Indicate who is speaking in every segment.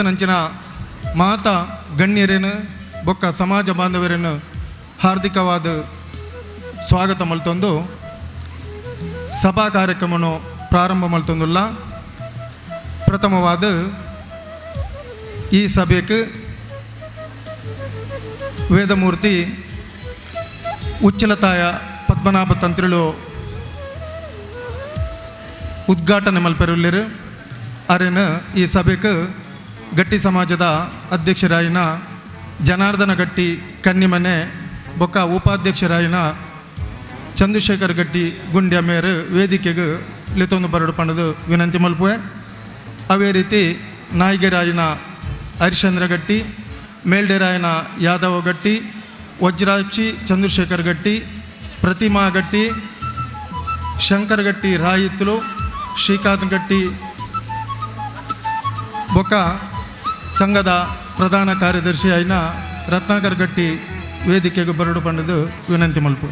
Speaker 1: ಬತ್ತನಂಚಿನ ಮಾತ ಗಣ್ಯರೇನು ಬೊಕ್ಕ ಸಮಾಜ ಬಾಂಧವರೇನು ಹಾರ್ದಿಕವಾದ ಸ್ವಾಗತ ಮಲ್ತೊಂದು ಸಭಾ ಕಾರ್ಯಕ್ರಮವನ್ನು ಪ್ರಾರಂಭ ಮಲ್ತೊಂದುಲ್ಲ. ಪ್ರಥಮವಾದ ಈ ಸಭೆಗೆ ವೇದಮೂರ್ತಿ ಉಚ್ಚಿಲತಾಯ ಪದ್ಮನಾಭ ತಂತ್ರಿಲು ಉದ್ಘಾಟನೆ ಮಲ್ಪೆರುಲ್ಲೆರ್. ಅರೆನ ಈ ಸಭೆಗೆ ಗಟ್ಟಿ ಸಮಾಜದ ಅಧ್ಯಕ್ಷರಾಯಿನ ಜನಾರ್ದನ ಗಟ್ಟಿ ಕನ್ನಿಮನೆ ಬೊಕ್ಕ ಉಪಾಧ್ಯಕ್ಷರಾಯಿನ ಚಂದ್ರಶೇಖರ್ ಗಟ್ಟಿ ಗುಂಡ್ಯ ಮೇರ್ ವೇದಿಕೆಗೆ ಲೆತ್ತೊಂದು ಬರಡು ಪಂಡದು ವಿನಂತಿ ಮಲ್ಪುವೆ. ಅವೇ ರೀತಿ ನಾಯಿಗೆರಾಯಿನ ಹರಿಶ್ಚಂದ್ರ ಗಟ್ಟಿ, ಮೇಲ್ಡೆರಾಯನ ಯಾದವ ಗಟ್ಟಿ, ವಜ್ರಾಕ್ಷಿ ಚಂದ್ರಶೇಖರ್ ಗಟ್ಟಿ, ಪ್ರತಿಮಾ ಗಟ್ಟಿ, ಶಂಕರ್ ಗಟ್ಟಿ ರಾಯಿತ್ಲು, ಶ್ರೀಕಾಂತ್ ಗಟ್ಟಿ ಬೊಕ್ಕ ಸಂಘದ ಪ್ರಧಾನ ಕಾರ್ಯದರ್ಶಿ ಆಯಿನ ರತ್ನಾಕರ್ ಗಟ್ಟಿ ವೇದಿಕೆಗೆ ಬರಡು ಪಂಡದು ವಿನಂತಿ ಮಲ್ಪು.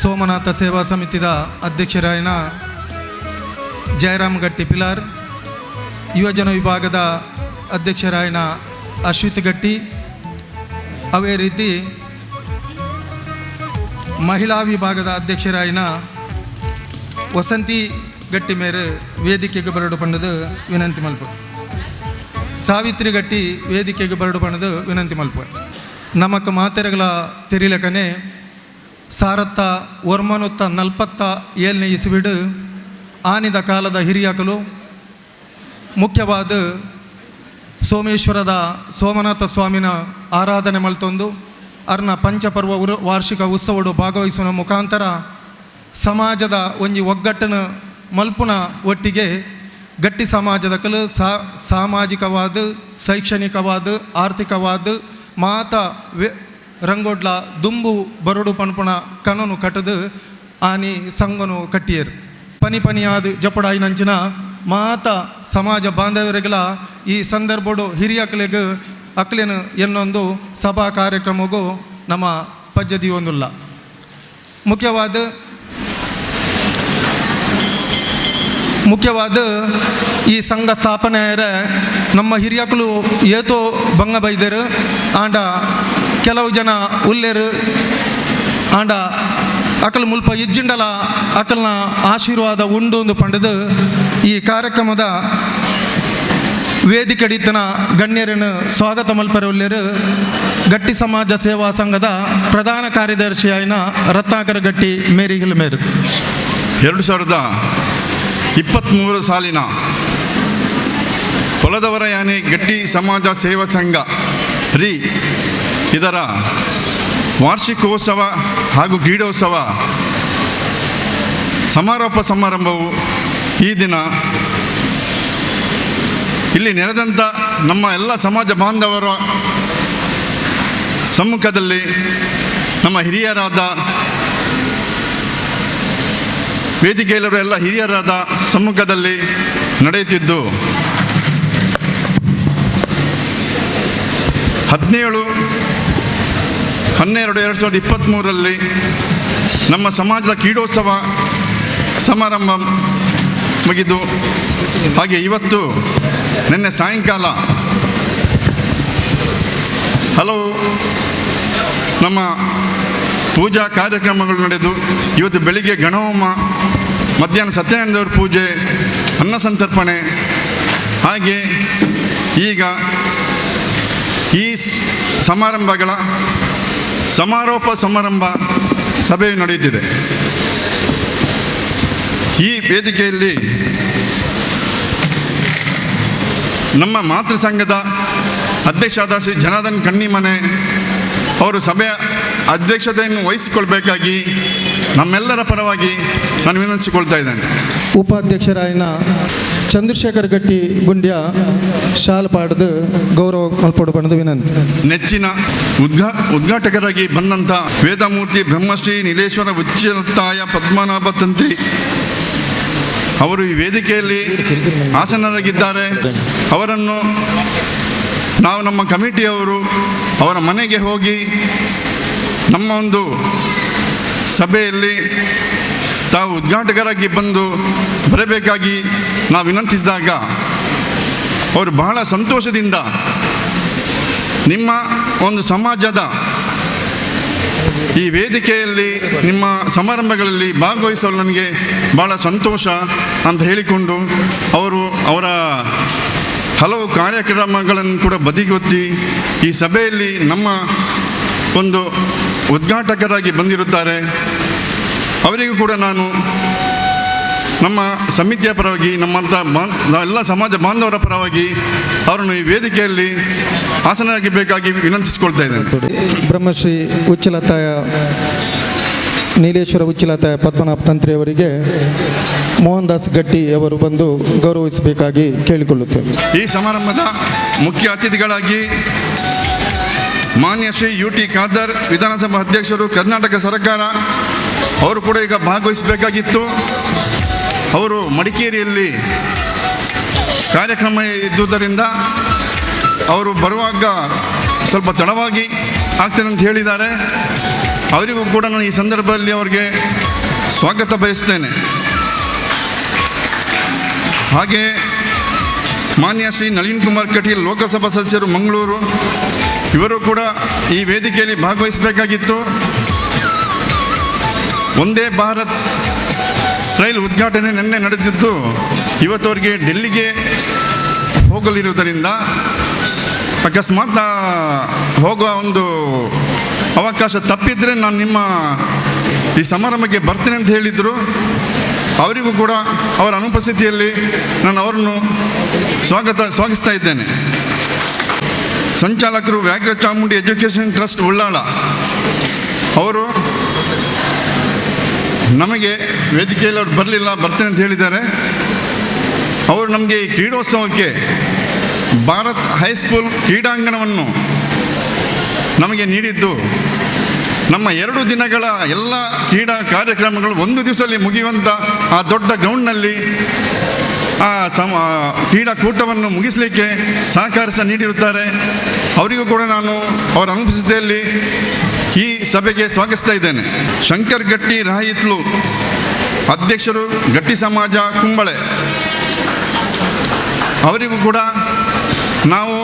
Speaker 1: ಸೋಮನಾಥ ಸೇವಾ ಸಮಿತಿದ ಅಧ್ಯಕ್ಷರಾಯಿನ ಜಯರಾಮ್ ಗಟ್ಟಿ ಪಿಲಾರ್, ಯುವಜನ ವಿಭಾಗದ ಅಧ್ಯಕ್ಷರಾಯಿನ ಅಶ್ವಿತ್ ಗಟ್ಟಿ, ಅದೇ ರೀತಿ ಮಹಿಳಾ ವಿಭಾಗದ ಅಧ್ಯಕ್ಷರಾಯಿನ ವಸಂತಿ ಗಟ್ಟಿ ಮೇರೆ ವೇದಿಕೆಗೆ ಬರಡು ಪಂಡದು ವಿನಂತಿ ಮಲ್ಪ. ಸಾವಿತ್ರಿ ಗಟ್ಟಿ ವೇದಿಕೆಗೆ ಬರಡು ಪಂಡದು ವಿನಂತಿ ಮಲ್ಪ. ನಮಕ್ ಮಾತೆರಗಳ ತೆರಿಲಕನೆ 1947ನೇ ಇಸುವಿಡು ಆನಿದ ಕಾಲದ ಹಿರಿಯಕಲು ಮುಖ್ಯವಾದ ಸೋಮೇಶ್ವರದ ಸೋಮನಾಥ ಸ್ವಾಮಿನ ಆರಾಧನೆ ಮಲ್ತೊಂದು ಅರ್ನ ಪಂಚಪರ್ವ ವಾರ್ಷಿಕ ಉತ್ಸವಡು ಭಾಗವಹಿಸುವ ಮುಖಾಂತರ ಸಮಾಜದ ಒಂಜಿ ಒಗ್ಗಟ್ಟನ ಮಲ್ಪುನ ಒಟ್ಟಿಗೆ ಗಟ್ಟಿ ಸಮಾಜದ ಕಲು ಸಾಮಾಜಿಕವಾದ, ಶೈಕ್ಷಣಿಕವಾದ, ಆರ್ಥಿಕವಾದ ಮಾತ ರಂಗೋಡ್ಲ ದುಂಬು ಬರಡು ಪನ್ಪುಣ ಕನನು ಕಟ್ಟದು ಆನಿ ಸಂಘನು ಕಟ್ಟಿಯರು. ಪನಿ ಪನಿಯಾದ ಜಪಡಾಯಿನಂಚಿನ ಮಾತ ಸಮಾಜ ಬಾಂಧವರಿಗೆಲ್ಲ ಈ ಸಂದರ್ಭಡು ಹಿರಿಯಕ್ಲೆಗ್ ಅಕ್ಲೇನು ಎನ್ನೊಂದು ಸಭಾ ಕಾರ್ಯಕ್ರಮಗೂ ನಮ್ಮ ಪದ್ಧತಿ ಒಂದುಲ್ಲ. ಮುಖ್ಯವಾದ ಮುಖ್ಯವಾದ ಈ ಸಂಘ ಸ್ಥಾಪನೆ ನಮ್ಮ ಹಿರಿಯಕಲು ಏತೋ ಬಂಗ ಬೈದರು ಆಂಡ ಕೆಲವು ಜನ ಉಲ್ಲೇರು ಆಂಡ ಅಕಲ್ ಮುಲ್ಪ ಇಜ್ಜಿಂಡಲ ಅಕಲ್ನ ಆಶೀರ್ವಾದ ಉಂಡು ಒಂದು ಪಂಡದು ಈ ಕಾರ್ಯಕ್ರಮದ ವೇದಿಕೆಡಿತನ ಗಣ್ಯರನ್ನು ಸ್ವಾಗತ ಮಲ್ಪರೆ ಉಲ್ಲೇರು ಗಟ್ಟಿ ಸಮಾಜ ಸೇವಾ ಸಂಘದ ಪ್ರಧಾನ ಕಾರ್ಯದರ್ಶಿಯಾಯಿನ ರತ್ನಾಕರ ಗಟ್ಟಿ ಮೇರಿಗಿಲ್ ಮೇರು.
Speaker 2: 2023 ಸಾಲಿನ ಹೊಲದವರ ಯಾನೆ ಗಟ್ಟಿ ಸಮಾಜ ಸೇವಾ ಸಂಘ ರಿ ಇದರ ವಾರ್ಷಿಕೋತ್ಸವ ಹಾಗೂ ಕ್ರೀಡೋತ್ಸವ ಸಮಾರೋಪ ಸಮಾರಂಭವು ಈ ದಿನ ಇಲ್ಲಿ ನೆರೆದಂಥ ನಮ್ಮ ಎಲ್ಲ ಸಮಾಜ ಬಾಂಧವರ ಸಮ್ಮುಖದಲ್ಲಿ ನಮ್ಮ ಹಿರಿಯರಾದ ವೇದಿಕೆಯಲ್ಲಿರುವ ಎಲ್ಲ ಹಿರಿಯರಾದ ಸಮ್ಮುಖದಲ್ಲಿ ನಡೆಯುತ್ತಿದ್ದು, 17-12-2023ರಲ್ಲಿ ನಮ್ಮ ಸಮಾಜದ ಕ್ರೀಡೋತ್ಸವ ಸಮಾರಂಭ ಮುಗಿದು, ಹಾಗೆ ಇವತ್ತು ನಿನ್ನೆ ಸಾಯಂಕಾಲ ಹಲವು ನಮ್ಮ ಪೂಜಾ ಕಾರ್ಯಕ್ರಮಗಳು ನಡೆದು, ಇವತ್ತು ಬೆಳಿಗ್ಗೆ ಗಣಹೋಮ, ಮಧ್ಯಾಹ್ನ ಸತ್ಯನಾರಾಯಣ ದೇವರ ಪೂಜೆ, ಅನ್ನ ಸಂತರ್ಪಣೆ, ಹಾಗೆ ಈಗ ಈ ಸಮಾರಂಭಗಳ ಸಮಾರೋಪ ಸಮಾರಂಭ ಸಭೆಯು ನಡೆಯುತ್ತಿದೆ. ಈ ವೇದಿಕೆಯಲ್ಲಿ ನಮ್ಮ ಮಾತೃ ಸಂಘದ ಅಧ್ಯಕ್ಷರಾದ ಶ್ರೀ ಜನಾರ್ದನ್ ಕಣ್ಣಿಮನೆ ಅವರು ಸಭೆಯ ಅಧ್ಯಕ್ಷತೆಯನ್ನು ವಹಿಸಿಕೊಳ್ಬೇಕಾಗಿ ನಮ್ಮೆಲ್ಲರ ಪರವಾಗಿ ನಾನು ವಿನಂತಿಸಿಕೊಳ್ತಾ ಇದ್ದೇನೆ.
Speaker 1: ಉಪಾಧ್ಯಕ್ಷರಾಯಿನ ಚಂದ್ರಶೇಖರ್ ಗಟ್ಟಿ ಗುಂಡ್ಯ ಶಾಲ್ ಪಾಡ್ದು ಗೌರವ ಮಲ್ಪೊಡು ಪಂಡದು ವಿನಂತಿ.
Speaker 2: ನೆಚ್ಚಿನ ಉದ್ಘಾಟಕರಾಗಿ ಬಂದಂಥ ವೇದಮೂರ್ತಿ ಬ್ರಹ್ಮಶ್ರೀ ನೀಲೇಶ್ವರ ಉಚ್ಚಿಲತ್ತಾಯ ಪದ್ಮನಾಭ ತಂತ್ರಿ ಅವರು ಈ ವೇದಿಕೆಯಲ್ಲಿ ಆಸನರಾಗಿದ್ದಾರೆ. ಅವರನ್ನು ನಾವು ನಮ್ಮ ಕಮಿಟಿಯವರು ಅವರ ಮನೆಗೆ ಹೋಗಿ ನಮ್ಮ ಒಂದು ಸಭೆಯಲ್ಲಿ ತಾವು ಉದ್ಘಾಟಕರಾಗಿ ಬಂದು ಬರಬೇಕಾಗಿ ನಾವು ವಿನಂತಿಸಿದಾಗ ಅವರು ಬಹಳ ಸಂತೋಷದಿಂದ ನಿಮ್ಮ ಒಂದು ಸಮಾಜದ ಈ ವೇದಿಕೆಯಲ್ಲಿ ನಿಮ್ಮ ಸಮಾರಂಭಗಳಲ್ಲಿ ಭಾಗವಹಿಸಲು ನನಗೆ ಭಾಳ ಸಂತೋಷ ಅಂತ ಹೇಳಿಕೊಂಡು ಅವರು ಅವರ ಹಲವು ಕಾರ್ಯಕ್ರಮಗಳನ್ನು ಕೂಡ ಬದಿಗೊತ್ತಿ ಈ ಸಭೆಯಲ್ಲಿ ನಮ್ಮ ಒಂದು ಉದ್ಘಾಟಕರಾಗಿ ಬಂದಿರುತ್ತಾರೆ. ಅವರಿಗೂ ಕೂಡ ನಾನು ನಮ್ಮ ಸಮಿತಿಯ ಪರವಾಗಿ, ನಮ್ಮಂಥ ಎಲ್ಲ ಸಮಾಜ ಬಾಂಧವರ ಪರವಾಗಿ ಅವರನ್ನು ಈ ವೇದಿಕೆಯಲ್ಲಿ ಆಸನರಾಗಬೇಕಾಗಿ ವಿನಂತಿಸಿಕೊಳ್ತಾ ಇದ್ದೇನೆ.
Speaker 1: ಬ್ರಹ್ಮಶ್ರೀ ಉಚ್ಚಿಲತಾಯ ನೀಲೇಶ್ವರ ಉಚ್ಚಿಲತಾಯ ಪದ್ಮನಾಭ ತಂತ್ರಿಯವರಿಗೆ ಮೋಹನ್ ದಾಸ್ ಗಟ್ಟಿ ಅವರು ಬಂದು ಗೌರವಿಸಬೇಕಾಗಿ ಕೇಳಿಕೊಳ್ಳುತ್ತೇವೆ.
Speaker 2: ಈ ಸಮಾರಂಭದ ಮುಖ್ಯ ಅತಿಥಿಗಳಾಗಿ ಮಾನ್ಯ ಶ್ರೀ ಯು ಟಿ ಖಾದರ್, ವಿಧಾನಸಭಾ ಅಧ್ಯಕ್ಷರು, ಕರ್ನಾಟಕ ಸರ್ಕಾರ, ಅವರು ಕೂಡ ಈಗ ಭಾಗವಹಿಸಬೇಕಾಗಿತ್ತು. ಅವರು ಮಡಿಕೇರಿಯಲ್ಲಿ ಕಾರ್ಯಕ್ರಮ ಇದ್ದುದರಿಂದ ಅವರು ಬರುವಾಗ ಸ್ವಲ್ಪ ತಡವಾಗಿ ಆಗ್ತದೆ ಅಂತ ಹೇಳಿದ್ದಾರೆ. ಅವರಿಗೂ ಕೂಡ ನಾನು ಈ ಸಂದರ್ಭದಲ್ಲಿ ಅವರಿಗೆ ಸ್ವಾಗತ ಬಯಸ್ತೇನೆ. ಹಾಗೆ ಮಾನ್ಯ ಶ್ರೀ ನಳಿನ್ ಕುಮಾರ್ ಕಟೀಲ್, ಲೋಕಸಭಾ ಸದಸ್ಯರು, ಮಂಗಳೂರು, ಇವರು ಕೂಡ ಈ ವೇದಿಕೆಯಲ್ಲಿ ಭಾಗವಹಿಸಬೇಕಾಗಿತ್ತು. ವಂದೇ ಭಾರತ್ ರೈಲು ಉದ್ಘಾಟನೆ ನಿನ್ನೆ ನಡೆದಿದ್ದು, ಇವತ್ತು ಅವರಿಗೆ ಡೆಲ್ಲಿಗೆ ಹೋಗಲಿರುವುದರಿಂದ ಅಕಸ್ಮಾತ್ ಹೋಗುವ ಒಂದು ಅವಕಾಶ ತಪ್ಪಿದರೆ ನಾನು ನಿಮ್ಮ ಈ ಸಮಾರಂಭಕ್ಕೆ ಬರ್ತೇನೆ ಅಂತ ಹೇಳಿದರು. ಅವರಿಗೂ ಕೂಡ ಅವರ ಅನುಪಸ್ಥಿತಿಯಲ್ಲಿ ನಾನು ಅವರನ್ನು ಸ್ವಾಗತಿಸ್ತಾ ಇದ್ದೇನೆ. ಸಂಚಾಲಕರು, ವ್ಯಾಘ್ರ ಚಾಮುಂಡಿ ಎಜುಕೇಷನ್ ಟ್ರಸ್ಟ್, ಉಳ್ಳಾಳ, ಅವರು ನಮಗೆ ವೇದಿಕೆಯಲ್ಲಿ ಅವರು ಬರಲಿಲ್ಲ, ಬರ್ತೇನೆ ಅಂತ ಹೇಳಿದ್ದಾರೆ. ಅವರು ನಮಗೆ ಈ ಕ್ರೀಡೋತ್ಸವಕ್ಕೆ ಭಾರತ್ ಹೈಸ್ಕೂಲ್ ಕ್ರೀಡಾಂಗಣವನ್ನು ನಮಗೆ ನೀಡಿದ್ದು, ನಮ್ಮ 2 ದಿನಗಳ ಎಲ್ಲ ಕ್ರೀಡಾ ಕಾರ್ಯಕ್ರಮಗಳು ಒಂದು ದಿವಸದಲ್ಲಿ ಮುಗಿಯುವಂಥ ಆ ದೊಡ್ಡ ಗ್ರೌಂಡ್ನಲ್ಲಿ ಆ ಕ್ರೀಡಾಕೂಟವನ್ನು ಮುಗಿಸಲಿಕ್ಕೆ ಸಹಕಾರ ಸಹ ನೀಡಿರುತ್ತಾರೆ. ಅವರಿಗೂ ಕೂಡ ನಾನು ಅವರ ಅನುಪಸ್ಥಿತಿಯಲ್ಲಿ ಈ ಸಭೆಗೆ ಸ್ವಾಗತಿಸ್ತಾ ಇದ್ದೇನೆ. ಶಂಕರ್ ಗಟ್ಟಿ ರಾಯಿತ್ಲು, ಅಧ್ಯಕ್ಷರು, ಗಟ್ಟಿ ಸಮಾಜ, ಕುಂಬಳೆ, ಅವರಿಗೂ ಕೂಡ ನಾವು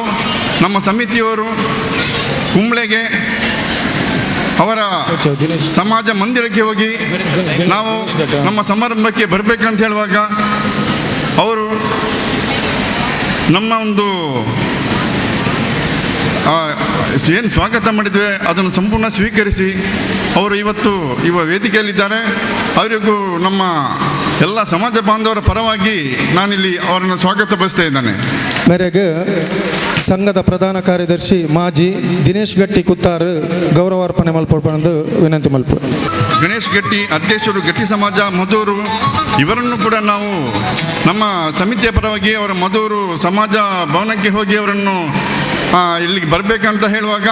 Speaker 2: ನಮ್ಮ ಸಮಿತಿಯವರು ಕುಂಬ್ಳೆಗೆ ಅವರ
Speaker 1: ದಿನೇಶ್.
Speaker 2: ಸಮಾಜ ಮಂದಿರಕ್ಕೆ ಹೋಗಿ ನಾವು ನಮ್ಮ ಸಮಾರಂಭಕ್ಕೆ ಬರಬೇಕಂತ ಹೇಳುವಾಗ ಅವರು ನಮ್ಮ ಒಂದು ಏನು ಸ್ವಾಗತ ಮಾಡಿದ್ವಿ, ಅದನ್ನು ಸಂಪೂರ್ಣ ಸ್ವೀಕರಿಸಿ ಅವರು ಇವತ್ತು ವೇದಿಕೆಯಲ್ಲಿದ್ದಾರೆ. ಅವರಿಗೂ ನಮ್ಮ ಎಲ್ಲ ಸಮಾಜ ಬಾಂಧವರ ಪರವಾಗಿ ನಾನಿಲ್ಲಿ ಅವರನ್ನು ಸ್ವಾಗತ ಬಯಸ್ತಾ ಇದ್ದೇನೆ.
Speaker 1: ಮೇರೆಗೆ ಸಂಘದ ಪ್ರಧಾನ ಕಾರ್ಯದರ್ಶಿ ಮಾಜಿ ದಿನೇಶ್ ಗಟ್ಟಿ ಕುತ್ತಾರು ಗೌರವಾರ್ಪಣೆ ಮಲ್ಪೊಂದು ವಿನಂತಿ ಮಲ್ಪ.
Speaker 2: ಗಣೇಶ್ ಗಟ್ಟಿ, ಅಧ್ಯಕ್ಷರು, ಗಟ್ಟಿ ಸಮಾಜ, ಮಧೂರು, ಇವರನ್ನು ಕೂಡ ನಾವು ನಮ್ಮ ಸಮಿತಿಯ ಪರವಾಗಿ ಅವರ ಮಧೂರು ಸಮಾಜ ಭವನಕ್ಕೆ ಹೋಗಿ ಅವರನ್ನು ಇಲ್ಲಿಗೆ ಬರಬೇಕಂತ ಹೇಳುವಾಗ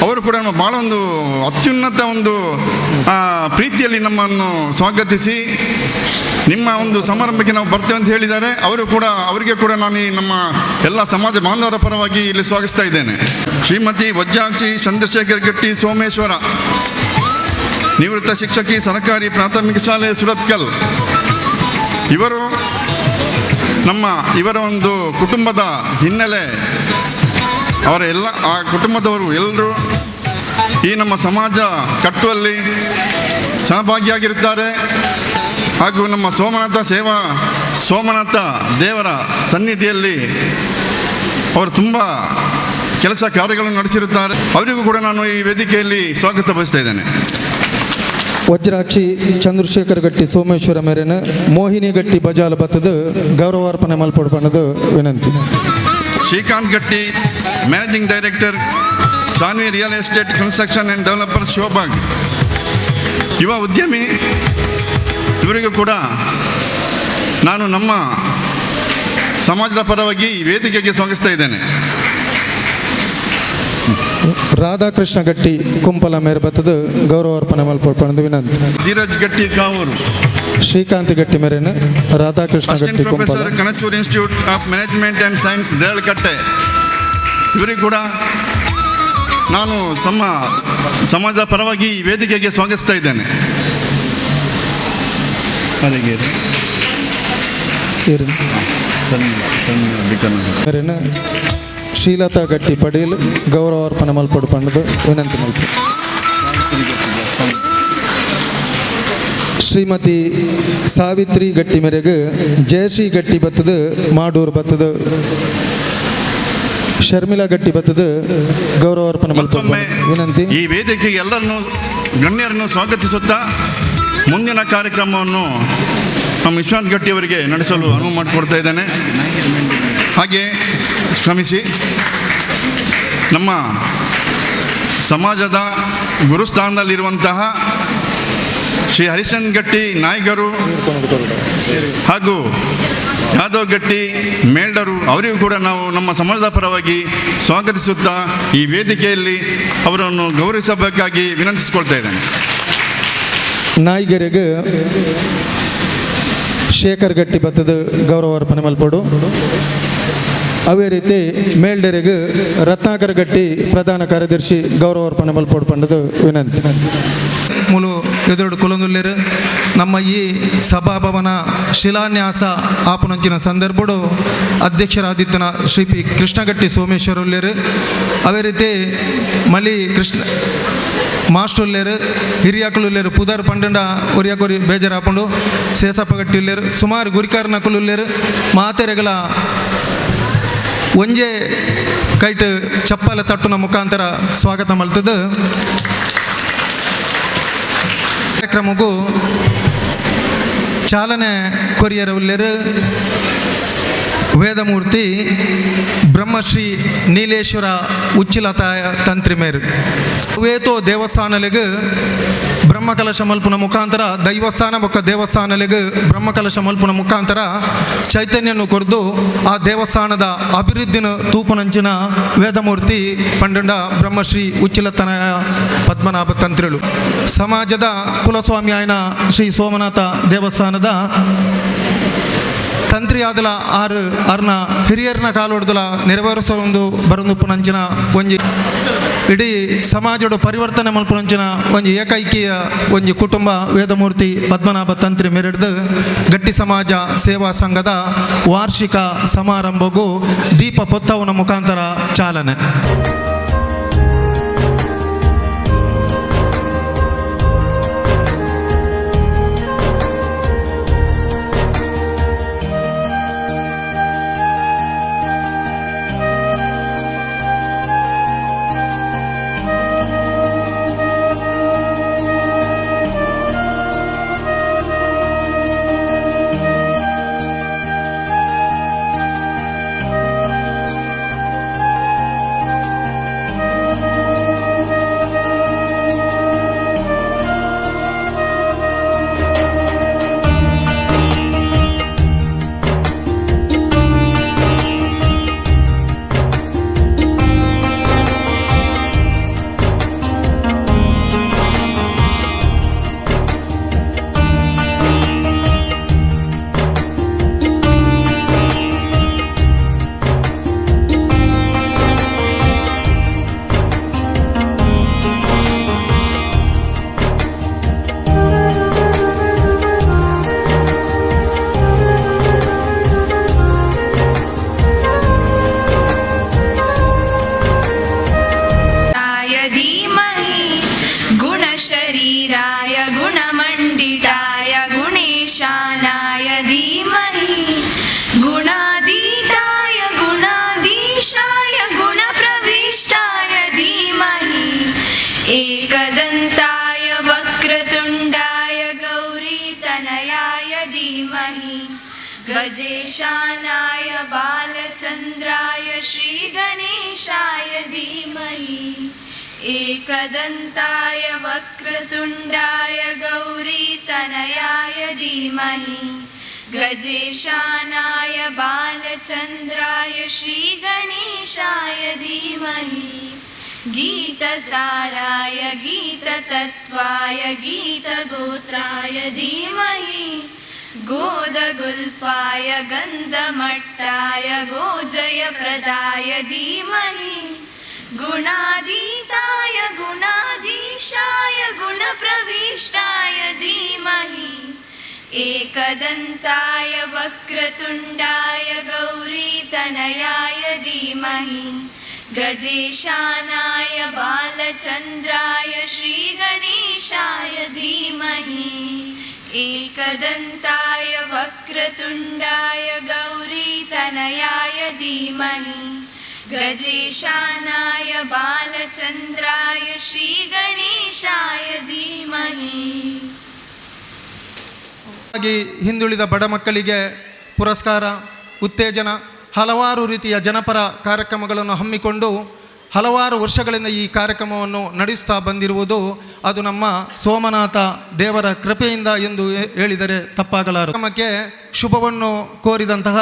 Speaker 2: ಅವರು ಕೂಡ ನಮ್ಮ ಭಾಳ ಒಂದು ಅತ್ಯುನ್ನತ ಒಂದು ಪ್ರೀತಿಯಲ್ಲಿ ನಮ್ಮನ್ನು ಸ್ವಾಗತಿಸಿ ನಿಮ್ಮ ಒಂದು ಸಮಾರಂಭಕ್ಕೆ ನಾವು ಬರ್ತೇವೆ ಅಂತ ಹೇಳಿದ್ದಾರೆ. ಅವರು ಕೂಡ ಅವರಿಗೆ ಕೂಡ ನಾನು ಈ ನಮ್ಮ ಎಲ್ಲ ಸಮಾಜ ಬಾಂಧವರ ಪರವಾಗಿ ಇಲ್ಲಿ ಸ್ವಾಗತಿಸ್ತಾ ಇದ್ದೇನೆ. ಶ್ರೀಮತಿ ವಜ್ರಾಕ್ಷಿ ಚಂದ್ರಶೇಖರ್ ಗಟ್ಟಿ ಸೋಮೇಶ್ವರ, ನಿವೃತ್ತ ಶಿಕ್ಷಕಿ, ಸರಕಾರಿ ಪ್ರಾಥಮಿಕ ಶಾಲೆ, ಸುರತ್ಕಲ್, ಇವರು ನಮ್ಮ ಇವರ ಒಂದು ಕುಟುಂಬದ ಹಿನ್ನೆಲೆ, ಅವರ ಎಲ್ಲ ಆ ಕುಟುಂಬದವರು ಎಲ್ಲರೂ ಈ ನಮ್ಮ ಸಮಾಜ ಕಟ್ಟುವಲ್ಲಿ ಸಹಭಾಗಿಯಾಗಿರುತ್ತಾರೆ. ಹಾಗೂ ನಮ್ಮ ಸೋಮನಾಥ ಸೇವಾ ಸೋಮನಾಥ ದೇವರ ಸನ್ನಿಧಿಯಲ್ಲಿ ಅವರು ತುಂಬ ಕೆಲಸ ಕಾರ್ಯಗಳನ್ನು ನಡೆಸಿರುತ್ತಾರೆ. ಅವರಿಗೂ ಕೂಡ ನಾನು ಈ ವೇದಿಕೆಯಲ್ಲಿ ಸ್ವಾಗತ ಬಯಸ್ತಾ ಇದ್ದೇನೆ.
Speaker 1: ವಜ್ರಾಕ್ಷಿ ಚಂದ್ರಶೇಖರ್ ಗಟ್ಟಿ ಸೋಮೇಶ್ವರ ಮೇರೆನ ಮೋಹಿನಿ ಗಟ್ಟಿ ಬಜಾಲ್ ಬತ್ತದ ಗೌರವಾರ್ಪಣೆ ಮಲ್ಪೊಡ್ಪಣದು ವಿನಂತಿ.
Speaker 2: ಶ್ರೀಕಾಂತ್ ಗಟ್ಟಿ, managing director, Saanvi real estate construction and developer, Shivabag, ಯುವ ಉದ್ಯಮಿ, ಇವರಿಗೂ ಕೂಡ ನಾನು ನಮ್ಮ ಸಮಾಜದ ಪರವಾಗಿ ಈ ವೇದಿಕೆಗೆ ಸ್ವಾಗತಿಸ್ತಾ ಇದ್ದೇನೆ.
Speaker 1: ರಾಧಾಕೃಷ್ಣ ಗಟ್ಟಿ ಕುಂಪಲ ಮೇರೆ ಬತ್ತದ ಗೌರವಾರ್ಪಣೆ ಮಲ್ಪೊಡ್ಪಣದು ವಿನಂತಿ.
Speaker 2: ಧೀರಜ್ ಗಟ್ಟಿ ಕಾವೂರು.
Speaker 1: ಶ್ರೀಕಾಂತ್ ಗಟ್ಟಿ ಮೇರೆನ Radhakrishna
Speaker 2: assistant
Speaker 1: Gatti Kumpala.
Speaker 2: Professor, Kanachur institute of management and science, Deralakatte, ಇವರಿಗೂ ಕೂಡ ನಾನು ತಮ್ಮ ಸಮಾಜದ ಪರವಾಗಿ ಈ ವೇದಿಕೆಗೆ ಸ್ವಾಗತಿಸ್ತಾ ಇದ್ದೇನೆ.
Speaker 1: ಶ್ರೀಲತಾ ಗಟ್ಟಿ ಪಡೀಲ್ ಗೌರವಾರ್ಪಣೆ ಮಲ್ಪಡು ಪಂಡದು ವಿನಂತಿ ಮಲ್ಪು. ಶ್ರೀಮತಿ ಸಾವಿತ್ರಿ ಗಟ್ಟಿ ಮೇರೆಗೆ ಜಯಶ್ರೀ ಗಟ್ಟಿ ಬತ್ತದ ಮಾಡೂರು ಬತ್ತದ ಶರ್ಮಿಳಾ ಗಟ್ಟಿ ಬತ್ತದ ಗೌರವಾರ್ಪಣೆ ಮಲ್ಪಡು
Speaker 2: ಮತ್ತೊಮ್ಮೆ
Speaker 1: ವಿನಂತಿ.
Speaker 2: ಈ ವೇದಿಕೆಗೆ ಎಲ್ಲರನ್ನು ಗಣ್ಯರನ್ನು ಸ್ವಾಗತಿಸುತ್ತಾ ಮುಂದಿನ ಕಾರ್ಯಕ್ರಮವನ್ನು ನಮ್ಮ ವಿಶ್ವನಾಥ್ ಗಟ್ಟಿಯವರಿಗೆ ನಡೆಸಲು ಅನುವು ಮಾಡಿಕೊಡ್ತಾ ಇದ್ದೇನೆ. ಹಾಗೆ ಶ್ರಮಿಸಿ ನಮ್ಮ ಸಮಾಜದ ಗುರುಸ್ಥಾನದಲ್ಲಿರುವಂತಹ ಶ್ರೀ ಹರಿಶ್ಚಂದ್ರ ಗಟ್ಟಿ ನಾಯಕರು ಹಾಗೂ ಯಾದವ್ ಗಟ್ಟಿ ಮೇಲ್ಡರು ಅವರಿಗೂ ಕೂಡ ನಾವು ನಮ್ಮ ಸಮಾಜದ ಪರವಾಗಿ ಸ್ವಾಗತಿಸುತ್ತಾ ಈ ವೇದಿಕೆಯಲ್ಲಿ ಅವರನ್ನು ಗೌರವಿಸಬೇಕಾಗಿ ವಿನಂತಿಸಿಕೊಳ್ತಾ ಇದ್ದೇನೆ.
Speaker 1: ನಾಯಿಗೆರೆಗೆ ಶೇಖರ್ ಗಟ್ಟಿ ಬತ್ತದ ಗೌರವಾರ್ಪಣೆ ಮಲ್ಪಡು. ಅವೇ ರೀತಿ ಮೇಲ್ಡೆರೆಗೆ ರತ್ನಾಕರ್ ಗಟ್ಟಿ ಪ್ರಧಾನ ಕಾರ್ಯದರ್ಶಿ ಗೌರವಾರ್ಪಣೆ ಮಲ್ಪಡು ಪಂಡದು ವಿನಂತಿ. ಮೂಲು ಎದುರುಡು ಕುಲಂದುಲ್ಲೇರು ನಮ್ಮ ಈ ಸಭಾಭವನ ಶಿಲಾನ್ಯಾಸ ಆಪನಂಚಿನ ಸಂದರ್ಭಡು ಅಧ್ಯಕ್ಷರಾದಿತ್ತನ ಶ್ರೀ ಪಿ ಕೃಷ್ಣಗಟ್ಟಿ ಸೋಮೇಶ್ವರ ಉಲ್ಲೇರು. ಅದೇ ರೀತಿ ಮಲಿ ಕೃಷ್ಣ ಮಾಸ್ಟರ್ ಉಲ್ಲೇರು, ಹಿರಿಯಾಕುಲು ಉಲ್ಲೇರು, ಪುದರ್ ಪಂಡಂಡ ಒರಿಯಾಕೊರಿ ಬೇಜಾರಾಪುಂಡು, ಸೇಸಪ್ಪ ಗಟ್ಟಿ ಉಲ್ಲೇರು, ಸುಮಾರು ಗುರಿಕಾರನಕುಲು ಉಲ್ಲೇರು. ಮಾತೆರೆಗಳ ಒಂಜೆ ಕೈಟ್ ಚಪ್ಪಲ ತಟ್ಟುನ ಮುಖಾಂತರ ಸ್ವಾಗತ ಮಲ್ತದ್ದು ಕಾರ್ಯಕ್ರಮಕ್ಕೂ ಚಾಲನೆ ಕೊರಿಯರ ಉಲ್ಲೇರು ವೇದಮೂರ್ತಿ ಬ್ರಹ್ಮಶ್ರೀ ನೀಲೇಶ್ವರ ಉಚ್ಚಿಲತಾಯ ತಂತ್ರಿ ಮೇರು. ವೇತೋ ದೇವಸ್ಥಾನಲಿಗೆ ಬ್ರಹ್ಮಕಲಶ ಮಲ್ಪುನ ಮುಖಾಂತರ ದೈವಸ್ಥಾನ ಬೊಕ್ಕ ದೇವಸ್ಥಾನಲಿಗೆ ಬ್ರಹ್ಮಕಲಶ ಮಲ್ಪುನ ಮುಖಾಂತರ ಚೈತನ್ಯನು ಕೊರ್ದು ಆ ದೇವಸ್ಥಾನದ ಅಭಿವೃದ್ಧಿನ ತೂಪನಂಚಿನ ವೇದಮೂರ್ತಿ ಪಂಡಂಡ ಬ್ರಹ್ಮಶ್ರೀ ಉಚ್ಚಿಲತನಯ ಪದ್ಮನಾಭ ತಂತ್ರಿಳು. ಸಮಾಜದ ಕುಲಸ್ವಾಮಿ ಆಯನ ಶ್ರೀ ಸೋಮನಾಥ ದೇವಸ್ಥಾನದ ತಂತ್ರಿಯಾದಲ ಆರು ಅರ್ನ ಹಿರಿಯರ್ನ ಕಾಲೊಡ್ದಲ ನೆರವೇರಿಸೋ ಒಂದು ಬರಂದುಪ್ಪುನಂಚಿನ ಒಂಜಿ ಇಡೀ ಸಮಾಜಡು ಪರಿವರ್ತನೆ ಮಲ್ಪುನಂಚಿನ ಒಂಜಿ ಏಕೈಕಿಯ ಒಂಜಿ ಕುಟುಂಬ ವೇದಮೂರ್ತಿ ಪದ್ಮನಾಭ ತಂತ್ರಿ ಮೆರೆಡ್ದು ಗಟ್ಟಿ ಸಮಾಜ ಸೇವಾ ಸಂಘದ ವಾರ್ಷಿಕ ಸಮಾರಂಭಗೂ ದೀಪ ಪೊತ್ತವನ ಮುಖಾಂತರ ಚಾಲನೆ.
Speaker 3: आय धीमहि गुणशरीराय गुणमण्डिताय गुणेशानाय धीमहि गुणातीताय गुणाधीशाय गुणप्रविष्टाय धीमहि एकदन्ताय वक्रतुण्डाय गौरीतनयाय धीमहि गजेशानाय बालचन्द्राय श्रीगणेशाय धीमहि एकदन्ताय वक्रतुण्डाय गौरीतनयाय धीमहि गजेशानाय बालचन्द्राय श्रीगणेशाय धीमहि गीतसाराय गीततत्त्वाय गीतगोत्राय धीमहि गोदगुल्फाय गन्धमट्टाय गोजयप्रदाय धीमहि गुणातीताय गुणाधीशाय गुणप्रविष्टाय धीमहि। एकदन्ताय वक्रतुण्डाय गौरीतनयाय धीमहि। गजेशानाय बालचन्द्राय श्रीगणेशाय धीमहि। एकदन्ताय वक्रतुण्डाय गौरीतनयाय धीमहि। गजेशानाय बालचन्द्राय श्रीगणेशाय धीमहि।
Speaker 1: ಹಿಂದುಳಿದ ಬಡ ಮಕ್ಕಳಿಗೆ ಪುರಸ್ಕಾರ, ಉತ್ತೇಜನ, ಹಲವಾರು ರೀತಿಯ ಜನಪರ ಕಾರ್ಯಕ್ರಮಗಳನ್ನು ಹಮ್ಮಿಕೊಂಡು ಹಲವಾರು ವರ್ಷಗಳಿಂದ ಈ ಕಾರ್ಯಕ್ರಮವನ್ನು ನಡೆಸ್ತಾ ಬಂದಿರುವುದು ಅದು ನಮ್ಮ ಸೋಮನಾಥ ದೇವರ ಕೃಪೆಯಿಂದ ಎಂದು ಹೇಳಿದರೆ ತಪ್ಪಾಗಲಾರದು. ನಮಗೆ ಶುಭವನ್ನು ಕೋರಿದಂತಹ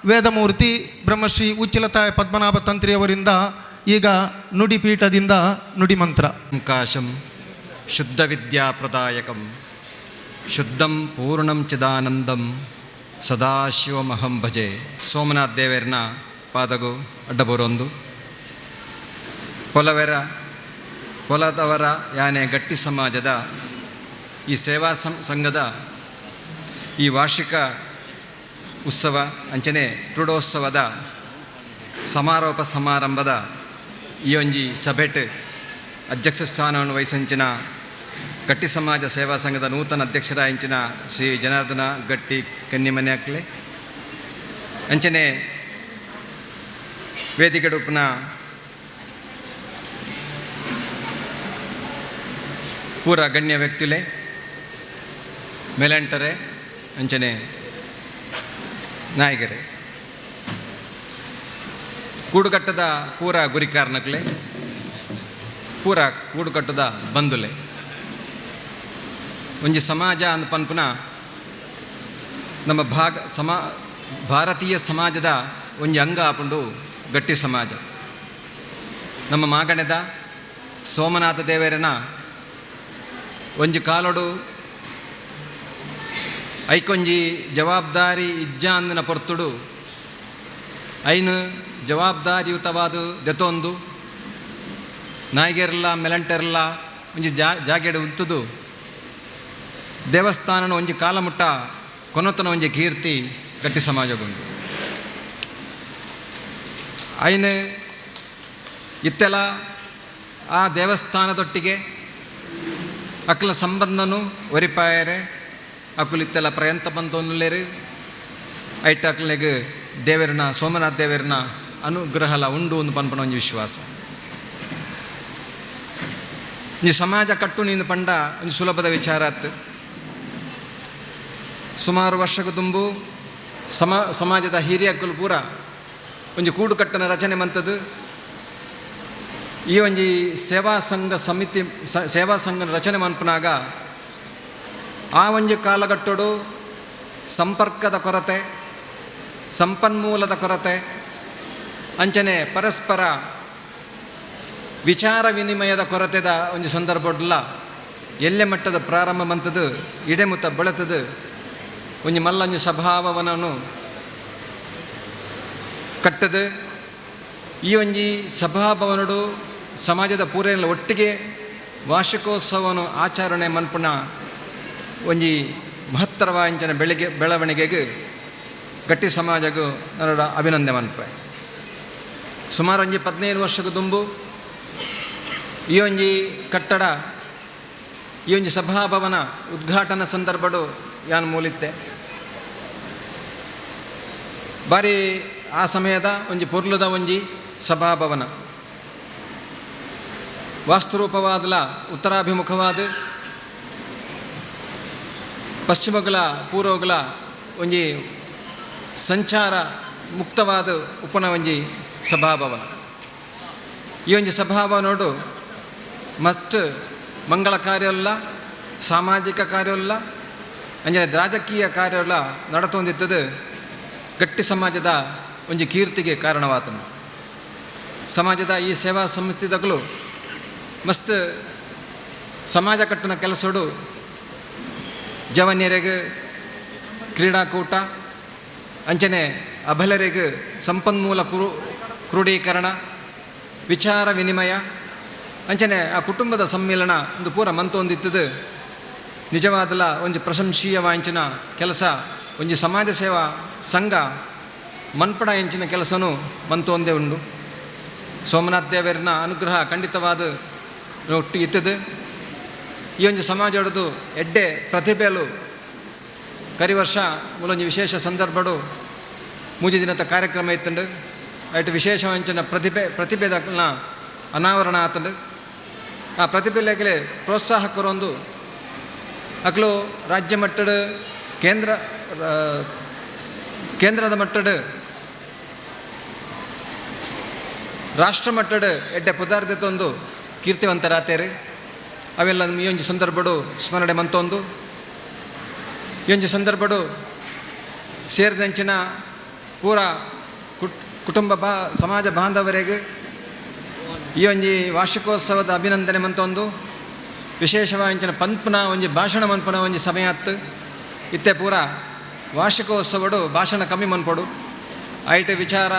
Speaker 1: ವೇದಮೂರ್ತಿ ಬ್ರಹ್ಮಶ್ರೀ ಉಚ್ಚಿಲತಾಯ ಪದ್ಮನಾಭ ತಂತ್ರಿಯವರಿಂದ ಈಗ ನುಡಿಪೀಠದಿಂದ ನುಡಿಮಂತ್ರ.
Speaker 4: ಕಾಶಂ ಶುದ್ಧ ವಿದ್ಯಾಪ್ರದಾಯಕಂ ಶುದ್ಧಂ ಪೂರ್ಣಂ ಚಿದಾನಂದಂ ಸದಾಶಿವಮಹಂ ಭಜೆ. ಸೋಮನಾಥ್ ದೇವರನ ಪಾದಗು ಅಡ್ಡಬರೊಂದು ಪೊಲವೆರ ಪೊಲದವರ ಯಾನೆ ಗಟ್ಟಿ ಸಮಾಜದ ಈ ಸೇವಾ ಸಂಘದ ಈ ವಾರ್ಷಿಕ ಉತ್ಸವ ಅಂಚನೆ ಕ್ರೀಡೋತ್ಸವದ ಸಮಾರೋಪ ಸಮಾರಂಭದ ಈ ಒಂಜಿ ಸಭೆಟ್ ಅಧ್ಯಕ್ಷ ಸ್ಥಾನವನ್ನು ವಹಿಸಂಚಿನ ಗಟ್ಟಿ ಸಮಾಜ ಸೇವಾ ಸಂಘದ ನೂತನ ಅಧ್ಯಕ್ಷರ ಇಂಚಿನ ಶ್ರೀ ಜನಾರ್ದನ ಗಟ್ಟಿ ಕನ್ನಿಮನೆ ಅಕ್ಲೆ ಅಂಚನೆ ವೇದಿಕೆಡುಪ್ಪುನ ಪೂರ ಗಣ್ಯ ವ್ಯಕ್ತಿಲೆ ಮೇಲೆಂಟರೆ ಅಂಚನೆ ನಾಯಕರೇ ಕೂಡುಕಟ್ಟದ ಪೂರ ಗುರಿಕಾರನಕ್ಲೆ ಪೂರ ಕೂಡುಕಟ್ಟದ ಬಂಧುಲೆ ಒಂಜಿ ಸಮಾಜ ಅಂದ್ ಪನ್ಪುನ ನಮ್ಮ ಭಾರತೀಯ ಸಮಾಜದ ಒಂಜಿ ಅಂಗ ಆಪುಂಡು ಗಟ್ಟಿ ಸಮಾಜ. ನಮ್ಮ ಮಾಗಣೆದ ಸೋಮನಾಥ ದೇವರನ ಒಂಜಿ ಕಾಲೊಡು ಐಕೊಂಜಿ ಜವಾಬ್ದಾರಿ ಇಜ್ಜಾಂದಿನ ಪೊರ್ತುಡು ಐನು ಜವಾಬ್ದಾರಿಯುತವಾದ ದೆತೊಂದು ನಾಯಿಗೆರ್ಲ ಮೆಲಂಟೆರ್ಲ ಒಂಜಿ ಜಾಗೆಡು ಉಂತುದು ದೇವಸ್ಥಾನನ ಒಂಜಿ ಕಾಲಮುಟ್ಟ ಕೊನೊತನ ಒಂಜಿ ಕೀರ್ತಿ ಗಟ್ಟಿ ಸಮಾಜಗುಂಡು. ಐನು ಇತ್ತೆಲ ಆ ದೇವಸ್ಥಾನದೊಟ್ಟಿಗೆ ಅಕ್ಲ ಸಂಬಂಧನು ಒರಿಪಾಯರೆ ಅಕುಲು ಇತ್ತೆಲ್ಲ ಪ್ರಯಂತ ಬಂತೊನ್ನುಲ್ಲೇರು ಐಟ ಅಕ್ಲೆಗ್ ದೇವರನ ಸೋಮನಾಥ ದೇವರನ ಅನುಗ್ರಹಲ ಉಂಡು ಒಂದು ಪನ್ಪನ ಒಂಜಿ ವಿಶ್ವಾಸ. ಈ ಸಮಾಜ ಕಟ್ಟು ನೀನು ಪಂಡ ಒಂದು ಸುಲಭದ ವಿಚಾರ ಆತು. ಸುಮಾರು ವರ್ಷಕ್ಕೆ ತುಂಬು ಸಮಾಜದ ಹಿರಿಯಕ್ಕಲು ಪೂರ ಒಂಜಿ ಕೂಡುಕಟ್ಟನ ರಚನೆ ಮಂತದ್ದು. ಈ ಒಂಜಿ ಸೇವಾ ಸಂಘ ಸಮಿತಿ ಸೇವಾ ಸಂಘ ರಚನೆ ಮನ್ಪುನಾಗ ಆ ಒಂಜಿ ಕಾಲಘಟ್ಟಡು ಸಂಪರ್ಕದ ಕೊರತೆ, ಸಂಪನ್ಮೂಲದ ಕೊರತೆ, ಅಂಚನೆ ಪರಸ್ಪರ ವಿಚಾರ ವಿನಿಮಯದ ಕೊರತೆದ ಒಂಜಿ ಸಂದರ್ಭಡ್ಲ ಎಲ್ಲೆ ಮಟ್ಟದ ಪ್ರಾರಂಭ ಮಂತದ್ದು ಇಡೆಮುತ್ತ ಬೆಳೆತದು ಒಂಜಿ ಮಲ್ಲೊಂಜಿ ಸಭಾವನನ್ನು ಕಟ್ಟದು. ಈ ಒಂಜಿ ಸಭಾಭವನಡು ಸಮಾಜದ ಪೂರೆಲ್ಲ ಒಟ್ಟಿಗೆ ವಾರ್ಷಿಕೋತ್ಸವವನ್ನು ಆಚರಣೆ ಮನ್ಪುನ ಒಂಜಿ ಮಹತ್ತರವಾಂಚನ ಬೆಳವಣಿಗೆಗೆ ಗಟ್ಟಿ ಸಮಾಜಗೂ ನನ್ನಡ ಅಭಿನಂದನೆ ಮನ್ಪೆ. ಸುಮಾರು ಒಂಜಿ 15 ವರ್ಷಕ್ಕೆ ದುಂಬು ಈ ಒಂಜಿ ಕಟ್ಟಡ ಈ ಒಂಜಿ ಸಭಾಭವನ ಉದ್ಘಾಟನಾ ಸಂದರ್ಭಡು ಯಾನ್ ಮೂಲಿತ್ತೆ. ಬಾರಿ ಆ ಸಮಯದ ಒಂಜಿ ಪೊರ್ಲುದ ಒಂಜಿ ಸಭಾಭವನ ವಾಸ್ತುರೂಪವಾದಲ ಉತ್ತರಾಭಿಮುಖವಾದ ಪಶ್ಚಿಮಗಳ ಪೂರ್ವಗಳ ಒಂಜಿ ಸಂಚಾರ ಮುಕ್ತವಾದ ಉಪನ ಒಂಜಿ ಸಭಾಭವನ. ಈ ಒಂಜಿ ಸಭಾಭವನೋಡು ಮಸ್ತ್ ಮಂಗಳ ಕಾರ್ಯವಲ್ಲ, ಸಾಮಾಜಿಕ ಕಾರ್ಯವಲ್ಲ, ಅಂಜನೆ ರಾಜಕೀಯ ಕಾರ್ಯವಲ್ಲ ನಡತೊಂದಿದ್ದದು ಗಟ್ಟಿ ಸಮಾಜದ ಒಂಜಿ ಕೀರ್ತಿಗೆ ಕಾರಣವಾತನು. ಸಮಾಜದ ಈ ಸೇವಾ ಸಂಸ್ಥೆದಗಳು ಮಸ್ತ್ ಸಮಾಜ ಕಟ್ಟುನ ಕೆಲಸಡು ಜವನ್ಯರಿಗೆ ಕ್ರೀಡಾಕೂಟ, ಅಂಚನೆ ಅಬಲರಿಗೆ ಸಂಪನ್ಮೂಲ ಕ್ರೋಢೀಕರಣ, ವಿಚಾರ ವಿನಿಮಯ ಅಂಚನೆ ಆ ಕುಟುಂಬದ ಸಮ್ಮೇಳನ ಒಂದು ಪೂರ ಮಂತೊಂದಿತ್ತದು. ನಿಜವಾದಲ ಒಂಜಿ ಪ್ರಶಂಸೀಯವಾಂಚಿನ ಕೆಲಸ, ಒಂಜಿ ಸಮಾಜ ಸೇವಾ ಸಂಘ ಮನ್ಪಡ ಎಂಚಿನ ಕೆಲಸನೂ ಮಂತೊಂದೇ ಉಂಡು. ಸೋಮನಾಥ್ ದೇವರನ ಅನುಗ್ರಹ ಖಂಡಿತವಾದ ಒಟ್ಟು ಇತ್ತದು. ಈ ಒಂಜಿ ಸಮಾಜ ಎಡ್ಡೆ ಪ್ರತಿಭೆಲು ಕರಿವರ್ಷ ಮೂಲೊಂಜಿ ವಿಶೇಷ ಸಂದರ್ಭಡು ಮೂಜಿ ದಿನದ ಕಾರ್ಯಕ್ರಮ ಇತ್ತಂಡು. ಐಟ್ ವಿಶೇಷವಂಚಿನ ಪ್ರತಿಭೆದಕ್ಲನ ಅನಾವರಣ ಆತಂಡು. ಆ ಪ್ರತಿಭೆಲೆಗಲೆ ಪ್ರೋತ್ಸಾಹ ಕೊರೊಂದು ಅಕ್ಲು ರಾಜ್ಯ ಮಟ್ಟದ ಕೇಂದ್ರದ ಮಟ್ಟದ ರಾಷ್ಟ್ರ ಮಟ್ಟದ ಎಡ್ಡೆ ಪುದಾರ್ದೆತ್ತೊಂದು ಕೀರ್ತಿವಂತರಾತೇರಿ. ಅವೆಲ್ಲ ಈ ಒಂಜಿ ಸಂದರ್ಭಡು ಸ್ಮರಣೆ ಮಂತೊಂದು ಈ ಒಂಜಿ ಸಂದರ್ಭಡು ಸೇರಿದಂಚಿನ ಪೂರ ಕುಟುಂಬ ಸಮಾಜ ಬಾಂಧವರಿಗೆ ಈ ಒಂಜಿ ವಾರ್ಷಿಕೋತ್ಸವದ ಅಭಿನಂದನೆ ಮಂತೊಂದು ವಿಶೇಷವಾಂಚಿನ ಪಂಪನ ಒಂಜಿ ಭಾಷಣ ಮನ್ಪುನ ಒಂಜಿ ಸಮಯ ಅತ್ತು. ಇತ್ತೆ ಪೂರ ವಾರ್ಷಿಕೋತ್ಸವಡು ಭಾಷಣ ಕಮ್ಮಿ ಮನ್ಪೊಡು. ಐಟ್ ವಿಚಾರ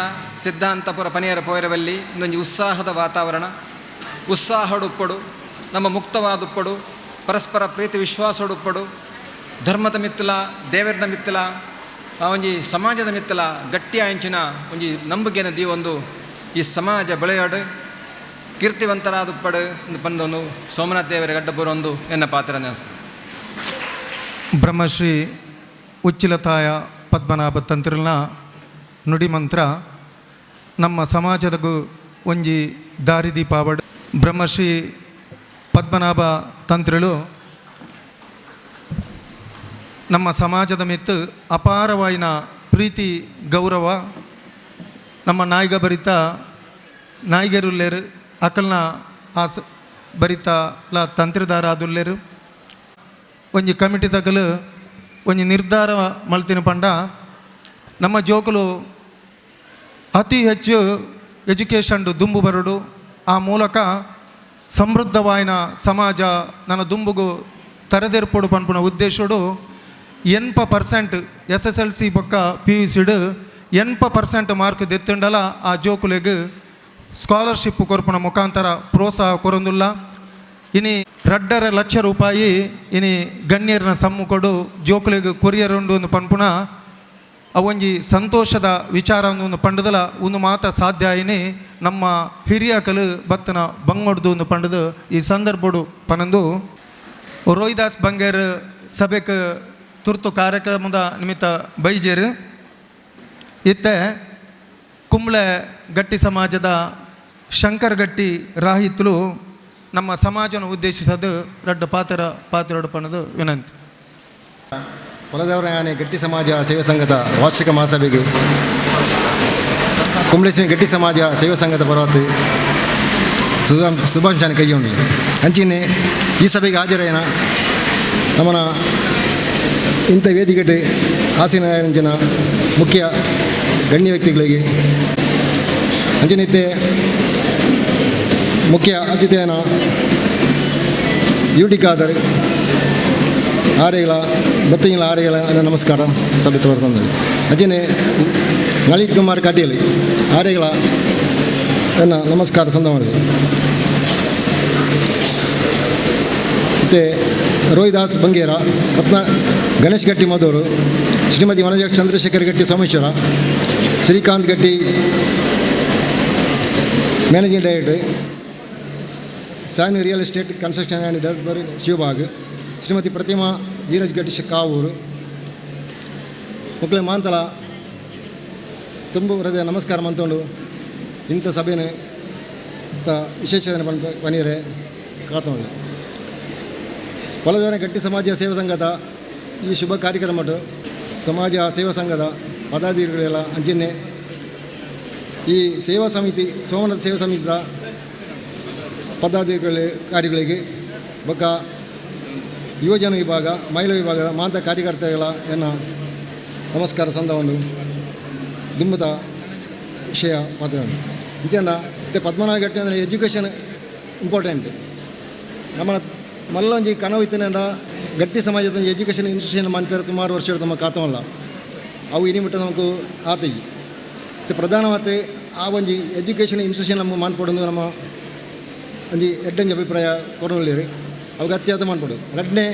Speaker 4: ಸಿದ್ಧಾಂತ ಪೂರ ಪನಿಯರ ಪೋಯರವಲ್ಲಿ ಇನ್ನೊಂಜಿ ಉತ್ಸಾಹದ ವಾತಾವರಣ, ಉತ್ಸಾಹಡುಪ್ಪಡು, ನಮ್ಮ ಮುಕ್ತವಾದುಪ್ಪಡು, ಪರಸ್ಪರ ಪ್ರೀತಿ ವಿಶ್ವಾಸಡುಪ್ಪಡು, ಧರ್ಮದ ಮಿತ್ತಲ ದೇವರನ ಮಿತ್ತಲ ಆ ಒಂಜಿ ಸಮಾಜದ ಮಿತ್ತಲ ಗಟ್ಟಿಯ ಅಂಚಿನ ಒಂಜಿ ನಂಬಿಕೆನ ದೀವೊಂದು ಈ ಸಮಾಜ ಬೆಳೆಯಾಡು ಕೀರ್ತಿವಂತರಾದುಪ್ಪಡು ಪಂದೊಂದು ಸೋಮನಾಥ್ ದೇವರ ಗಡ್ಡಬೂರೊಂದು ಎನ್ನ ಪಾತ್ರ ನೆನೆಸ್ತು.
Speaker 1: ಬ್ರಹ್ಮಶ್ರೀ ಉಚ್ಚಿಲತಾಯ ಪದ್ಮನಾಭ ತಂತ್ರಿನ ನುಡಿಮಂತ್ರ ನಮ್ಮ ಸಮಾಜದಗೂ ಒಂಜಿ ದಾರಿದೀಪಾವಡ್. ಬ್ರಹ್ಮಶ್ರೀ ಪದ್ಮನಾಭ ತಂತ್ರಿಳು ನಮ್ಮ ಸಮಾಜದ ಮಿತ್ತು ಅಪಾರವಾಯಿನ ಪ್ರೀತಿ ಗೌರವ. ನಮ್ಮ ನಾಯಿಗ ಬರಿತ ನಾಯಿಗರುಲ್ಲೇರು ಅಕಲ್ನ ಆಸ ಬರಿತ ಲ ತಂತ್ರಿದಾರಾದುಲ್ಲೇರು. ಒಂಜಿ ಕಮಿಟಿ ತಗಲು ಒಂಜಿ ನಿರ್ಧಾರ ಮಲ್ತಿನ ಪಂಡ ನಮ್ಮ ಜೋಕುಲು ಅತಿ ಹೆಚ್ಚು ಎಜುಕೇಷನ್ ದುಂಬು ಬರಡು, ಆ ಮೂಲಕ ಸಮೃದ್ಧವಾಯಿನ ಸಮಾಜ ನನ್ನ ದುಂಬುಗು ತರದೆರ್ಪೊಡು ಪನ್ಪುನ ಉದ್ದೇಶಡು 80% SSLC ಬೊಕ್ಕ PUC 80% mark ದೆತ್ತುಂಡಲ ಆ ಜೋಕುಲೆಗ್ ಸ್ಕಾಲರ್ಶಿಪ್ ಕೊರ್ಪುನ ಮುಖಾಂತರ ಪ್ರೋತ್ಸಾಹ ಕೊರೊಂದುಲ್ಲ. ಇನಿ 2.5 ಲಕ್ಷ ರೂಪಾಯಿ ಇನಿ ಗಣ್ಯರನ ಸಮ್ಮುಖಡು ಜೋಕುಲೆಗ್ ಕೊರಿಯರುಂಡು ಒಂದು ಪನ್ಪುನ ಅವೊಂಜಿ ಸಂತೋಷದ ವಿಚಾರ ಒಂದು ಪಂಡದಲ ಒಂದು ಮಾತ ಸಾಧ್ಯ ಇನಿ ನಮ್ಮ ಹಿರಿಯಕಲು ಬತ್ತನ ಬಂಗೊಡ್ದು ಒಂದು ಪಂಡದು ಈ ಸಂದರ್ಭಡು ಪನಂದು ರೋಹಿದಾಸ್ ಬಂಗೇರ್ ಸಭೆಕ್ ತುರ್ತು ಕಾರ್ಯಕ್ರಮದ ನಿಮಿತ್ತ ಬೈಜೇರು. ಇತ್ತೆ ಕುಂಬ್ಳೆ ಗಟ್ಟಿ ಸಮಾಜದ ಶಂಕರ್ ಗಟ್ಟಿ ರಾಹಿತ್ಲು ನಮ್ಮ ಸಮಾಜನ ಉದ್ದೇಶಿಸೋದು ರಡ್ಡ ಪಾತ್ರಡು ಪನ್ನದು ವಿನಂತಿ.
Speaker 5: ಕುಲದೇವರ ಯಾನೆ ಗಟ್ಟಿ ಸಮಾಜ ಸೇವಾ ಸಂಘದ ವಾರ್ಷಿಕ ಮಹಾಸಭೆಗೆ ಕುಂಬ್ಳೆಸ್ವಾಮಿ ಗಟ್ಟಿ ಸಮಾಜ ಸೇವಾ ಸಂಘದ ಪರವಾಗಿ ಸುಭಾಷ್ ಕೈಯುಂಡು ಅಂಚಿನೆ ಈ ಸಭೆಗೆ ಹಾಜರಾಯನ ನಮ್ಮನ ಇಂಥ ವೇದಿಕೆಗೆ ಆಸೀನ ಮುಖ್ಯ ಗಣ್ಯ ವ್ಯಕ್ತಿಗಳಿಗೆ ಅಂಚಿನಿತ್ತೆ ಮುಖ್ಯ ಅತಿಥಿಯನ ಯುಟಿ ಖಾದರ್ ಆರೆಗಳ ಬತ್ತಿಂಗಳ ಆರೆಗಳ ನಮಸ್ಕಾರ ಸಭೆ ತೋರ್ತಂದರೆ ಅಂಚನೆ ನಳಿನ್ ಕುಮಾರ್ ಕಟೀಲ್ ಆರೆಗಳ ನನ್ನ ನಮಸ್ಕಾರ ಸಂದ ಮಾಡಿದೆ. ಮತ್ತು ರೋಹಿದಾಸ್ ಬಂಗೇರ, ರತ್ನ ಗಣೇಶ್ ಗಟ್ಟಿ ಮಧೂರು, ಶ್ರೀಮತಿ Vanaja Chandrashekar Gatti Someshwara, Srikanth Gatti managing director, Sani real estate construction and developer Shivbag, Shrimati Pratima Dheeraj Gatti Kavoor ಮಕ್ಕಳ ಮಾಂತಲ ತುಂಬು ಹೃದಯ ನಮಸ್ಕಾರ ಮಂತೊಂಡು ಇಂಥ ಸಭೆನೇ ವಿಶೇಷ ಪನೀರೆ ಕಾತೊಂಡು ಹೊಲದವನ ಗಟ್ಟಿ ಸಮಾಜ ಸೇವಾ ಸಂಘದ ಈ ಶುಭ ಕಾರ್ಯಕ್ರಮ ಸಮಾಜ ಸೇವಾ ಸಂಘದ ಪದಾಧಿಕಾರಿಗಳೆಲ್ಲ ಅಂಚಿನೆ ಈ ಸೇವಾ ಸಮಿತಿ ಸೋಮನಾಥ ಸೇವಾ ಸಮಿತಿಯ ಪದಾಧಿಕಾರಿಗಳಿಗೆ ಬೊಕ್ಕ ಯುವಜನ ವಿಭಾಗ ಮಹಿಳಾ ವಿಭಾಗದ ಮಾಂತ ಕಾರ್ಯಕರ್ತರುಗಳ ಎನ್ನ ನಮಸ್ಕಾರ ಸಂದವನ್ನು ದುಂಬದ ವಿಷಯ ಪಾತ್ರ ಇಂಚನ ಮತ್ತು ಪದ್ಮನಾಭ ಗಟ್ಟಿ ಅಂದರೆ ಎಜುಕೇಷನ್ ಇಂಪಾರ್ಟೆಂಟ್. ನಮ್ಮ ಮಲ್ಲೊಂಜಿ ಕನವು ಇತ್ತಿನ ಗಟ್ಟಿ ಸಮಾಜದ ಎಜುಕೇಷನ್ ಇನ್ಸ್ಟಿಟ್ಯೂಷನ್ ಮನ್ಪೇರ ಸುಮಾರು ವರ್ಷ ನಮ್ಮ ಕಾತವಲ್ಲ ಅವು ಇನಿಮಿಟ್ಟ ನಮಕು ಆತಯಿ ಮತ್ತು ಪ್ರಧಾನವಾದ ಆ ಒಂಜಿ ಎಜುಕೇಷನ್ ಇನ್ಸ್ಟಿಟ್ಯೂಷನ್ ನಮ್ಮ ಮಾನ್ಪಡೊಂದು ನಮ್ಮ ಒಂಜಿ ಎಡ್ಡಂಜಿ ಅಭಿಪ್ರಾಯ ಕೊಡೊಂದಿರು ಅವಾಗ ಅತ್ಯಾತ ಮಾನ್ಪಡು. ರಡ್ಡನೇ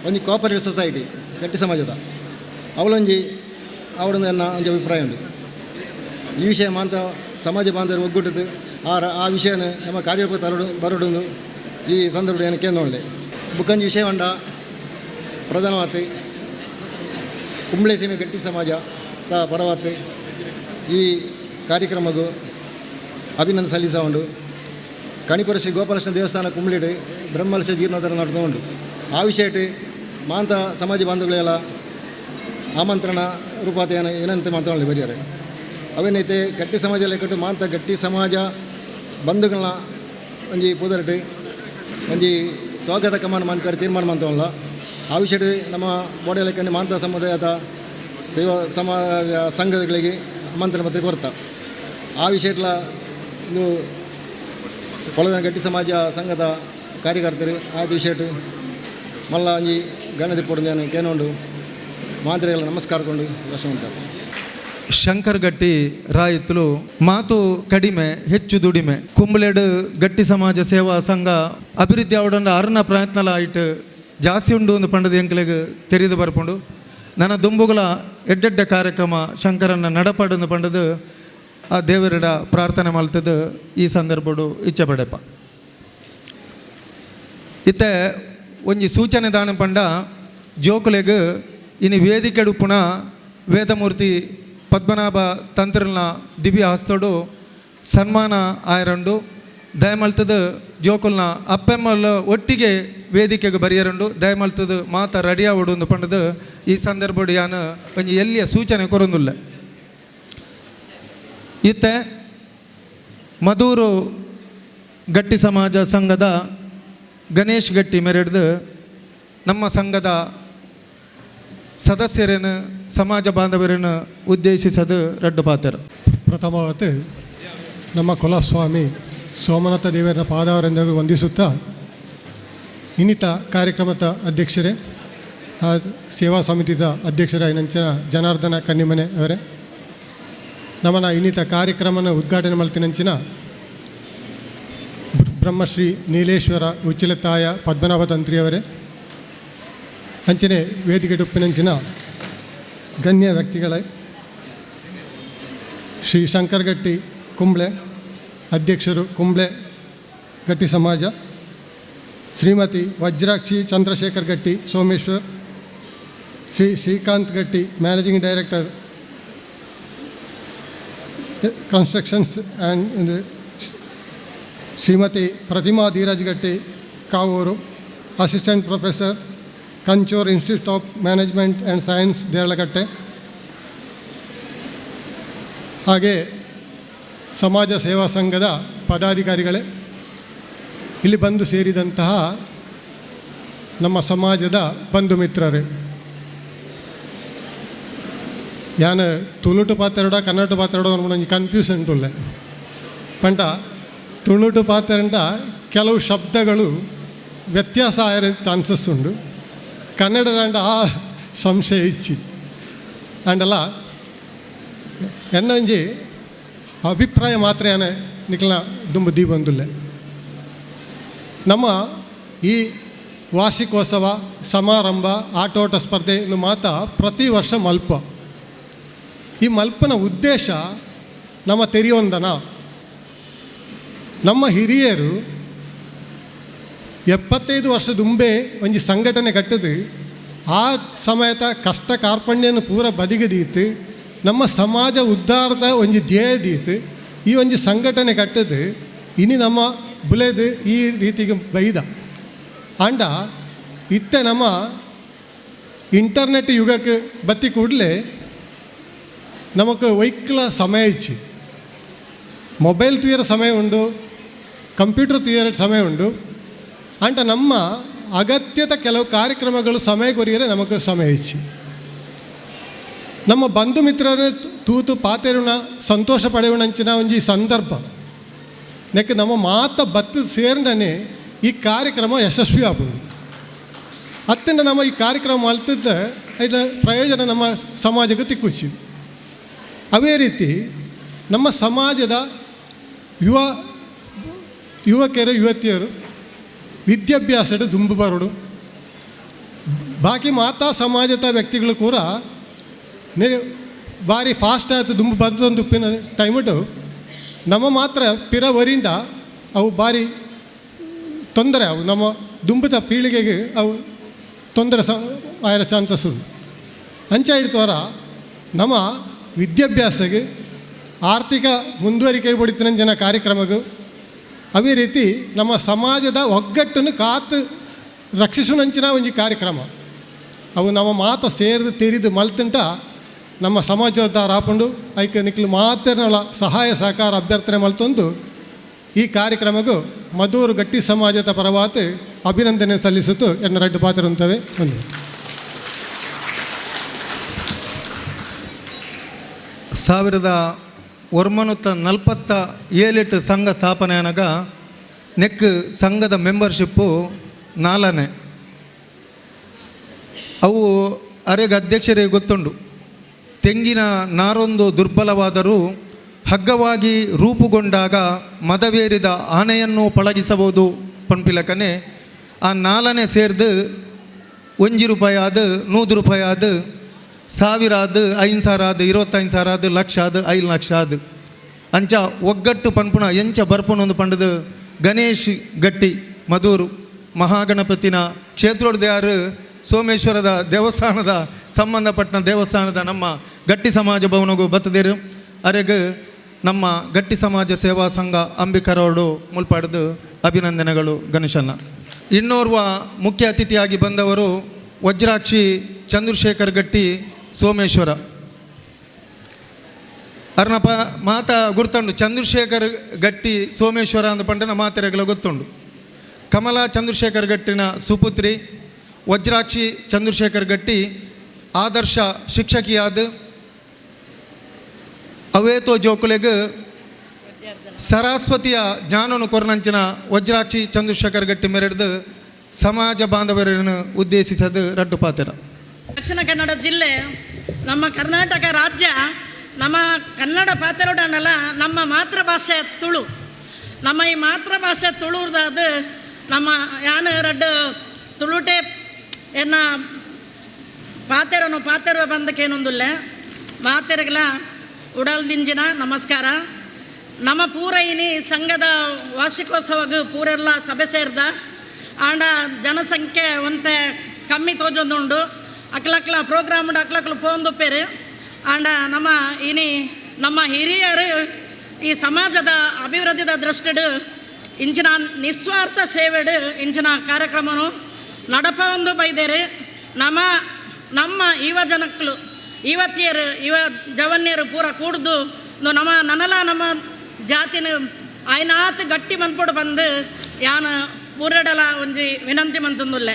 Speaker 5: ಒಂಜಿ ಕೋಪರೇಟಿವ್ ಸೊಸೈಟಿ ಗಟ್ಟಿ ಸಮಾಜದ ಅವಳೊಂಜಿ ಅವಳೊಂದು ಎನ್ನ ಒಂಜಿ ಅಭಿಪ್ರಾಯ ಉಂಟು. ಈ ವಿಷಯ ಮಾಂತ ಸಮಾಜ ಬಾಂಧವರು ಒಗ್ಗೂಟದ್ದು ಆ ಆ ವಿಷಯನ ನಮ್ಮ ಕಾರ್ಯರೂಪ ತರಡು ಬರಡೊಂದು ಈ ಸಂದರ್ಭ ಏನು ಕೇಂದ್ರ ಬುಕ್ಕಂಜಿ ವಿಷಯ ಉಂಡ ಪ್ರಧಾನವಾತಿ ಕುಂಬ್ಳೆ ಸೀಮೆ ಗಟ್ಟಿ ಸಮಾಜ ತ ಪರವಾತಿ ಈ ಕಾರ್ಯಕ್ರಮಗೂ ಅಭಿನಂದನೆ ಸಲ್ಲಿಸ ಉಂಡು. ಕಣಿಪುರ ಶ್ರೀ ಗೋಪಾಲಕೃಷ್ಣ ದೇವಸ್ಥಾನ ಕುಂಬ್ಳಿಡು ಬ್ರಹ್ಮಲಶ ಜೀರ್ಣೋದ್ಧಾರ ನಡೆದು ಉಂಡು. ಆ ವಿಷಯಕ್ಕೆ ಮಾಂತ ಸಮಾಜ ಬಾಂಧವಗಳೆಲ್ಲ ಆಮಂತ್ರಣ ರೂಪಾತ ಏನಂತ ಮಾತಾಡಲಿ ಬರೆಯಾರೆ. ಅವೇನೈತೆ ಗಟ್ಟಿ ಸಮಾಜ ಲೆಕ್ಕಟ್ಟು ಮಾಂತ ಗಟ್ಟಿ ಸಮಾಜ ಬಂಧುಗಳನ್ನ ಒಂಜಿ ಪೂದರಟು ಒಂಜಿ ಸ್ವಾಗತ ಕಮಾನ ಮಾನ್ಪಾರೆ ತೀರ್ಮಾನ ಮಂತವಲ್ಲ. ಆ ವಿಷಯಕ್ಕೆ ನಮ್ಮ ಬೋಡೆ ಲೆಕ್ಕನೆ ಮಾಂತ ಸಮುದಾಯದ ಸೇವಾ ಸಮಾಜ ಸಂಘಗಳಿಗೆ ಆಮಂತ್ರಣ ಪತ್ರಿಕೆ ಕೊರ್ತ. ಆ ವಿಷಯಟ್ಲ ಇದು ಪೊಳದ ಗಟ್ಟಿ ಸಮಾಜ ಸಂಘದ ಕಾರ್ಯಕರ್ತರು ಆದ ವಿಷಯಟ್ಟು ಮಲ್ಲ ಒಂಜಿ ಗಣತಿ ಪೊಡಂದು ಕೇನೋಂಡು ಮಾತ್ರೆಗಳ ನಮಸ್ಕಾರ ಕೊಂಡು ಲಕ್ಷ್ಮಣ.
Speaker 1: ಶಂಕರ್ ಗಟ್ಟಿ ರಾಯಿತಲು ಮಾತು ಕಡಿಮೆ ಹೆಚ್ಚು ದುಡಿಮೆ. ಕುಂಬ್ಳೆಡು ಗಟ್ಟಿ ಸಮಾಜ ಸೇವಾ ಸಂಘ ಅಭಿವೃದ್ಧಿ ಅವಡೊಂದು ಅರ್ನ ಪ್ರಯತ್ನಲ ಆಯಿತು ಜಾಸ್ತಿ ಉಂಡು ಒಂದು ಪಂಡದ ಎಂಕ್ಲೆಗ್ ತೆರೆದು ಬರ್ಪುಂಡು. ನನ್ನ ದುಂಬುಗಳ ಎಡ್ಡೆಡ್ಡ ಕಾರ್ಯಕ್ರಮ ಶಂಕರನ್ನ ನಡಪಾಡೊಂದು ಪಂಡದು ಆ ದೇವರಡ ಪ್ರಾರ್ಥನೆ ಮಲ್ತದ್ದು ಈ ಸಂದರ್ಭಡು ಇಚ್ಛೆ ಪಡೆಪ. ಇತ್ತೆ ಒಂಜಿ ಸೂಚನೆ ದಾನ ಪಂಡ ಜೋಕುಲೆಗ್ ಇನಿ ವೇದಿಕೆಡು ಪುನಃ ವೇದಮೂರ್ತಿ ಪದ್ಮನಾಭ ತಂತ್ರನ ದಿವ್ಯ ಹಸ್ತೋಡು ಸನ್ಮಾನ ಆಯರಂಡು ದಯಮಲ್ತದ ಜೋಕುಲ್ನ ಅಪ್ಪೆಮ್ಮಲ್ಲ ಒಟ್ಟಿಗೆ ವೇದಿಕೆಗೆ ಬರಿಯರಂಡು ದಯಮಲ್ತದ ಮಾತ ರೆಡಿ ಆವಡು ಒಂದು ಪಂಡದು ಈ ಸಂದರ್ಭಡು ಯಾನು ಒಂಜಿ ಎಲ್ಲಿಯ ಸೂಚನೆ ಕೊರೊಂದುಲ್ಲ. ಇತ್ತೆ ಮಧೂರು ಗಟ್ಟಿ ಸಮಾಜ ಸಂಘದ ಗಣೇಶ್ ಗಟ್ಟಿ ಮೆರೆಡ್ದು ನಮ್ಮ ಸಂಘದ ಸದಸ್ಯರೇನು ಸಮಾಜ ಬಾಂಧವರನ್ನು ಉದ್ದೇಶಿಸದು ರಡ್ಡು ಪಾತ್ರ.
Speaker 6: ಪ್ರಥಮವಾದ ನಮ್ಮ ಕುಲಸ್ವಾಮಿ ಸೋಮನಾಥ ದೇವರ ಪಾದವರೆಂದು ವಂದಿಸುತ್ತಾ ಇನ್ನಿತ ಕಾರ್ಯಕ್ರಮದ ಅಧ್ಯಕ್ಷರೇ, ಸೇವಾ ಸಮಿತಿಯ ಅಧ್ಯಕ್ಷರಾಗಿನಂಚಿನ ಜನಾರ್ದನ ಕನ್ನಿಮನೆ ಅವರೇ, ನಮ್ಮನ ಇನ್ನಿತ ಕಾರ್ಯಕ್ರಮನ ಉದ್ಘಾಟನೆ ಮಲ್ತಿನಂಚಿನ ಬ್ರಹ್ಮಶ್ರೀ ನೀಲೇಶ್ವರ ಉಚ್ಚಿಲತಾಯ ಪದ್ಮನಾಭ ತಂತ್ರಿಯವರೇ, ಅಂಚನೆ ವೇದಿಕೆ ಡುಪ್ಪಿನಂಚಿನ ಗಣ್ಯ ವ್ಯಕ್ತಿಗಳೇ, ಶ್ರೀ ಶಂಕರಗಟ್ಟಿ ಕುಂಬ್ಳೆ ಅಧ್ಯಕ್ಷರು ಕುಂಬ್ಳೆ ಗಟ್ಟಿ ಸಮಾಜ, Shrimati Vajrakshi Chandrashekar Gatti Someshwar, Shri Srikanth Gatti managing director constructions and Shrimati Pratima Dheeraj Gatti Kavoor, assistant professor Kanchur institute of management and science Deralakatte, ಹಾಗೆ ಸಮಾಜ ಸೇವಾ ಸಂಘದ ಪದಾಧಿಕಾರಿಗಳೇ, ಇಲ್ಲಿ ಬಂದು ಸೇರಿದಂತಹ ನಮ್ಮ ಸಮಾಜದ ಬಂಧು ಮಿತ್ರರೇ, ಯಾನು ತುಳುಟು ಪಾತೆರಡ ಕನ್ನಡ ಪಾತೆರಡ ಒಂಜಿ ಕನ್ಫ್ಯೂಷನ್ ಉಂಟುಲ್ಲೆ. ಪಂಡ ತುಳುಟು ಪಾತೆರಂಡ ಕೆಲವು ಶಬ್ದಗಳು ವ್ಯತ್ಯಾಸ ಆಯರ ಚಾನ್ಸಸ್ ಉಂಡು, ಕನ್ನಡದಂಡ ಆ ಸಂಶಯ ಇಚ್ಚಿ ಅಂಡಲ್ಲ ಎನ್ನೊಂಜಿ ಅಭಿಪ್ರಾಯ ಮಾತ್ರ ಏನೇ ನಿಕ್ಲ ದುಂಬು ದೀಪೊಂದುಲ್ಲೆ. ನಮ್ಮ ಈ ವಾರ್ಷಿಕೋತ್ಸವ ಸಮಾರಂಭ ಆಟೋಟ ಸ್ಪರ್ಧೆ ಇನ್ನು ಮಾತ ಪ್ರತಿ ವರ್ಷ ಮಲ್ಪ. ಈ ಮಲ್ಪನ ಉದ್ದೇಶ ನಮ್ಮ ತೆರೆಯೊಂದನ ನಮ್ಮ ಹಿರಿಯರು 75 ವರ್ಷದುಂಬೆ ಒಂಜಿ ಸಂಘಟನೆ ಕಟ್ಟದು ಆ ಸಮಯದ ಕಷ್ಟ ಕಾರ್ಪಣ್ಯನ ಪೂರ ಬದಿಗದೀತು ನಮ್ಮ ಸಮಾಜ ಉದ್ಧಾರದ ಒಂಜಿ ಧ್ಯೇಯದೀತು ಈ ಒಂಜಿ ಸಂಘಟನೆ ಕಟ್ಟದು ಇನಿ ನಮ್ಮ ಬುಲೆದು ಈ ರೀತಿಗೆ ಬೈದ. ಆಂಡ ಇತ್ತೆ ನಮ್ಮ ಇಂಟರ್ನೆಟ್ ಯುಗಕ್ಕೆ ಬತ್ತಿ ಕೂಡಲೇ ನಮಕ್ ವೈಕ್ಲ ಸಮಯ ಇಚ್ಚಿ ಮೊಬೈಲ್ ತುಯರ ಸಮಯ ಉಂಡು, ಕಂಪ್ಯೂಟರ್ ತುಯರ ಸಮಯ ಉಂಡು. ಅಂಟ ನಮ್ಮ ಅಗತ್ಯದ ಕೆಲವು ಕಾರ್ಯಕ್ರಮಗಳು ಸಮಯ ಕೊರಿಯರೆ ನಮಗೆ ಸಮಯ ಇಚ್ಚಿ ನಮ್ಮ ಬಂಧು ಮಿತ್ರರ ತೂತು ಪಾತೆರುಣ ಸಂತೋಷ ಪಡೆಯುವಣಂಚಿನ ಒಂಜಿ ಸಂದರ್ಭ ನೆಕ್ ನಮ್ಮ ಮಾತ ಬತ್ತು ಸೇರ್ನೇ ಈ ಕಾರ್ಯಕ್ರಮ ಯಶಸ್ವಿ ಆಗುವುದು. ಅತ್ತಿಂದ ನಮ್ಮ ಈ ಕಾರ್ಯಕ್ರಮ ಮಲ್ತಿದ್ದ ಇದರ ಪ್ರಯೋಜನ ನಮ್ಮ ಸಮಾಜಕ್ಕೆ ತಿಕ್ಕುಚ್ಚಿ. ಅದೇ ರೀತಿ ನಮ್ಮ ಸಮಾಜದ ಯುವಕರು ಯುವತಿಯರು ವಿದ್ಯಾಭ್ಯಾಸದ ದುಂಬು ಬರೋಡು. ಬಾಕಿ ಮಾತಾ ಸಮಾಜದ ವ್ಯಕ್ತಿಗಳು ಕೂಡ ಭಾರಿ ಫಾಸ್ಟ್ ಆಯ್ತು ದುಂಬು ಬರ್ತೊಂದು ಉಪ್ಪಿನ ಟೈಮುಟು ನಮ್ಮ ಮಾತ್ರ ಪಿರ ವರಿಂಡ ಅವು ಭಾರಿ ತೊಂದರೆ, ಅವು ನಮ್ಮ ದುಂಬುದ ಪೀಳಿಗೆಗೆ ಅವು ತೊಂದರೆ ಸ ಆಯರ ಚಾನ್ಸಸ್ ಉಂಟು. ಅಂಚ ಹಿಡ್ತವರ ನಮ್ಮ ವಿದ್ಯಾಭ್ಯಾಸಕ್ಕೆ ಆರ್ಥಿಕ ಮುಂದುವರಿಕೆ ಬಡಿತಿನ ಜನ ಕಾರ್ಯಕ್ರಮಕ್ಕೆ ಅದೇ ರೀತಿ ನಮ್ಮ ಸಮಾಜದ ಒಗ್ಗಟ್ಟನ್ನು ಕಾತು ರಕ್ಷಿಸುವಂಚಿನ ಒಂಜಿ ಕಾರ್ಯಕ್ರಮ. ಅವು ನಮ್ಮ ಮಾತ ಸೇರಿದು ತೆರಿದು ಮಲ್ತುಂಟ ನಮ್ಮ ಸಮಾಜೋದ್ಧಾರ ಆಪುಂಡು. ಐಕ್ ನಿಕ್ಲು ಮಾತೆರ್ನಲ ಸಹಾಯ ಸಹಕಾರ ಅಭ್ಯರ್ಥನೆ ಮಲ್ತೊಂದು ಈ ಕಾರ್ಯಕ್ರಮಕ್ಕೂ ಮಧೂರು ಗಟ್ಟಿ ಸಮಾಜದ ಪರವಾತು ಅಭಿನಂದನೆ ಸಲ್ಲಿಸುತ್ತು ಎನ್ನ ರಡ್ಡು ಪಾತ್ರರಂತವೆ. ಒಂದು
Speaker 1: 1947 ಸಂಘ ಸ್ಥಾಪನೆ ಅನಗ ನೆಕ್ ಸಂಘದ ಮೆಂಬರ್ಶಿಪ್ಪು 4. ಅವು ಅರೆಗ ಅಧ್ಯಕ್ಷರಿಗೆ ಗೊತ್ತುಂಡು. ತೆಂಗಿನ ನಾರೊಂದು ದುರ್ಬಲವಾದರೂ ಹಗ್ಗವಾಗಿ ರೂಪುಗೊಂಡಾಗ ಮದವೇರಿದ ಆನೆಯನ್ನು ಪಳಗಿಸಬಹುದು ಪಂಪಿಲಕನೆ ಆ 4 ಸೇರ್ದು 1 ರೂಪಾಯಿ ಆದ, 100 ರೂಪಾಯಿ ಆದ, 1000 ಆದ, 5,000 ಆದ, 25,000 ಆದ, ಲಕ್ಷ ಆದ, 5 ಲಕ್ಷ ಆದ. ಅಂಚ ಒಗ್ಗಟ್ಟು ಪನ್ಪುಣ ಎಂಚ ಬರ್ಪುಣ ಒಂದು ಪಂಡದು ಗಣೇಶ್ ಗಟ್ಟಿ ಮಧೂರು ಮಹಾಗಣಪತಿನ ಕ್ಷೇತ್ರೋಡ್ದ್ಯಾರು ಸೋಮೇಶ್ವರದ ದೇವಸ್ಥಾನದ ಸಂಬಂಧಪಟ್ಟ ದೇವಸ್ಥಾನದ ನಮ್ಮ ಗಟ್ಟಿ ಸಮಾಜ ಭವನಗೂ ಬತ್ತದಿರು. ಅರೆಗ್ ನಮ್ಮ ಗಟ್ಟಿ ಸಮಾಜ ಸೇವಾ ಸಂಘ ಅಂಬಿಕರೋಡು ಮುಲ್ಪಾಡ್ದು ಅಭಿನಂದನೆಗಳು ಗಣೇಶನ್ನ. ಇನ್ನೋರ್ವ ಮುಖ್ಯ ಅತಿಥಿಯಾಗಿ ಬಂದವರು ವಜ್ರಾಕ್ಷಿ ಚಂದ್ರಶೇಖರ್ ಗಟ್ಟಿ ಸೋಮೇಶ್ವರ. ಅರ್ನಪ ಮಾತಾ ಗುರ್ತಂಡು ಚಂದ್ರಶೇಖರ್ ಗಟ್ಟಿ ಸೋಮೇಶ್ವರ ಅಂದ ಪಂಡನ ಮಾತೆರೆಗಳ ಗೊತ್ತುಂಡು. ಕಮಲಾ ಚಂದ್ರಶೇಖರ್ ಗಟ್ಟಿನ ಸುಪುತ್ರಿ ವಜ್ರಾಕ್ಷಿ ಚಂದ್ರಶೇಖರ್ ಗಟ್ಟಿ ಆದರ್ಶ ಶಿಕ್ಷಕಿಯಾದ ಅವೇತೋ ಜೋಕುಲೆಗ್ ಸರಸ್ವತಿಯ ಜ್ಞಾನನು ಕೊರನಂಚಿನ ವಜ್ರಾಕ್ಷಿ ಚಂದ್ರಶೇಖರ್ ಗಟ್ಟಿ ಮೆರೆಡ್ದು ಸಮಾಜ ಬಾಂಧವರನ್ನು ಉದ್ದೇಶಿಸದು ರಡ್ಡು ಪಾತ್ರ.
Speaker 7: ದಕ್ಷಿಣ ಕನ್ನಡ ಜಿಲ್ಲೆ ನಮ್ಮ ಕರ್ನಾಟಕ ರಾಜ್ಯ ನಮ್ಮ ಕನ್ನಡ ಪಾತ್ರಡಲ್ಲ, ನಮ್ಮ ಮಾತೃಭಾಷೆ ತುಳು. ನಮ್ಮ ಈ ಮಾತೃಭಾಷೆ ತುಳುದಾದ ನಮ್ಮ ಯಾನು ರಡ್ಡು ತುಳುಟೆ ಎನ್ನ ಪಾತೆರನು ಪಾತೆರುವ ಬಂದಕ್ಕೇನೊಂದುಲ್ಲ ಮಾತೆರಗಲ ಉಡಲ್ದಿಂಜಿನ ನಮಸ್ಕಾರ. ನಮ್ಮ ಪೂರೈನಿ ಸಂಘದ ವಾರ್ಷಿಕೋತ್ಸವಕ್ಕೆ ಪೂರೆಲ್ಲ ಸಭೆ ಸೇರಿದ ಆಂಡ ಜನಸಂಖ್ಯೆ ಒಂತೆ ಕಮ್ಮಿ ತೋಜೊಂದುಂಡು. ಅಕ್ಲಕ್ಲ ಪ್ರೋಗ್ರಾಮ್ ಅಕ್ಲಕ್ಲ ಪೋಂದುಪ್ಪೇರು. ಆಂಡ ನಮ್ಮ ಇನಿ ನಮ್ಮ ಹಿರಿಯರು ಈ ಸಮಾಜದ ಅಭಿವೃದ್ಧಿದ ದೃಷ್ಟಿಡು ಇಂಚಿನ ನಿಸ್ವಾರ್ಥ ಸೇವೆಡು ಇಂಚಿನ ಕಾರ್ಯಕ್ರಮನು ನಡಪ ಒಂದು ಬೈದೇರು. ನಮ್ಮ ನಮ್ಮ ಯುವ ಜನಕ್ಕಳು ಯುವತಿಯರು ಯುವ ಜವನ್ಯರು ಪೂರ ಕೂಡ್ದು ನಮ್ಮ ನನಲ ನಮ್ಮ ಜಾತಿನ ಆಯ್ನಾತ್ ಗಟ್ಟಿ ಮನ್ಪೊಡು ಬಂದು ಯಾನ ಪೂರಡಲ ಒಂಜಿ ವಿನಂತಿ ಮಂತಂದುಲ್ಲೆ.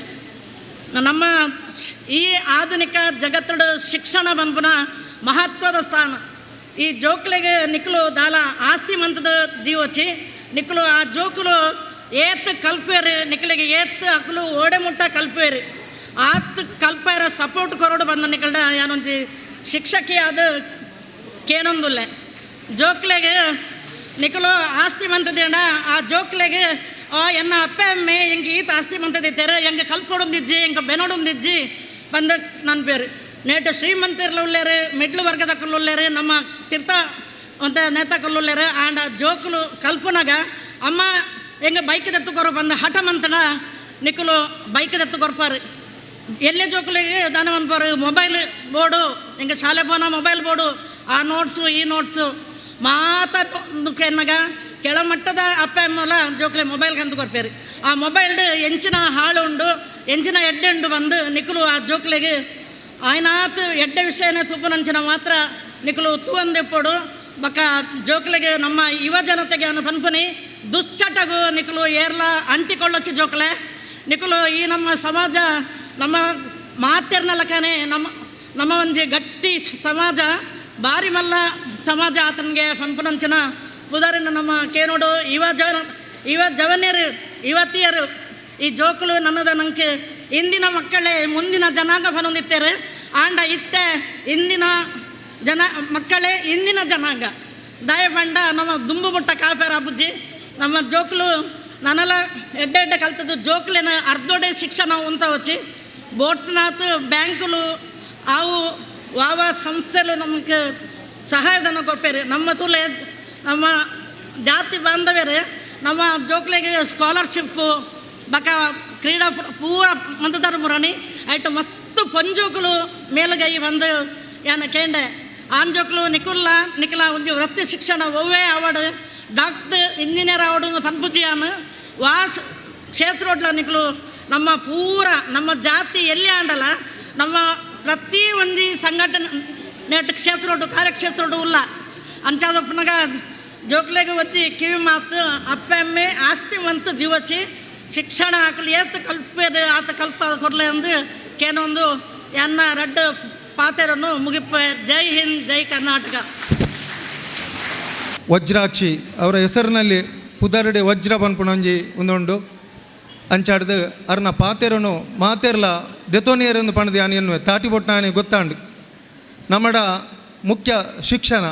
Speaker 7: ನಮ್ಮ ಈ ಆಧುನಿಕ ಜಗತ್ತಡು ಶಿಕ್ಷಣ ಬಂಪುನ ಮಹತ್ವದ ಸ್ಥಾನ. ಈ ಜೋಕ್ಲೆಗೆ ನಿಕ್ಲು ದಾಲ ಆಸ್ತಿ ಮಂತದ ದೀವಚಿ ನಿಕ್ಲು ಆ ಜೋಕುಲು ಏತ್ ಕಲ್ಪೇರು, ನಿಕ್ಲಿಗೆ ಏತ್ ಅಕ್ಲು ಓಡೆ ಮುಟ್ಟ ಕಲ್ಪೇರು, ಆತ್ ಕಲ್ಪೇರ ಸಪೋರ್ಟ್ ಕೊರೋಡು ಬಂದ ನಿಕ್ಕಲ್ಡ ಯಾನೊಂಜಿ ಶಿಕ್ಷಕಿ ಅದು ಕೇನೊಂದುಲ್ಲೆ. ಜೋಕ್ಲೆಗೆ ನಿಕ್ಲು ಆಸ್ತಿ ಮಂತದೇಂಡ ಆ ಜೋಕ್ಲೆಗೆ ಎನ್ನ ಅಪ್ಪೆ ಅಮ್ಮೆ ಎಂಗೆ ಈತ ಆಸ್ತಿ ಮಂತದಿತ್ತಾರೆ, ಎಂಗೆ ಕಲ್ಪೊಡೊಂದಿಜ್ಜಿ, ಎಂಗೆ ಬೆನೊಡೊಂದಿಜ್ಜಿ ಬಂದ ನನ್ನ ಪೇರು. ನೇಟ ಶ್ರೀಮಂತಿರ್ಲ ಉಳ್ಳೇರು, ಮಿಡ್ಲ್ ವರ್ಗದ ಉಳ್ಳೇರು, ನಮ್ಮ ತೀರ್ಥ ಅಂತ ನೇತಾಕಲ್ಲು ಆಂಡ ಜೋಕುಲು ಕಲ್ಪನಾಗ ಅಮ್ಮ ಹೆಂಗೆ ಬೈಕ್ ದತ್ತುಕೊರು ಬಂದ ಹಠ ಮಂತನ ನಿಕ್ಕಲು ಬೈಕ್ ದತ್ತುಕೊರ್ಪಾರು. ಎಲ್ಲೇ ಜೋಕುಲಿಗೆ ದಾನ ಮನ್ಪಾರು ಮೊಬೈಲ್ ಬೋರ್ಡು, ಹಿಂಗೆ ಶಾಲೆ ಪೋನ ಮೊಬೈಲ್ ಬೋರ್ಡು, ಆ ನೋಟ್ಸು ಈ ನೋಟ್ಸು ಮಾತ ಎನ್ನಾಗ ಕೆಳಮಟ್ಟದ ಅಪ್ಪ ಅಮ್ಮಲ ಜೋಕ್ಲೆ ಮೊಬೈಲ್ ಕಂದು ಕೊರ್ಪೇರು. ಆ ಮೊಬೈಲ್ಡ್ ಎಂಚಿನ ಹಾಳು ಉಂಡು ಎಂಚಿನ ಎಡ್ಡೆ ಉಂಡು ಬಂದು ನಿಕ್ಕಲು ಆ ಜೋಕ್ಲೆಗೆ ಆಯ್ನಾತ್ ಎಡ್ಡೆ ವಿಷಯನೇ ತುಪ್ಪನಂಚಿನ ಮಾತ್ರ ನಿಕ್ಕಲು ತೂವಂದೆಪ್ಪೋಡು. ಬಕ್ಕ ಜೋಕ್ಲೆಗೆ ನಮ್ಮ ಯುವ ಜನತೆಗೆ ಅನ್ನು ಪನ್ಪುನಿ ದುಶ್ಚಟಗು ನಿಕ್ಕಲು ಏರ್ಲ ಅಂಟಿಕೊಳ್ಳೊಚ್ಚಿ ಜೋಕ್ಲೆ ನಿಕ್ಕಲು ಈ ನಮ್ಮ ಸಮಾಜ ನಮ್ಮ ಮಾತೆರ್ನಲಕನೆ ನಮ್ಮ ನಮ್ಮ ಒಂಜಿ ಗಟ್ಟಿ ಸಮಾಜ ಬಾರಿ ಮಲ್ಲ ಸಮಾಜ ಆತನಿಗೆ ಪನ್ಪುನಂಚಿನ ಉದಾಹರಣೆ ನಮ್ಮ ಕೇನೋಡು ಯುವ ಜನ ಯುವ ಜವನ್ಯರು ಯುವತಿಯರು ಈ ಜೋಕುಲು ನನ್ನದ ನಂಗೆ ಇಂದಿನ ಮಕ್ಕಳೇ ಮುಂದಿನ ಜನಾಂಗ ಪನೊಂದಿತ್ತಾರೆ. ಆಂಡ ಇತ್ತೆ ಇಂದಿನ ಜನ ಮಕ್ಕಳೇ ಇಂದಿನ ಜನಾಂಗ. ದಾಯ ಪಂಡ ನಮ್ಮ ದುಂಬು ಮುಟ್ಟ ಕಾಪೇರ ಬುಜ್ಜಿ ನಮ್ಮ ಜೋಕ್ಲು ನನಲ ಎಡ್ಡೆ ಎಡ್ಡೆ ಕಲ್ತದ್ದು ಜೋಕ್ಲಿನ ಅರ್ಧೋಡೆ ಶಿಕ್ಷಣ ಉಂತ వచ్చి ಬೋಟ್ನಾಥ್ ಬ್ಯಾಂಕುಲು ಆವು ವಾವ ಸಂಸ್ಥೆಲು ನಮಗೆ ಸಹಾಯಧನ ಕೊಪ್ಪೇರು. ನಮ್ಮ ತುಲೆ ನಮ್ಮ ಜಾತಿ ಬಾಂಧವ್ಯರು ನಮ್ಮ ಜೋಕ್ಲಿಗೆ ಸ್ಕಾಲರ್ಶಿಪ್ಪು ಬಕ ಕ್ರೀಡಾ ಪೂರ ಮಂತದಾರ ಮುರಣಿ ಆಯ್ತು ಮತ್ತು ಪೊಂಜೋಕುಲು ಮೇಲುಗೈ ಬಂದು ಯಾನ ಕೇಂಡೆ ಆಂಜೋಕ್ಲು ನಿಕುಲ್ಲ ನಿಖಲ ಒಂಜಿ ವೃತ್ತಿ ಶಿಕ್ಷಣ ಒವ್ವೇ ಆವಡು ಡಾಕ್ಟರ್ ಇಂಜಿನಿಯರ್ ಆವಡು ಪನ್ಪುಜಿಯಾನು ವಾಸ್ ಕ್ಷೇತ್ರೋಡ್ಲ ನಿಕ್ಲು ನಮ್ಮ ಪೂರ ನಮ್ಮ ಜಾತಿ ಎಲ್ಲಿ ಆಂಡಲ ನಮ್ಮ ಪ್ರತಿ ಒಂಜಿ ಸಂಘಟನೆ ನೆಟ್ ಕ್ಷೇತ್ರೋಡು ಕಾರ್ಯಕ್ಷೇತ್ರೋಡು ಉಲ್ಲ ಅಂಚಾದಪ್ಪನಾಗ ಜೋಕ್ಲೆಗೆ ಒಂಜಿ ಕಿವಿ ಮಾತು ಅಪ್ಪೆ ಅಮ್ಮೆ ಆಸ್ತಿ ಮಂತು ದಿವಚಿ ಶಿಕ್ಷಣ ಹಾಕಲು ಏತ್ ಕಲ್ಪೇರು ಆತ ಕಲ್ಪ ಕೊರ್ಲೆ ಅಂದು ಕೇನೊಂದು ಎನ್ನ ರಡ್ಡು ಪಾತೆರನ್ನು ಮುಗಿಪ. ಜೈ ಹಿಂದ್, ಜೈ ಕರ್ನಾಟಕ.
Speaker 1: ವಜ್ರಾಕ್ಷಿ ಅವರ ಹೆಸರಿನಲ್ಲಿ ಪುದರ್ಡೆ ವಜ್ರ ಪನ್ಪುಣಂಜಿ ಒಂದೊಂಡು ಅಂಚಾಡ್ದು ಅರ್ನ ಪಾತೆರನು ಮಾತೆರ್ಲ ದೆತೋನಿಯರೆಂದು ಪಣದು ಯಾನ್ ಎನ್ನುವೆ ತಾಟಿ ಬೊಟ್ನಾನಿ ಗೊತ್ತಾಂಡು. ನಮ್ಮಡ ಮುಖ್ಯ ಶಿಕ್ಷಣ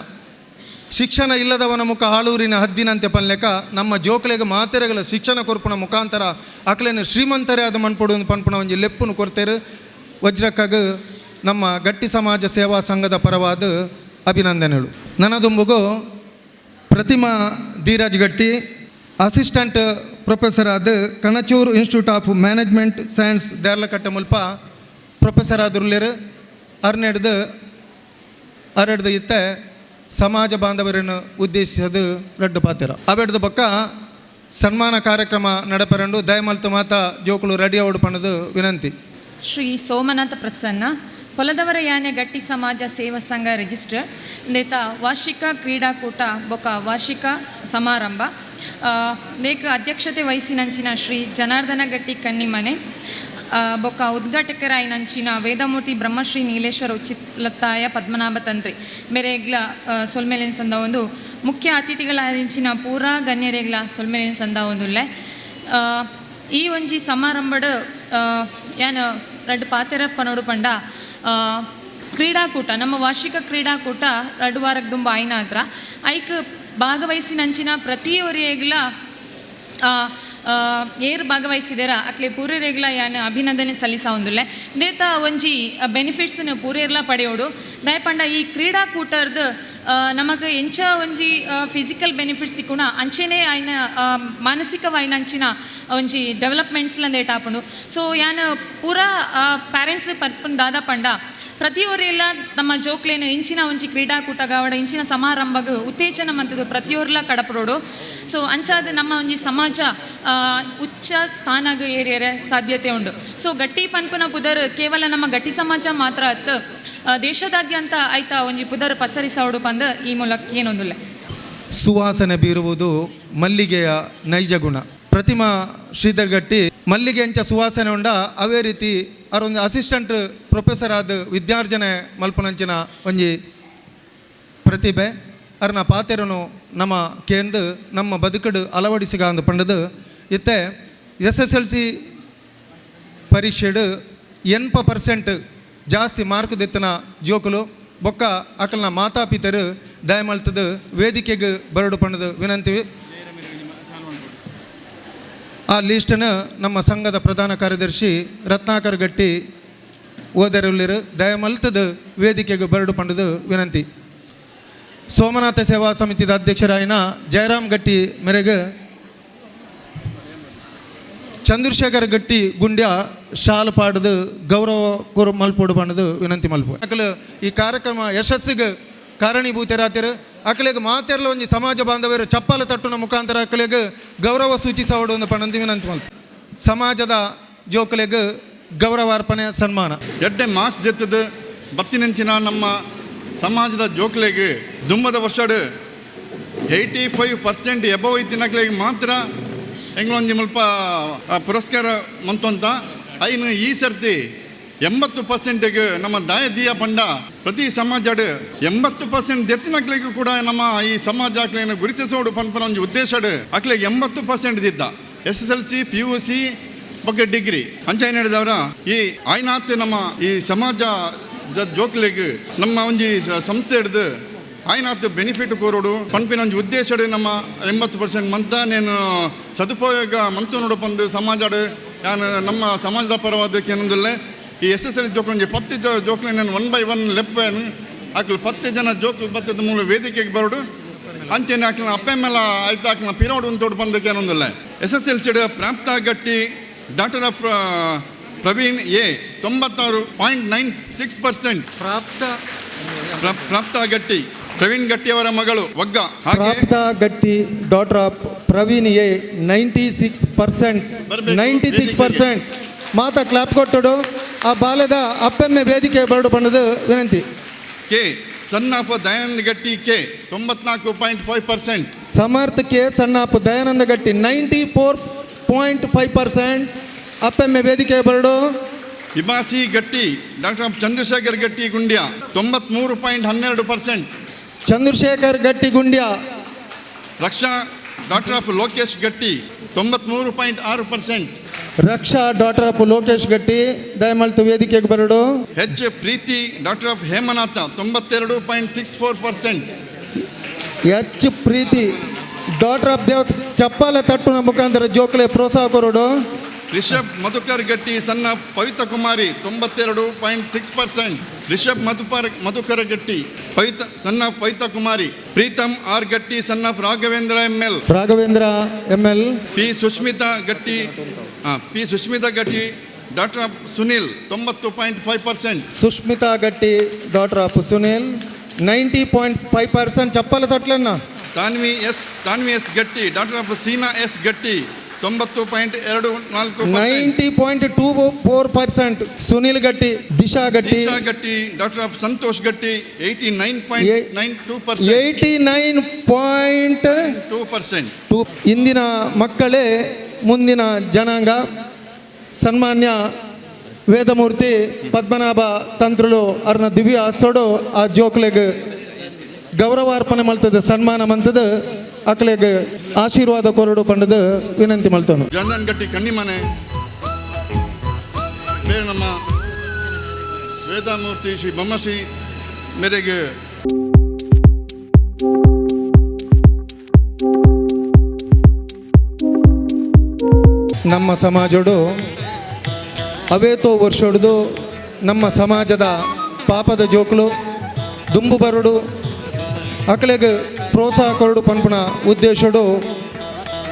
Speaker 1: ಶಿಕ್ಷಣ ಇಲ್ಲದವನ ಮುಖ ಹಾಳೂರಿನ ಹದ್ದಿನಂತೆ ಪನ್ಲೆಕ ನಮ್ಮ ಜೋಕ್ಲೆಗ್ ಮಾತೆರೆಗಳ ಶಿಕ್ಷಣ ಕೊರ್ಪುನ ಮುಖಾಂತರ ಅಕ್ಲೇನು ಶ್ರೀಮಂತರೇ ಆದ ಮನ್ಪೊಡು ಪನ್ಪುನ ಒಂಜಿ ಲೆಪ್ಪುನು ಕೊರ್ತೇರು. ವಜ್ರಕ್ಕಾಗ ನಮ್ಮ ಗಟ್ಟಿ ಸಮಾಜ ಸೇವಾ ಸಂಘದ ಪರವಾದ ಅಭಿನಂದನೆಗಳು. ನನದುಂಬುಗು ಪ್ರತಿಮಾ ಧೀರಜ್ ಗಟ್ಟಿ ಅಸಿಸ್ಟೆಂಟ್ ಪ್ರೊಫೆಸರ್ ಆದ Kanachur institute of management science Deralakatte ಮುಲ್ಪ ಪ್ರೊಫೆಸರ್ ಆದುರ್ಲೇರು. ಅರ್ನೆಡ್ದು ಅರೆಡ್ದು ಇತ್ತೆ ಸಮಾಜ ಬಾಂಧವರನ್ನು ಉದ್ದೇಶಿಸದು ರಡ್ಡು ಪಾತಿರ ಅವೆಡ್ದು ಬೊಕ್ಕ ಸನ್ಮಾನ ಕಾರ್ಯಕ್ರಮ ನಡಪರಂಡು ದಯಮಲ್ತು ಮಾತಾ ಜೋಕುಲು ರೆಡಿ ಅವಡು ಪಣದು ವಿನಂತಿ.
Speaker 8: ಶ್ರೀ ಸೋಮನಾಥ ಪ್ರಸನ್ನ ಪೊಲದವರ ಯಾನೆ ಗಟ್ಟಿ ಸಮಾಜ ಸೇವಾ ಸಂಘ ರಿಜಿಸ್ಟರ್ ನೇತ ವಾರ್ಷಿಕ ಕ್ರೀಡಾಕೂಟ ಬೊಕ ವಾರ್ಷಿಕ ಸಮಾರಂಭ ನೇಕ ಅಧ್ಯಕ್ಷತೆ ವಹಿಸಿನಂಚಿನ ಶ್ರೀ ಜನಾರ್ದನ ಗಟ್ಟಿ ಕನ್ನಿಮನೆ ಬೊಕ್ಕ ಉದ್ಘಾಟಕರಾಯಿನಂಚಿನ ವೇದಮೂರ್ತಿ ಬ್ರಹ್ಮಶ್ರೀ ನೀಲೇಶ್ವರ ಉಚಿಲತ್ತಾಯ ಪದ್ಮನಾಭ ತಂತ್ರಿ ಮೇರೆಗ್ಲ ಸೊಲ್ಮೆಲಿನ ಸಂದ ಒಂದು ಮುಖ್ಯ ಅತಿಥಿಗಳಾದಿಂಚಿನ ಪೂರಾ ಗಣ್ಯರೆಗ್ಲ ಸೊಲ್ಮೆಲಿನ ಸಂದ ಒಂದುಲ್ಲೆ. ಈ ಒಂಜಿ ಸಮಾರಂಭಡ್ ಯಾನ ರಡ್ಡು ಪಾತೆರ ಪನೋಡು ಪಂಡ ಕ್ರೀಡಾಕೂಟ ನಮ್ಮ ವಾರ್ಷಿಕ ಕ್ರೀಡಾಕೂಟ ರಡ್ಡು ವಾರಕ್ಕೆ ದುಂಬ ಆಯ್ನ ಹತ್ರ ಐಕ್ ಭಾಗವಹಿಸಿನಂಚಿನ ಪ್ರತಿಯೊರಿಯಗ್ಲ ಏರ್ ಭಾಗವಹಿಸಿದೇರ ಅಕ್ಲೆ ಪೂರೆರೆಗ್ಲ ಯಾನ್ ಅಭಿನಂದನೆ ಸಲ್ಲಿಸ ಒಂದುಲ್ಲೆ. ದೇತ ಒಂಜಿ ಬೆನಿಫಿಟ್ಸ್ನ ಪೂರೆರ್ಲ ಪಡೆಯೋಡು ದಯಪಂಡ ಈ ಕ್ರೀಡಾಕೂಟರ್ದು ನಮಗ್ ಎಂಚ ಒಂಜಿ ಫಿಸಿಕಲ್ ಬೆನಿಫಿಟ್ಸ್ ತಿಕ್ಕುಣ ಅಂಚೆನೇ ಆಯ್ನ ಮಾನಸಿಕವಾಯಿನ ಅಂಚಿನ ಒಂಜಿ ಡೆವಲಪ್ಮೆಂಟ್ಸ್ಲ ಲೇಟ್ ಆಪುಂಡು. ಸೊ ಯಾನ್ ಪೂರಾ ಪ್ಯಾರೆಂಟ್ಸ್ ಪರ್ಪುನ್ ದಾದ ಪಂಡ ಪ್ರತಿಯೊರಿಲ್ಲ ತಮ್ಮ ಜೋಕ್ಲೇನು ಇಂಚಿನ ಒಂಜಿ ಕ್ರೀಡಾಕೂಟಗಾವಡ ಇಂಚಿನ ಸಮಾರಂಭಗ್ ಉತ್ತೇಜನ ಮಂತದ್ದು ಪ್ರತಿಯೊರ್ಲ ಕಡಪಡೋಡು. ಸೊ ಅಂಚಾದ ನಮ್ಮ ಒಂಜಿ ಸಮಾಜ ಉಚ್ಚ ಸ್ಥಾನಗ್ ಏರಿಯರೆ ಸಾಧ್ಯತೆ ಉಂಡು. ಸೊ ಗಟ್ಟಿ ಪನ್ಪುನ ಪುದರ್ ಕೇವಲ ನಮ್ಮ ಗಟ್ಟಿ ಸಮಾಜ ಮಾತ್ರ ಅತ್ ದೇಶದಾದ್ಯಂತ ಆಯ್ತಾ ಒಂಜಿ ಪುದರ್ ಪಸರಿಸೋಡು ಪಂದ್ ಈ ಮೂಲಕ ಏನೊಂದುಲ್ಲ.
Speaker 1: ಸುವಾಸನೆ ಬೀರುವುದು ಮಲ್ಲಿಗೆಯ ನೈಜ ಗುಣ. ಪ್ರತಿಮಾ ಶ್ರೀಧರ್ ಗಟ್ಟಿ ಮಲ್ಲಿಗೆ ಅಂಚ ಸುವಾಸನೆ ಉಂಡ ಅವೇ ರೀತಿ ಅವರೊಂದು ಅಸಿಸ್ಟೆಂಟ್ ಪ್ರೊಫೆಸರ್ ಆದ ವಿದ್ಯಾರ್ಜನೆ ಮಲ್ಪುನಂಚಿನ ಒಂಜಿ ಪ್ರತಿಭೆ ಅರ್ನ ಪಾತೆರನು ನಮ್ಮ ಕೇಂದು ನಮ್ಮ ಬದುಕಡು ಅಳವಡಿಸಿಗ ಅಂದು ಪಂಡದು ಇತ್ತೆ SSLC ಪರೀಕ್ಷೆಡು 80% ಜಾಸ್ತಿ ಮಾರ್ಕ್ ದೆತ್ತನ ಜೋಕುಲು ಬೊಕ್ಕ ಅಕಲ್ನ ಮಾತಾಪಿತರು ದಯಮಲ್ತದು ವೇದಿಕೆಗೆ ಬರಡು ಪಂಡದು ವಿನಂತಿ. ಆ ಲೀಸ್ಟನ್ನು ನಮ್ಮ ಸಂಘದ ಪ್ರಧಾನ ಕಾರ್ಯದರ್ಶಿ ರತ್ನಾಕರ್ ಗಟ್ಟಿ ಓದರುಲ್ಲಿರು ದಯಮಲ್ತದು ವೇದಿಕೆಗೆ ಬರಡು ಪಂಡದು ವಿನಂತಿ. ಸೋಮನಾಥ ಸೇವಾ ಸಮಿತಿದ ಅಧ್ಯಕ್ಷರಾಯಿನ ಜಯರಾಮ್ ಗಟ್ಟಿ ಮೇರೆಗೆ ಚಂದ್ರಶೇಖರ್ ಗಟ್ಟಿ ಗುಂಡ್ಯ ಶಾಲು ಪಾಡದು ಗೌರವ ಕೊರು ಮಲ್ಪೋಡು ಪಂಡದು ವಿನಂತಿ ಮಲ್ಪು. ಅಕಲು ಈ ಕಾರ್ಯಕ್ರಮ ಯಶಸ್ಸಿಗೆ ಕಾರಣೀಭೂತರಾತಿರು. ಅಕಲೆಗೆ ಮಾತೆರ್ಲ ಒಂಜಿ ಸಮಾಜ ಬಾಂಧವರು ಚಪ್ಪಾಲ ತಟ್ಟುನ ಮುಖಾಂತರ ಅಕಲೆಗೆ ಗೌರವ ಸೂಚಿಸೋಡು ಒಂದು ಪಂಡಂದು ವಿನಂತಿ ಮಲ್ಪು. ಸಮಾಜದ ಜೋಕಲೆಗೆ ಗೌರವಾರ್ಪಣೆ ಸನ್ಮಾನ.
Speaker 2: ಎಡ್ಡೆ ಮಾರ್ಕ್ಸ್ ದೆತ್ತದ ಬತ್ತಿನಂಚಿನ ನಮ್ಮ ಸಮಾಜದ ಜೋಕ್ಲೆಗೆ ದುಂಬದ ವರ್ಷಡ್ 85% ಎಬವ್ ಇತ್ತಿನಕ್ಲೆಗೆ ಮಾತ್ರ ಎಂಗ್ಲೊಂಜಿ ಮುಲ್ಪ ಪುರಸ್ಕಾರ ಮಂತಂತ ಐನು ಈ ಸರ್ತಿ 80% ನಮ್ಮ ದಾಯ ದೀಯ ಪಂಡ ಪ್ರತಿ ಸಮಾಜಡ್ 80% ದೆತ್ತಿನಕ್ಲೆಗೂ ಕೂಡ ನಮ್ಮ ಈ ಸಮಾಜ ಅಕ್ಲೆನ ಗುರುತಿಸೋಡು ಪನ್ಪನ ಒಂಜಿ ಉದ್ದೇಶಡ್ ಅಕ್ಲೆಗೆ 80% ದಿದ್ದ SSLC PUC ಬಗ್ಗೆ ಡಿಗ್ರಿ ಅಂಚ ಏನ್ ಈ ಆಯ್ನಾತ್ ನಮ್ಮ ಈ ಸಮಾಜ ಜೋಕ್ಲೆಗ್ ನಮ್ಮ ಒಂಜಿ ಸಂಸ್ಥೆ ಹಿಡ್ದು ಆಯ್ನಾತ್ ಬೆನಿಫಿಟ್ ಕೋರೋಡು ಪನ್ಪಿನ ಒಂಜಿ ಉದ್ದೇಶಡ್ ನಮ್ಮ 80% ಮಂತ ನೇನು ಸದುಪಯೋಗ ಮಂತು ನೋಡು ಪಂದು ಸಮಾಜಡ್ ಯಾನ್ ನಮ್ಮ ಸಮಾಜದ ಪರವಾದ ಕೇನೊಂದುಲ್ಲೆ. ಈ ಎಸ್ ಎಸ್ ಎಲ್ ಜೋಕ್ಲು 10 ಜೋಕ್ಲೆ ನಾನು 1 by 1 ಲೆಪ್ಪೇನು ಆಕ್ಲು 10 ಜನ ಜೋಕ್ಲು ಬತ್ತದ ಮೂಲ ವೇದಿಕೆಗೆ ಬರೋಡು ಅಂಚೆನೆ ಆಕ್ಲ ಅಪ್ಪೆ ಮೇಲ ಆಯ್ತು ಆಕ್ಲ ಪಿರೋಡು ಅಂತೋಡು ಬಂದಕ್ಕೆ ಏನೊಂದಿಲ್ಲ. S S L C Prapta Gatti doctor of Praveen A 96.96%. Prapta Gatti Praveen ಗಟ್ಟಿಯವರ ಮಗಳು ವಗ್ಗ.
Speaker 1: Prapta Gatti daughter of Praveen A 96%. 96% ಮಾತಾ ಕ್ಲಾಪ್ ಕೊಟ್ಟಡು. ಆ ಬಾಲದ ಅಪ್ಪೆಮ್ಮೆ ವೇದಿಕೆ ಬರಡು ಬಣ್ಣದ ವಿನಂತಿ.
Speaker 2: K son of Dayananda Gatti K 94.5%.
Speaker 1: Samarth K son of Dayananda Gatti 94.5%. Appemme ವೇದಿಕೆ ಬರಡು.
Speaker 2: Hibasi Gatti doctor of Chandrashekar Gatti Gundya 93.12%.
Speaker 1: Chandrashekar Gatti Gundya.
Speaker 2: Raksha doctor of Lokesh Gatti 93.6%.
Speaker 1: Raksha daughter of Lokesh Gatti ದಯಮಲ್ತು ವೇದಿಕೆಗೆ ಬರಡು.
Speaker 2: H Preethi doctor of Hemanatha 92.64%.
Speaker 1: H Preethi daughter of Dev ಚಪ್ಪಾಲೆ ತಟ್ಟುನ ಮುಖಾಂತರ ಜೋಕ್ಲೆ ಪ್ರೋತ್ಸಾಹ ಕೊರಡು.
Speaker 2: ರಿಷಬ್ ಮಧುಕರ್ ಗಟ್ಟಿ ಸಣ್ಣ ಪವಿತ್ರ ಕುಮಾರಿ 92.6%. ರಿಷಬ್ ಮಧುಕರ ಗಟ್ಟಿ ಪವಿತ್ರ ಸಣ್ಣ Pavitra Kumari. Preetham R Gatti son of Raghavendra M L.
Speaker 1: Raghavendra M L.
Speaker 2: P Sushmita Gatti P Sushmita Gatti doctor of Sunil 90.5%.
Speaker 1: Sushmita Gatti daughter of Sunil 90.5%. ಚಪ್ಪಾಲೆ ತಟ್ಲನ್ನ.
Speaker 2: Tanvi S Gatti doctor of Seena S Gatti 90.24%.
Speaker 1: 90.24%. Sunil Gatti Disha Gatti.
Speaker 2: Disha Gatti doctor of Santosh Gatti 89.92%.
Speaker 1: 89.2.
Speaker 2: 2%.
Speaker 1: ಇಂದಿನ ಮಕ್ಕಳೇ ಮುಂದಿನ ಜನಾಂಗ. ಸನ್ಮಾನ್ಯ ವೇದಮೂರ್ತಿ ಪದ್ಮನಾಭ ತಂತ್ರುಲು ಅರ್ನ ದಿವ್ಯ ಆಸ್ತೋಡು ಆ ಜೋಕ್ಲೆಗ್ ಗೌರವಾರ್ಪಣೆ ಮಲ್ತದ ಸನ್ಮಾನ ಮಂತದ ಅಕ್ಲೆಗ್ ಆಶೀರ್ವಾದ ಕೊರಡು ಪಂಡದ ವಿನಂತಿ ಮಲ್ತನು.
Speaker 2: ಜಂದನ್ ಗಟ್ಟಿ ಕಣ್ಣಿಮನೆ ಬೇರೆ ನಮ್ಮ ವೇದಮೂರ್ತಿ ಶ್ರೀ ಬೊಮ್ಮಶ್ರೀ ಮೇರೆಗೆ
Speaker 1: ನಮ್ಮ ಸಮಾಜಡು ಅವೇತೋ ವರ್ಷೊಡ್ದು ನಮ್ಮ ಸಮಾಜದ ಪಾಪದ ಜೋಕ್ಲು ದುಂಬು ಬರಡು ಅಕ್ಲೆಗ್ ಪ್ರೋತ್ಸಾಹ ಕೊರಡು ಪನ್ಪುನ ಉದ್ದೇಶಡು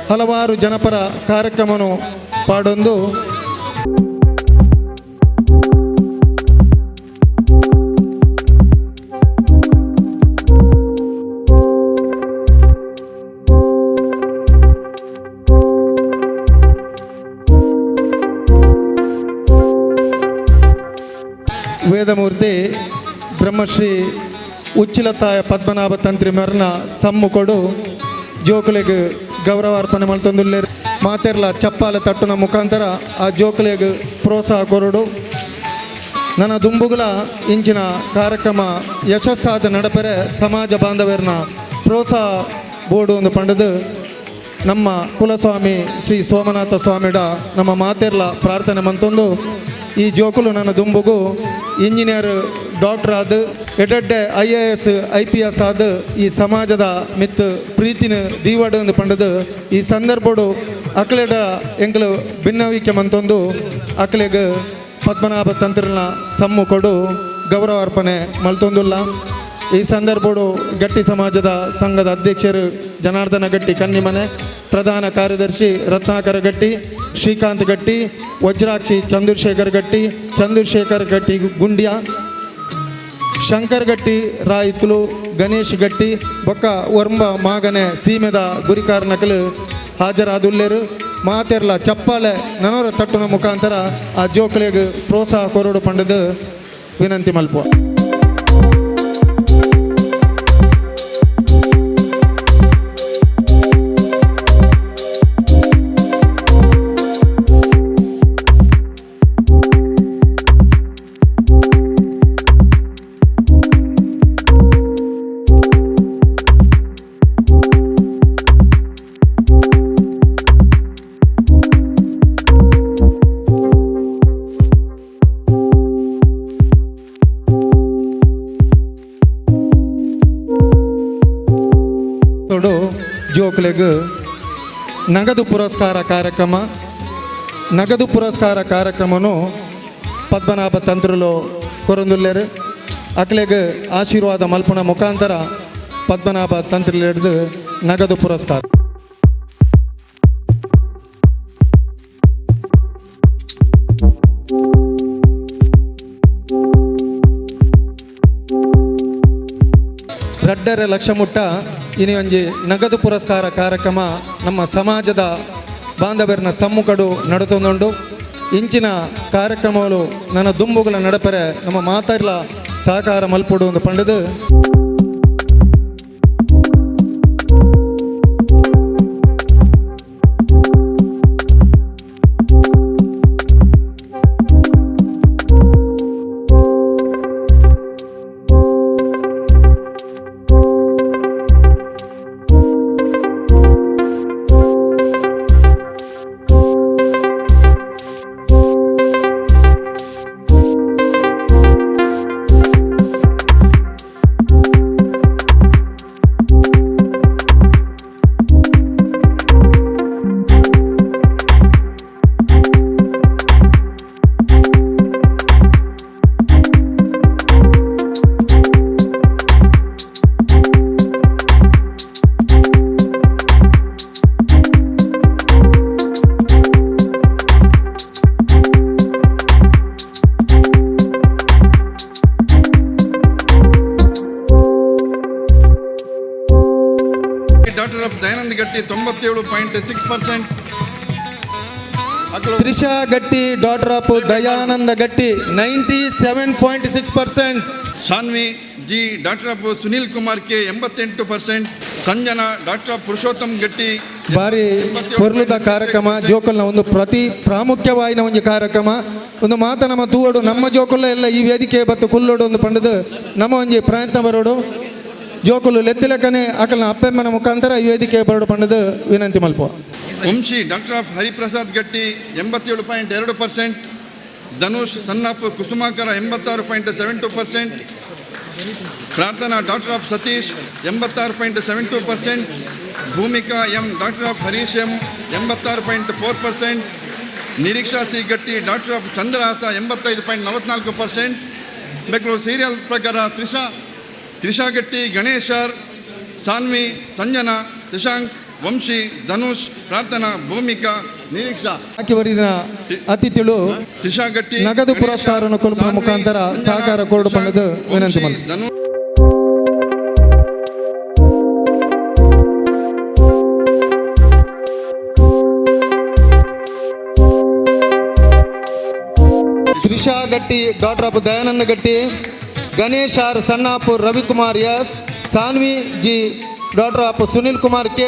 Speaker 1: ಹಲವಾರು ಜನಪರ ಕಾರ್ಯಕ್ರಮನು ಪಾಡೊಂದು ವೇದಮೂರ್ತಿ ಬ್ರಹ್ಮಶ್ರೀ ಉಚ್ಚಿಲತಾಯ ಪದ್ಮನಾಭ ತಂತ್ರಿ ಮೆರ್ನ ಸಮ್ಮುಖಡು ಜೋಕುಲೆಗ್ ಗೌರವಾರ್ಪಣೆ ಮಲ್ತೊಂದುಲ್ಲೆರ್. ಮಾತೆರ್ಲ ಚಪ್ಪಾಲೆ ತಟ್ಟುನ ಮುಖಾಂತರ ಆ ಜೋಕುಲೆಗ್ ಪ್ರೋತ್ಸಾಹ ಕೊರಡು. ನನ್ನ ದುಂಬುಗುಲ ಇಂಚಿನ ಕಾರ್ಯಕ್ರಮ ಯಶಸ್ಸಾದ ನಡಪರೆ ಸಮಾಜ ಬಾಂಧವರ್ನ ಪ್ರೋತ್ಸಾಹ ಬೋರ್ಡು ಒಂದು ಪಂಡದು ನಮ್ಮ ಕುಲಸ್ವಾಮಿ ಶ್ರೀ ಸೋಮನಾಥ ಸ್ವಾಮಿಡ ನಮ್ಮ ಮಾತೆರ್ಲ ಪ್ರಾರ್ಥನೆ ಮಂತೊಂದು ಈ ಜೋಕುಲು ನನ್ನ ದುಂಬುಗು ಇಂಜಿನಿಯರ್ ಡಾಕ್ಟರ್ ಆದ ಎಡ್ಡೆಡ್ಡೆ I A S I P S ಆದ ಈ ಸಮಾಜದ ಮಿತ್ ಪ್ರೀತಿನ ದೀವಡು ಒಂದು ಪಂಡದು ಈ ಸಂದರ್ಭಡು ಅಕ್ಲೆಡ ಎಂಕಲು ಭಿನ್ನವಿಕೆ ಮಂತೊಂದು ಅಕ್ಲೆಗ್ ಪದ್ಮನಾಭ ತಂತ್ರನ ಸಮ್ಮುಖಡು ಗೌರವಾರ್ಪಣೆ ಮಲ್ತೊಂದುಲ್ಲ. ಈ ಸಂದರ್ಭಡು ಗಟ್ಟಿ ಸಮಾಜದ ಸಂಘದ ಅಧ್ಯಕ್ಷರು ಜನಾರ್ದನ ಗಟ್ಟಿ ಕನ್ನಿಮನೆ, ಪ್ರಧಾನ ಕಾರ್ಯದರ್ಶಿ ರತ್ನಾಕರ ಗಟ್ಟಿ, ಶ್ರೀಕಾಂತ್ ಗಟ್ಟಿ, ವಜ್ರಾಕ್ಷಿ ಚಂದ್ರಶೇಖರ್ ಗಟ್ಟಿ, ಚಂದ್ರಶೇಖರ್ ಗಟ್ಟಿ ಗುಂಡ್ಯಾ, ಶಂಕರ್ ಗಟ್ಟಿ ರಾಯಿತುಲು, ಗಣೇಶ್ ಗಟ್ಟಿ ಬೊಕ್ಕ ಒರ್ಂಬ ಮಾಗನೆ ಸೀಮೆದ ಗುರಿಕಾರ ನಕಲು ಹಾಜರಾದುಲ್ಲೇರು. ಮಾತೆರ್ಲ ಚಪ್ಪಾಳೆ ನನೋರ ತಟ್ಟುನ ಮುಖಾಂತರ ಆ ಜೋಕ್ಲೆಗ್ ಪ್ರೋತ್ಸಾಹ ಕೊರಡು ಪಂಡದು ವಿನಂತಿ ಮಲ್ಪುವ. ನಗದು ಪುರಸ್ಕಾರ ಕಾರ್ಯಕ್ರಮ. ನಗದು ಪುರಸ್ಕಾರ ಕಾರ್ಯಕ್ರಮನು ಪದ್ಮನಾಭ ತಂತ್ರುಲು ಕೊರೊಂದುಲ್ಲೆರ್. ಅಕ್ಲೆಗ್ ಆಶೀರ್ವಾದ ಮಲ್ಪುನ ಮುಖಾಂತರ ಪದ್ಮನಾಭ ತಂತ್ರುಲೆಡ್ದು ನಗದು ಪುರಸ್ಕಾರ. 2.5 ಲಕ್ಷ ಮುಟ್ಟ ಇನಿ ಒಂಜಿ ನಗದು ಪುರಸ್ಕಾರ ಕಾರ್ಯಕ್ರಮ ನಮ್ಮ ಸಮಾಜದ ಬಾಂಧವರನ ಸಮ್ಮುಖಡು ನಡತೊಂದುಂಡು. ಇಂಚಿನ ಕಾರ್ಯಕ್ರಮಗಳು ನನ್ನ ದುಂಬುಗಳ ನಡಪರೆ ನಮ್ಮ ಮಾತಾಡ್ಲ ಸಹಕಾರ ಮಲ್ಪೊಡು ಒಂದು ಪಂಡದು.
Speaker 2: ಡಾಕ್ಟರ್ ಆಫ್ ದಯಾನಂದ ಗಟ್ಟಿ 97.6%.
Speaker 1: Trisha Gatti, daughter of Dayananda Gatti, 97.6%.
Speaker 2: Shanvi G, daughter of Sunil Kumar K, 88%. Sanjana, daughter of Purushottam Gatti.
Speaker 1: ಬಾರಿ ಪೊರ್ಲುದ ಕಾರ್ಯಕ್ರಮ ಜೋಕಲ್ನ ಒಂದು ಪ್ರತಿ ಪ್ರಾಮುಖ್ಯವಾಯಿನ ಒಂದು ಕಾರ್ಯಕ್ರಮ. ಒಂದು ಮಾತ ನಮ್ಮ ತೂವಡು ನಮ್ಮ ಜೋಕುಲ್ಲ ಎಲ್ಲ ಈ ವೇದಿಕೆ ಬತ್ತು ಕುಲ್ಲೋಡು ಒಂದು ಪಂಡದು ನಮ್ಮ ಒಂಜಿ ಪ್ರಯತ್ನ ಬರೋಡು. ಜೋಕುಲು ಲೆತ್ತಿಲಕ್ಕನೆ ಅಕಲ್ನ ಅಪ್ಪೆಮ್ಮನ ಮುಖಾಂತರ ಈ ವೇದಿಕೆ ಬರೋಡು ಪಂಡದು ವಿನಂತಿ ಮಲ್ಪ.
Speaker 2: Vamshi, daughter of Hariprasad Gatti, 87.2%. Dhanush son of Kusumakara, 86.72%. Prarthana, daughter of Satish, 86.72%. Bhoomika M, daughter of Harish M, 86.4%. Niriksha C Gatti, doctor of Chandrahasa, 85.44%. Bengaluru serial ಪ್ರಕಾರ ತ್ರಿಷಾ ತ್ರಿಷಾ ಗಟ್ಟಿ, ಗಣೇಶರ್, ಸಾನ್ವಿ, ಸಂಜನಾ, ತ್ರಿಶಾಂಕ್, ವಂಶಿ, ಧನುಷ್, ಪ್ರಾರ್ಥನಾ, ಭೂಮಿಕಾ, ನಿರೀಕ್ಷಾ.
Speaker 1: ಹಾಕಿ ಬರಿದಿನ ಅತಿಥಿಗಳು
Speaker 2: ತ್ರಿಷಾ ಗಟ್ಟಿ
Speaker 1: ನಗದು
Speaker 2: ಗಣೇಶ,
Speaker 1: ಪುರಸ್ಕಾರವನ್ನು ಕೊಡುವ
Speaker 2: ಸಾನ್ವಿ,
Speaker 1: ಮುಖಾಂತರ
Speaker 2: ಸಂಜನಾ,
Speaker 1: ಸಹಕಾರ ಕೊಡು
Speaker 2: ತ್ರಿಶಾಂಕ್,
Speaker 1: ಪಂಡದು ವಿನಂತಿ
Speaker 2: Vamshi,
Speaker 1: ಮಲ್ಪು.
Speaker 2: Dhanush.
Speaker 1: Trisha Gatti, daughter of Dayananda Gatti, Ganesh R, Sannapur Ravikumar S, Sanvi G, daughter of Sunil Kumar K,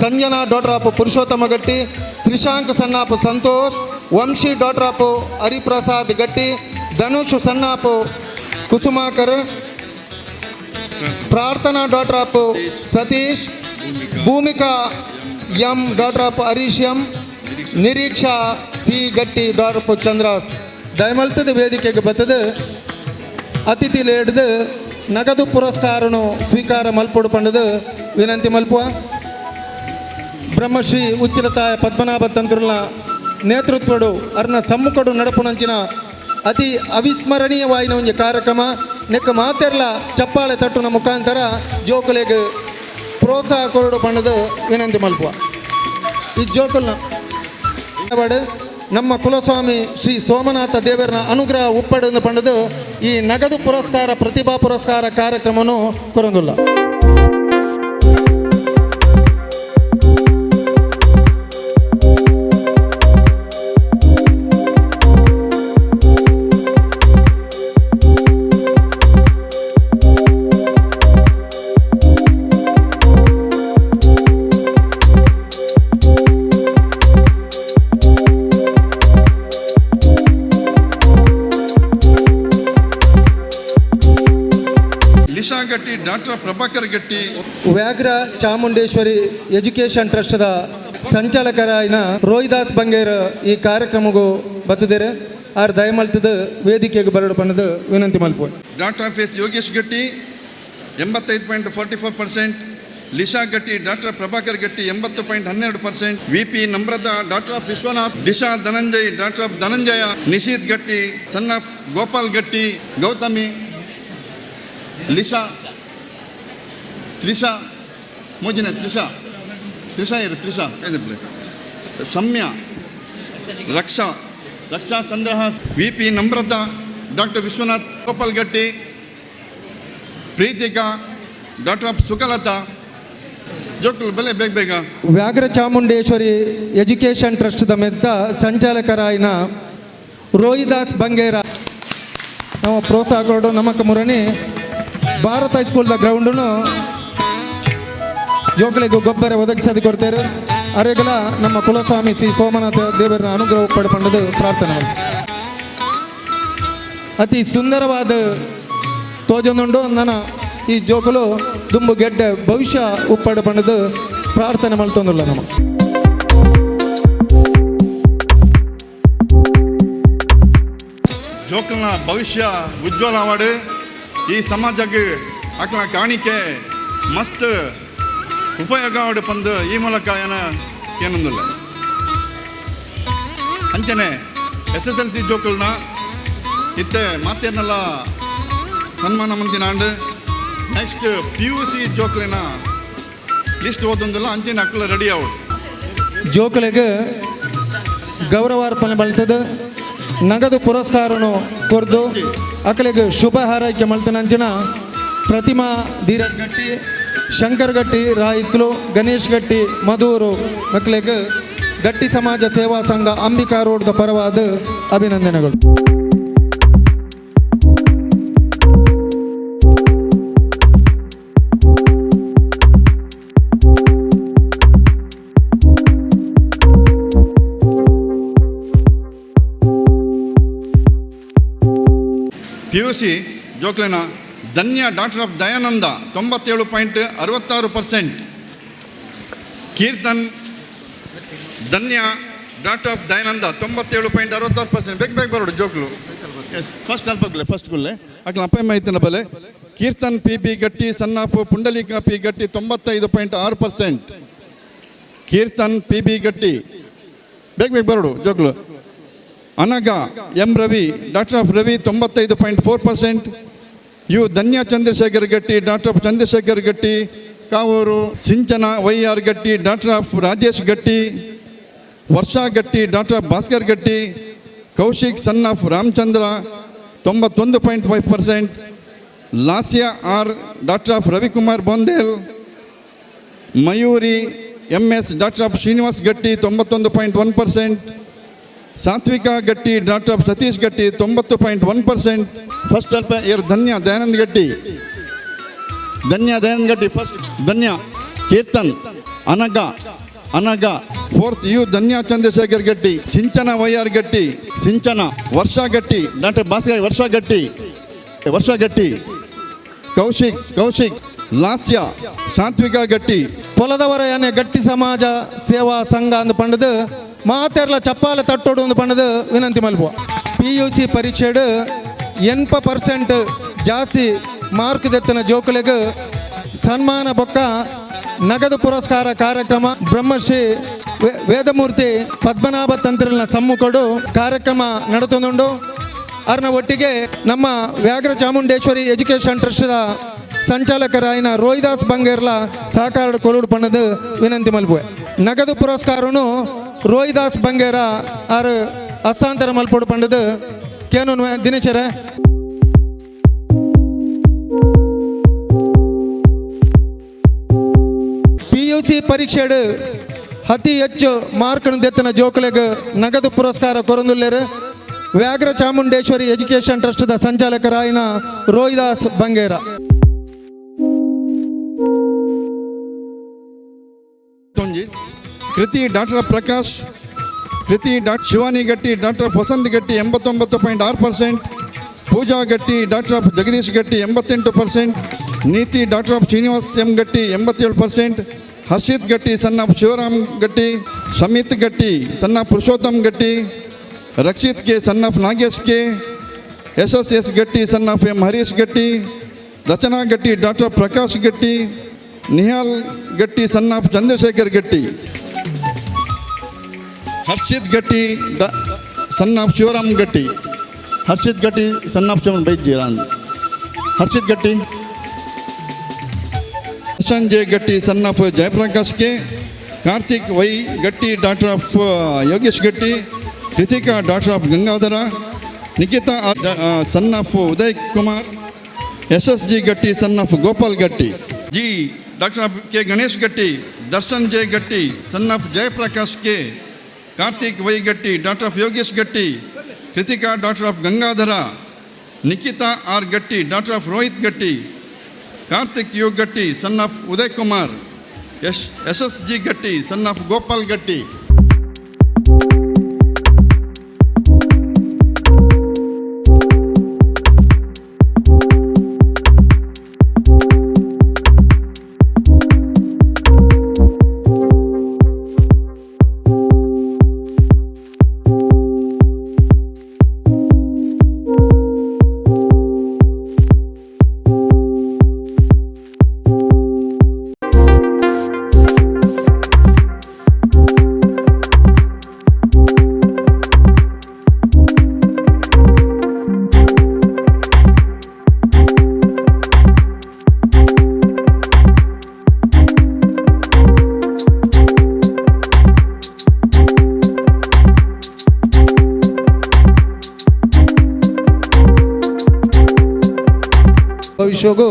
Speaker 1: Sanjana, daughter of Purushottama Gatti, Trishank Sannapu Santosh, Vamshi, daughter of Hariprasad Gatti, Dhanush son of Kusumakar, Prarthana, daughter of Satish, Bhoomika M, daughter of Harish M, Niriksha C Gatti, daughter of Chandras. ದಯಮಲ್ತದ ವೇದಿಕೆಗೆ ಬತ್ತದ ಅತಿಥಿ ಲೇಡ್ದು ನಗದು ಪುರಸ್ಕಾರನು ಸ್ವೀಕಾರ ಮಲ್ಪೊಡು ಪಂಡದು ವಿನಂತಿ ಮಲ್ಪುವ. ಬ್ರಹ್ಮಶ್ರೀ ಉಚ್ಚಿಲತಾಯ ಪದ್ಮನಾಭ ತಂತ್ರುಲ ನೇತೃತ್ವಡು ಅರ್ನ ಸಮ್ಮುಖಡು ನಡಪುನಂಚಿನ ಅತಿ ಅವಿಸ್ಮರಣೀಯವಾಯಿನ ಒಂಜಿ ಕಾರ್ಯಕ್ರಮ. ನೆಕ್ಕ ಮಾತೆರ್ಲ ಚಪ್ಪಾಳೆ ತಟ್ಟುನ ಮುಖಾಂತರ ಜೋಕುಲೆಗ್ ಪ್ರೋತ್ಸಾಹ ಕೊರಡು ಪಂಡದು ವಿನಂತಿ ಮಲ್ಪುವ. ಈ ಜೋಕುಲ್ನ ನಮ್ಮ ಕುಲಸ್ವಾಮಿ ಶ್ರೀ ಸೋಮನಾಥ ದೇವರನ ಅನುಗ್ರಹ ಉಪ್ಪಡನ್ನು ಪಂಡದು ಈ ನಗದು ಪುರಸ್ಕಾರ ಪ್ರತಿಭಾ ಪುರಸ್ಕಾರ ಕಾರ್ಯಕ್ರಮವನ್ನು ಕೊರಂಗುಲ್ಲ.
Speaker 2: ಲಿಶಾ ಗಟ್ಟಿ, ಡಾಕ್ಟರ್ ಪ್ರಭಾಕರ್ ಗಟ್ಟಿ.
Speaker 1: ವ್ಯಾಘ್ರ ಚಾಮುಂಡೇಶ್ವರಿ ಎಜುಕೇಷನ್ ಟ್ರಸ್ಟ್ದ ಸಂಚಾಲಕರಾಯಿನ ರೋಹಿದಾಸ್ ಬಂಗೇರ್ ಈ ಕಾರ್ಯಕ್ರಮಗೂ ಬತ್ತಿದ್ದಾರೆ. ಆರ್ ದಯಮಲ್ತದ ವೇದಿಕೆಗೆ ಬರಡು ಪಣ್ಣದು ವಿನಂತಿ ಮಲ್ಪು.
Speaker 2: ಡಾಕ್ಟರ್ ಆಫ್ ಎಸ್ ಯೋಗೇಶ್ ಗಟ್ಟಿ, 85.44%. Lisha Gatti doctor Prabhakar Gatti 80.12%, V P Namrata doctor of Vishwanath, Disha Dhananjay doctor of Dhananjaya, Nishith Gatti son of Gopal Gatti, Gautami, Lisha, Trisha, ಮೂಜಿನ Trisha, Trisha ಇರು, Trisha ಏನಿಪ್ಲೆ, Samya, Raksha, Raksha Chandrahas, V P Namrata doctor Vishwanath Gopal Gatti, Preethika doctor of Sukhalatha. ಜೋಕುಲು ಬೆಲೆ ಬೇಗ ಬೇಗ.
Speaker 1: ವ್ಯಾಘ್ರ Chamundeshwari education ಟ್ರಸ್ಟ್ದ ಮೆತ್ತ ಸಂಚಾಲಕರಾಯಿನ Rohidas Bangera ನಮ್ಮ ಪ್ರೋತ್ಸಾಹ ಕೊರಡು ನಮಕ ಮುರಣಿ ಭಾರತ ಹೈಸ್ಕೂಲ್ದ ಗ್ರೌಂಡನ್ನು ಜೋಕುಲಿಗೆ ಗೊಬ್ಬರ ಒದಗಿಸೋದು ಕೊಡ್ತಾರೆ. ಅರೆಗಲ ನಮ್ಮ ಕುಲಸ್ವಾಮಿ ಶ್ರೀ ಸೋಮನಾಥ ದೇವರ ಅನುಗ್ರಹ ಪಡ್ಕೊಂಡದು ಪ್ರಾರ್ಥನೆ. ಅತಿ ಸುಂದರವಾದ ತೋಜೊಂದುಂಡು. ನನ್ನ ಈ ಜೋಕುಲು ದುಂಬು ಗೆಡ್ಡೆ ಭವಿಷ್ಯ ಉಪ್ಪಡ ಪಂಡದು ಪ್ರಾರ್ಥನೆ ಮಲ್ತೊಂದುಲ್ಲ ನಮ್ಮ.
Speaker 2: ಜೋಕಲ್ನ ಭವಿಷ್ಯ ಉಜ್ವಲ ಅವಾರ್ಡ್ ಈ ಸಮಾಜಕ್ಕೆ ಅಕ್ಲ ಕಾಣಿಕೆ ಮಸ್ತ್ ಉಪಯೋಗ ಆವಡು ಪಂದು ಈ ಮೂಲಕ ಏನ ಏನೊಂದಿಲ್ಲ. ಅಂಚನೆ S S L C ಜೋಕಲ್ನ ಇತ್ತೆ ಮಾತೇನೆಲ್ಲ ಸನ್ಮಾನ ಮಂತಿನ and next P U C ಜೋಕ್ಲಿನ list ಓದೊಂದಿಲ್ಲ. ಅಂಚಿನ ಅಕ್ಕಲು ರೆಡಿ ಆವಡು.
Speaker 1: ಜೋಕುಲಿಗೆ ಗೌರವಾರ್ಪಣೆ ಬಲ್ತದ ನಗದು ಪುರಸ್ಕಾರನು ಕೊರ್ದು ಅಕಲಿಗೆ ಶುಭ ಹಾರೈಕೆ ಮಲ್ತನಂಚಿನ ಪ್ರತಿಮಾ ಧೀರಜ್ ಗಟ್ಟಿ, ಶಂಕರ್ ಗಟ್ಟಿ ರಾಯಿತ್ಲು, ಗಣೇಶ್ ಗಟ್ಟಿ ಮಧೂರು ಮಕ್ಕಳಿಗೆ ಗಟ್ಟಿ ಸಮಾಜ ಸೇವಾ ಸಂಘ ಅಂಬಿಕಾ ರೋಡ್ದ ಪರವಾದ ಅಭಿನಂದನೆಗಳು.
Speaker 2: P U C ಜೋಕ್ಲೆನ Dhanya doctor of Dayanand 97.66%, Keerthan Dhanya doctor of Dayanand 97.66%. ಬೇಗ ಬೇಗ ಬರೋಡು ಜೋಕ್ಲು. ಎಸ್ ಫಸ್ಟ್ ಅಲ್ಪ ಗುಲ್ಲೆ, ಫಸ್ಟ್ ಗುಲ್ಲೆ ಅಕ್ಲ ಅಪ್ಪ ಐತನ ಬಲೆ. Keerthan P B Gatti son of Pundalika P Gatti 95.6%, Keerthan P B Gatti. ಬೇಗ ಬೇಗ ಬರೋಡು ಜೋಕ್ಲು. Anagha M Ravi doctor of Ravi 95.4%, U Dhanya Chandrashekar Gatti doctor of Chandrashekar Gatti Kavoor, Sinchana Y R Gatti doctor of Rajesh Gatti, Varsha Gatti doctor of Bhaskar Gatti, Kaushik son of Ramachandra 91.5%, Lasya R doctor of Ravikumar Bondel, Mayuri M S doctor of Srinivas Gatti 91.1%, Satvika Gatti doctor of Satish Gatti 90.1%. First ಅಲ್ಪ ಇವರು ಧನ್ಯ ದಯಾನಂದ ಗಟ್ಟಿ, ಧನ್ಯ ದಯಾನಂದ ಗಟ್ಟಿ first, Dhanya Keerthan, Anagha, Anagha fourth, U Dhanya Chandrashekar Gatti, Sinchana Y R Gatti, Sinchana Varsha Gatti doctor Bhaskar Varsha Gatti, Varsha Gatti, Kaushik, Kaushik Lasya, Satvika Gatti.
Speaker 1: ಪೊಲದವರ ಯಾನೆ ಗಟ್ಟಿ ಸಮಾಜ ಸೇವಾ ಸಂಘ ಅಂದು ಪಂಡದು ಮಾತೆರ್ಲ ಚಪ್ಪಾಲ ತಟ್ಟೋಡು ಒಂದು ಪಂಡದು ವಿನಂತಿ ಮಲ್ಪುವ. P U C ಪರೀಕ್ಷೆಡು 80% ಜಾಸ್ತಿ mark ದೆತ್ತನ ಜೋಕುಲೆಗ್ ಸನ್ಮಾನ ಬೊಕ್ಕ ನಗದು ಪುರಸ್ಕಾರ ಕಾರ್ಯಕ್ರಮ ಬ್ರಹ್ಮಶ್ರೀ ವೇದಮೂರ್ತಿ ಪದ್ಮನಾಭ ತಂತ್ರಿನ ಸಮ್ಮುಖಡು ಕಾರ್ಯಕ್ರಮ ನಡೆತೊಂದುಂಡು. ಅರ್ನ ಒಟ್ಟಿಗೆ ನಮ್ಮ ವ್ಯಾಘ್ರ ಚಾಮುಂಡೇಶ್ವರಿ ಎಜುಕೇಷನ್ ಟ್ರಸ್ಟ್ದ ಸಂಚಾಲಕರಾಯಿನ ರೋಹಿದಾಸ್ ಬಂಗೇರ್ಲ ಸಹಕಾರ ಕೊರಡು ಪಣ್ಣದು ವಿನಂತಿ ಮಲ್ಪುವೆ. ನಗದು ಪುರಸ್ಕಾರನು ರೋಹಿದಾಸ್ ಬಂಗೇರ ಆರು ಹಸ್ತಾಂತರ ಮಲ್ಪೊಡು ಪಂಡದು ಕೇನು ದಿನೇಶರೇ. P U C ಪರೀಕ್ಷೆಡು ಅತಿ ಹೆಚ್ಚು ಮಾರ್ಕ್ ದೆತ್ತನ ಜೋಕುಲೆಗ್ ನಗದು ಪುರಸ್ಕಾರ ಕೊರೊಂದುಲ್ಲೆರ್ ವ್ಯಾಘ್ರ ಚಾಮುಂಡೇಶ್ವರಿ ಎಜುಕೇಷನ್ ಟ್ರಸ್ಟ್ದ ಸಂಚಾಲಕರಾಯಿನ Rohidas Bangera.
Speaker 2: Kriti doctor Prakash, Kriti doctor Shivani Gatti doctor Vasanth Gatti 89.6%, Pooja Gatti doctor of Jagadish Gatti 88%, Neeti doctor of Srinivas M Gatti 87%, Harshit Gatti son of Shivaram Gatti, Samit Gatti son of Purushottam Gatti, Rakshit K son of Nagesh K, Yashas S Gatti son of M Harish Gatti, Rachana Gatti doctor Prakash Gatti, Nihal Gatti son of Chandrashekar Gatti, Harshit Gatti son of Shivaram Gatti, Harshit Gatti son of Shivan Baijiran, Harshit Gatti, Sanjay Gatti son of Jayaprakash K, Karthik Y Gatti daughter of Yogesh Gatti, Ritika daughter of Gangadhara, Nikhita son of Uday Kumar, S S G Gatti son of Gopal Gatti, G doctor of K Ganesh Gatti, Darshan J Gatti son of Jayaprakash K, Karthik Y Gatti daughter of Yogesh Gatti, Krithika daughter of Gangadhara, Nikhita R Gatti daughter of Rohit Gatti, Karthik U Gatti son of Uday Kumar, S S S G Gatti son of Gopal Gatti.
Speaker 1: ಭವಿಷ್ಯಗೂ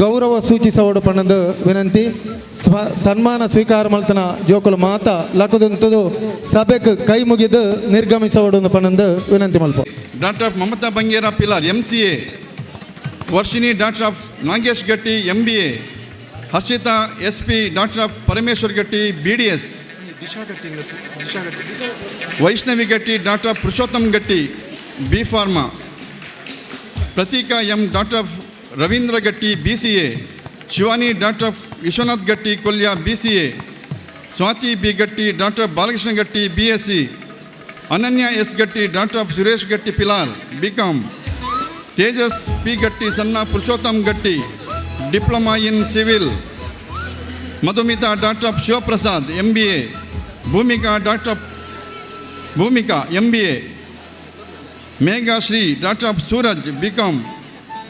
Speaker 1: ಗೌರವ ಸೂಚಿಸವಡು ಪಣ್ಣಂದು ವಿನಂತಿ. ಸನ್ಮಾನ ಸ್ವೀಕಾರ ಮಲ್ತನ ಜೋಕುಲು ಮಾತ ಲಕದಂತದು ಸಭೆಕ್ ಕೈ ಮುಗಿದು ನಿರ್ಗಮಿಸವಡು ಪಣ್ಣಂದು ವಿನಂತಿ ಮಲ್ಪ.
Speaker 2: Doctor of Mamata Bangera Pilar M C A, Varshini doctor of Nagesh Gatti M B A, Harshita S P doctor of Parameshwar Gatti B D S, Vaishnavi Gatti doctor of Purushottam Gatti B pharma, Prateeka M doctor of Ravindra Gatti B C A, Shivani doctor of Vishwanath Gatti Kolya B C A, Swathi B Gatti doctor of Balakrishna Gatti B S C, Ananya S Gatti doctor of Suresh Gatti Pilar B com, Tejas P Gatti son of Purushottam Gatti diploma in civil, Madhumita doctor of Shivaprasad M B A, Bhoomika doctor of Bhoomika M B A, Meghashree doctor of Suraj B com,